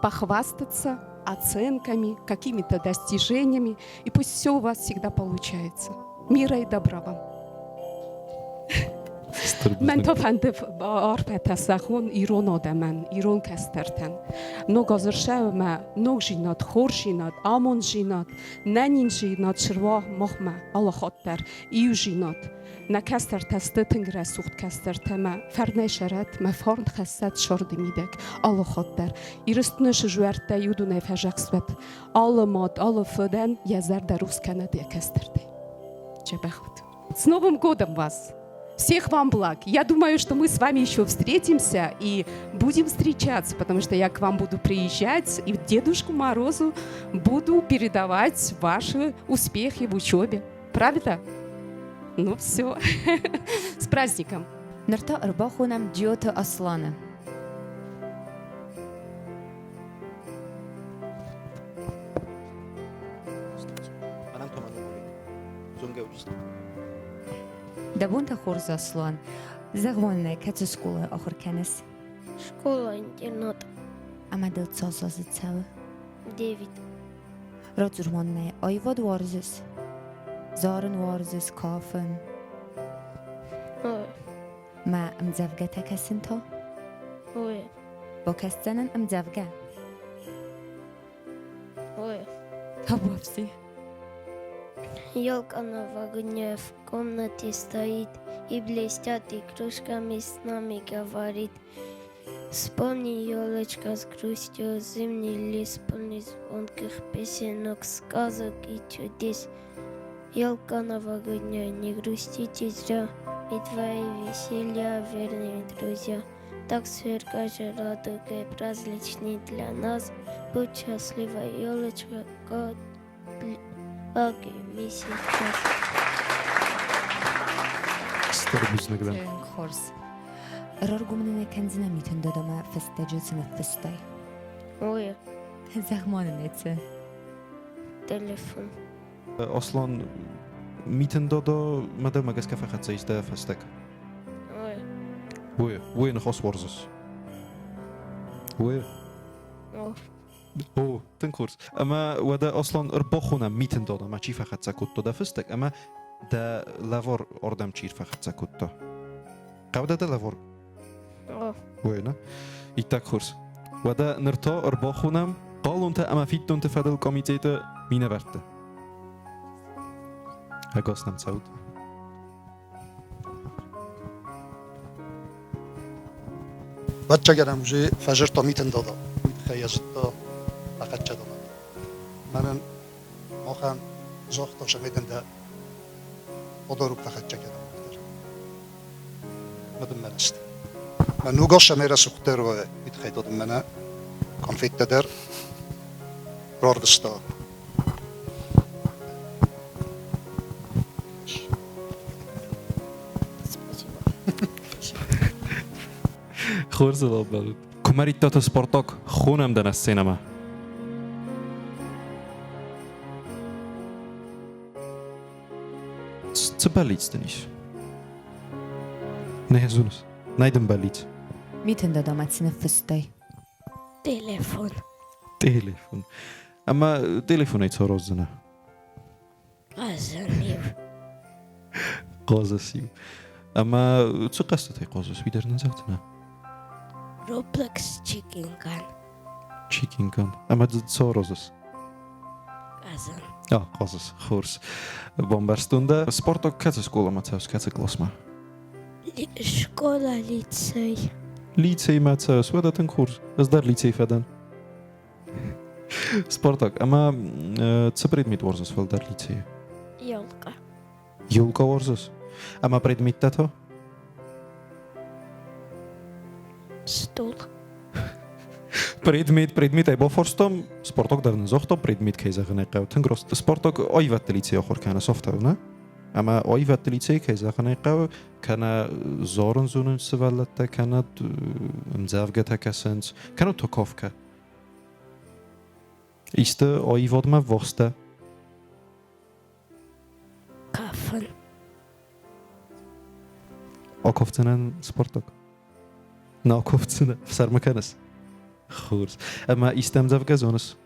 S10: похвастаться оценками, какими-то достижениями, и пусть все у вас всегда получается. Мира и добра вам. Мӕн та фӕнды арфӕтӕ зӕгъон ирон адӕмӕн, ирон кӕстӕртӕн. Ног азы сӕумӕ ногдзинад, хорздзинад, амонддзинад, нӕниздзинад сырва махмӕ алы хатт дӕр, иудзинад. Нӕ кӕстӕртӕ сты тынг рӕсугъд кӕстӕртӕ мӕ фӕрнӕй сӕрӕт, мӕ фарн хӕссӕд сӕрды мидӕг алы хатт дӕр. Ирыстоны сызуӕрттӕ иудонӕй фӕзӕхсуӕд. Алы мад, алы фыдӕн йӕ зӕрдӕ рухс кӕнӕд йӕ кӕстӕртӕй. Дзӕбӕх ут. С Новым годом вас! Всех вам благ. Я думаю, что мы с вами еще встретимся и будем встречаться, потому что я к вам буду приезжать и Дедушку Морозу буду передавать ваши успехи в учебе. Правда? Ну все. С праздником!
S9: Ныр та ӕрбахонӕм Джиоты Асланы. Дӕ бонтӕ хорз, Аслан. Зӕгъ-ма нын, кӕцы скъолайы ахуыр кӕныс?
S6: Школа-интернат.
S9: Ӕмӕ дыл цас азы цӕуы?
S6: Девять.
S9: Радзур ма нын, аивад уарзыс? Зарын уарзыс, кафын?
S6: Ой.
S9: Мӕ ӕмдзӕвгӕтӕ кӕсын та?
S6: Ой.
S9: Бакӕсдзӕнӕн ӕмдзӕвгӕ?
S6: Ой.
S9: Табуапси.
S6: Елка новогодняя в комнате стоит и блестят игрушками с нами говорит. Вспомни, елочка, с грустью зимний лес, полный звонких песенок, сказок и чудес. Елка новогодняя, не грустите зря, ведь твои веселья верные друзья. Так сверкаешь радугой праздничный для нас. Будь счастлива, елочка, год, мы сейчас.
S1: Стыр бузныг дӕн.
S9: Тынг хорз. Раргом нын кӕндзынӕ Митын дадамӕ фыстӕджы цы ныффыстай?
S6: Ой.
S9: Зӕгъ-ма нын цы?
S6: Телефон.
S1: Аслан, Митын дада мӕ дӕумӕ гӕсгӕ фӕхӕццӕ ис дӕ фӕстаг.
S6: Ой.
S1: Ой, ой, ныхас уарзыс. Ой.
S6: О.
S1: О, тынг хорз. Ӕмӕ уӕдӕ Аслан ӕрбахонӕм Митын дадамӕ, чи фӕхӕццӕ кодта дӕ фыстӕг ӕмӕ дӕ лӕвар ардӕм чи фӕхӕццӕ кодта. Хъӕуы дӕ лӕвар?
S6: О.
S1: Ой, нӕ? Иттӕг хорз. Уӕдӕ ныр та ӕрбахонӕм хъалонтӕ ӕмӕ фиддонты фӕдыл комитеты минӕвӕртты. Ӕгас нӕм цӕут.
S15: Ӕвӕццӕгӕн уже фӕзырдта Митын дада, уый тыххӕй йӕ зыдта фӕхӕццӕ Мӕнӕн махӕн загъта, цӕмӕй дын дӕ подарок фӕхӕццӕ кӕнӕм дӕр. Мӕ дын мӕнӕ сты. Мӕ ног аз цӕмӕй рӕсугъддӕр уа, уый тыххӕй та дын мӕнӕ конфеттӕ дӕр рарвыста.
S1: Хорзыл ӕмбӕлут. Куымӕридтаты Спартак хонӕм дӕ нӕ сценӕмӕ. Цы бӕллиц дын ис? Нӕ зоныс? Нӕй дын бӕллиц?
S9: Митын дадамӕ цы ныффыстай?
S6: Телефон.
S1: Телефон. Ӕмӕ телефонӕй цы араздзынӕ?
S6: Хъазӕн-иу.
S1: Хъазыс-иу. Ӕмӕ цы хъӕзтытӕй хъазыс, уый дӕр нын зӕгъдзынӕ?
S6: Roblox Chicken Gun.
S1: Chicken Gun. Ӕмӕ дзы цы аразыс?
S6: Хъазын.
S1: А, хъазыс, хорз. Бамбӕрстон дӕ. Спартак кӕцы скъоламӕ цӕуыс, кӕцы къласмӕ?
S6: Школа лицей.
S1: Лицеймӕ цӕуыс, уӕдӕ тынг хорз. Ӕз дӕр лицей фӕдӕн. Спартак, ӕмӕ цы предмет уарзыс фылдӕр лицейы?
S6: Елка.
S1: Елка уарзыс? Ӕмӕ предметтӕ та?
S6: Стул.
S1: Предмет предметӕй бафарстам, Спартак дӕр нын загъта, предмет кӕй зӕгъын ӕй хъӕуы, тынг раст. Спартак аивӕдты лицейы ахуыр кӕны софтау, нӕ? Ӕмӕ аивӕдты лицейы кӕй зӕгъын ӕй хъӕуы, кӕнӕ зарын зонынц сывӕллӕттӕ, кӕнӕ ӕмдзӕвгӕтӕ кӕсынц, кӕнӕ то кафгӕ. Исты аивадмӕ ввахс дӕ?
S6: Кафын.
S1: Акафдзынӕн Спартак? Нӕ акафдзынӕ, ӕфсӕрмы кӕныс? Хорз. Ӕмӕ исты ӕмдзӕвгӕ зоныс?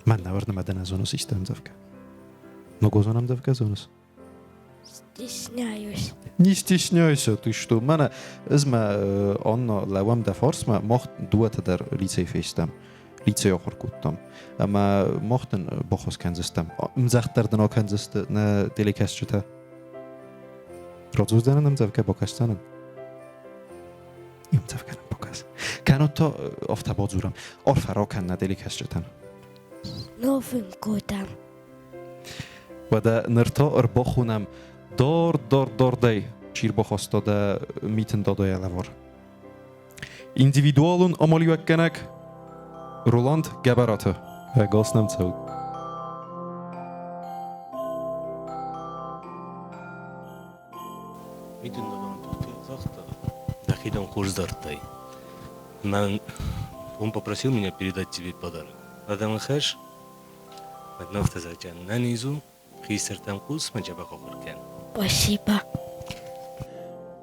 S1: Мӕн нӕ уырны, мӕ дӕ нӕ зоныс исты ӕмдзӕвгӕ. Ногозон ӕмдзӕвгӕ зоныс?
S6: Стесняюсь.
S1: Не стесняйся, ты что? Мӕнӕ ӕз мӕ Анна лӕууӕм дӕ фарсмӕ, мах дыууӕтӕ дӕр лицей фестӕм, лицей ахуыр кодтам. Ӕмӕ мах дын баххуыс кӕндзыстӕм. Ӕмдзӕгъд дӕр дын акӕндзысты нӕ телекӕсджытӕ. Радзурдзӕнӕн ӕмдзӕвгӕ бакӕсдзӕнӕн. Ӕмдзӕвгӕ нын бакӕс. Кӕннод та афтӕ бадзурӕм. Арфӕ ракӕн нӕ телекӕсджытӕн.
S6: Новым годом!
S1: Уӕдӕ ныр та ӕрбахонӕм дард-дард-дардӕй чи рбахаста дӕ Митын Дадайӕ лӕвар. Индивидуалон амалиуӕггӕнӕг Роланд Гӕбӕраты. Ӕгас нӕм цӕут.
S8: Митын Дадамӕ туххӕй загъта, дӕхи дӕм хорз дардтай. Мӕн он попросил меня передать тебе подарок. Адӕмы хӕс Нӕниз у, хистӕртӕм хъус мӕ дзӕбӕх ахуыр кӕн.
S6: Спасибо.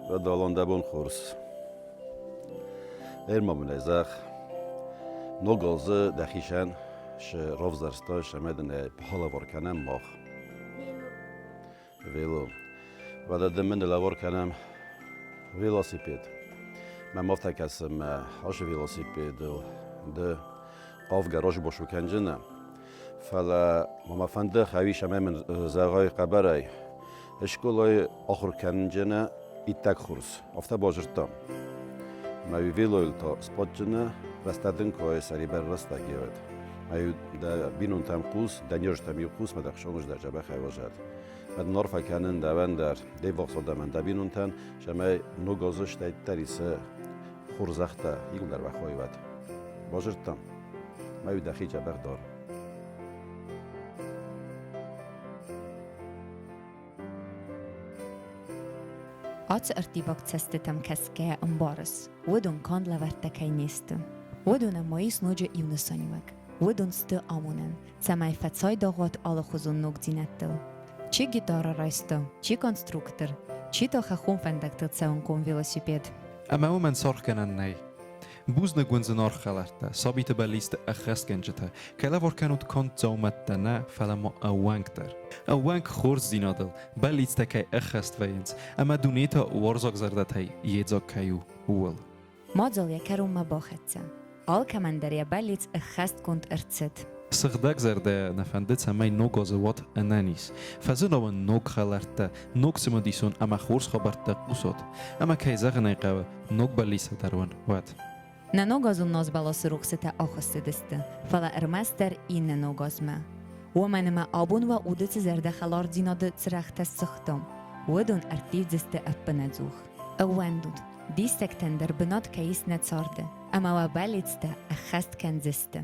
S17: Рӕдалон дӕ бон хорз. Ӕрма мын ӕй зӕгъ, ног азы дӕхицӕн шы равзӕрстай ӕмӕ дын ӕй балӕвар кӕнӕм мах. Вело. Уӕдӕ дын мын лӕвар кӕнӕм велосипед. Мӕм афтӕ кӕсы, мӕ ашы велосипедыл ды хъавгӕ разбосу кӕнджынӕ. Фӕлӕ ма мӕ фӕнды хӕуис ӕмӕ мын зӕгъай хъӕбӕрӕй, скъолайы ахуыр кӕнынджынӕ иттӕг хорз. Афтӕ базыдтам. Мӕ велойыл та сбадджынӕ, рӕстӕдын кой сӕрибар рӕстӕг еуӕд. Мӕ дӕ бинонтӕм хъус, дӕ нёзтӕм-иу хъус, мӕ дӕ хсоныс дӕр дзӕбӕхӕй уазӕд. Мӕ дын арфӕ кӕнын дӕуӕн дӕр, де ввахс адӕмӕн, дӕ бинонтӕн, цӕмӕй ног азы стӕйддӕр исы хорзӕхтӕ иуылдӕр бахойуӕд. Базыдтам. Мӕ дӕхи дзӕбӕх дар.
S9: Ацы ӕрттиваг цӕстытӕм кӕсгӕйӕ ӕмбарыс, уыдон канд лӕвӕрттӕ кӕй не сты. Уыдонӕн ма ис ноджы иу нысаниуӕг. Уыдон сты амонӕн, цӕмӕй фӕцайдагъ уат алыхуызон ногдзинӕдтыл. Чи гитарӕ райста, чи конструктор, чи та хӕххон фӕндӕгтыл цӕуынхъом велосипед.
S1: Ӕмӕ уымӕн саргъгӕнӕн нӕй. Бузныг уын, зынаргъ хӕлӕрттӕ, сабиты бӕллицты ӕххӕстгӕнджытӕ, кӕй лӕвар кӕнут канд дзаумӕттӕ нӕ, фӕлӕ ма ӕууӕнк дӕр. Ӕууӕнк хорздзинадыл, бӕллицтӕ кӕй ӕххӕст вӕййынц, ӕмӕ дуне та уарзаг зӕрдӕтӕй йедзаг кӕй у, ууыл.
S9: Мадзал йӕ кӕронмӕ бахӕццӕ. Алкӕмӕн дӕр йӕ бӕллиц ӕххӕстгонд ӕрцыд.
S1: Сыгъдӕг зӕрдӕ нӕ фӕнды, цӕмӕй ног азы уат ӕнӕниз. Фӕзына уын ног хӕлӕрттӕ, ног цымыдисон ӕмӕ хорз хабӕрттӕ хъусот. Ӕмӕ кӕй зӕгъын ӕй хъӕуы, ног бӕллицтӕ дӕр уын уӕд.
S9: Нӕ ногазон назбӕласы рухсытӕ ахуыссыдысты, фӕлӕ ӕрмӕстдӕр иннӕ ногазмӕ. Уымӕн ӕмӕ абон уӕ уды цы зӕрдӕхӕлардзинады цырӕгътӕ ссыгътам, уыдон ӕрттивдзысты ӕппынӕдзух. Ӕууӕндут, диссӕгтӕн дӕр бынат кӕй ис нӕ царды, ӕмӕ уӕ бӕллицтӕ ӕххӕст кӕндзысты.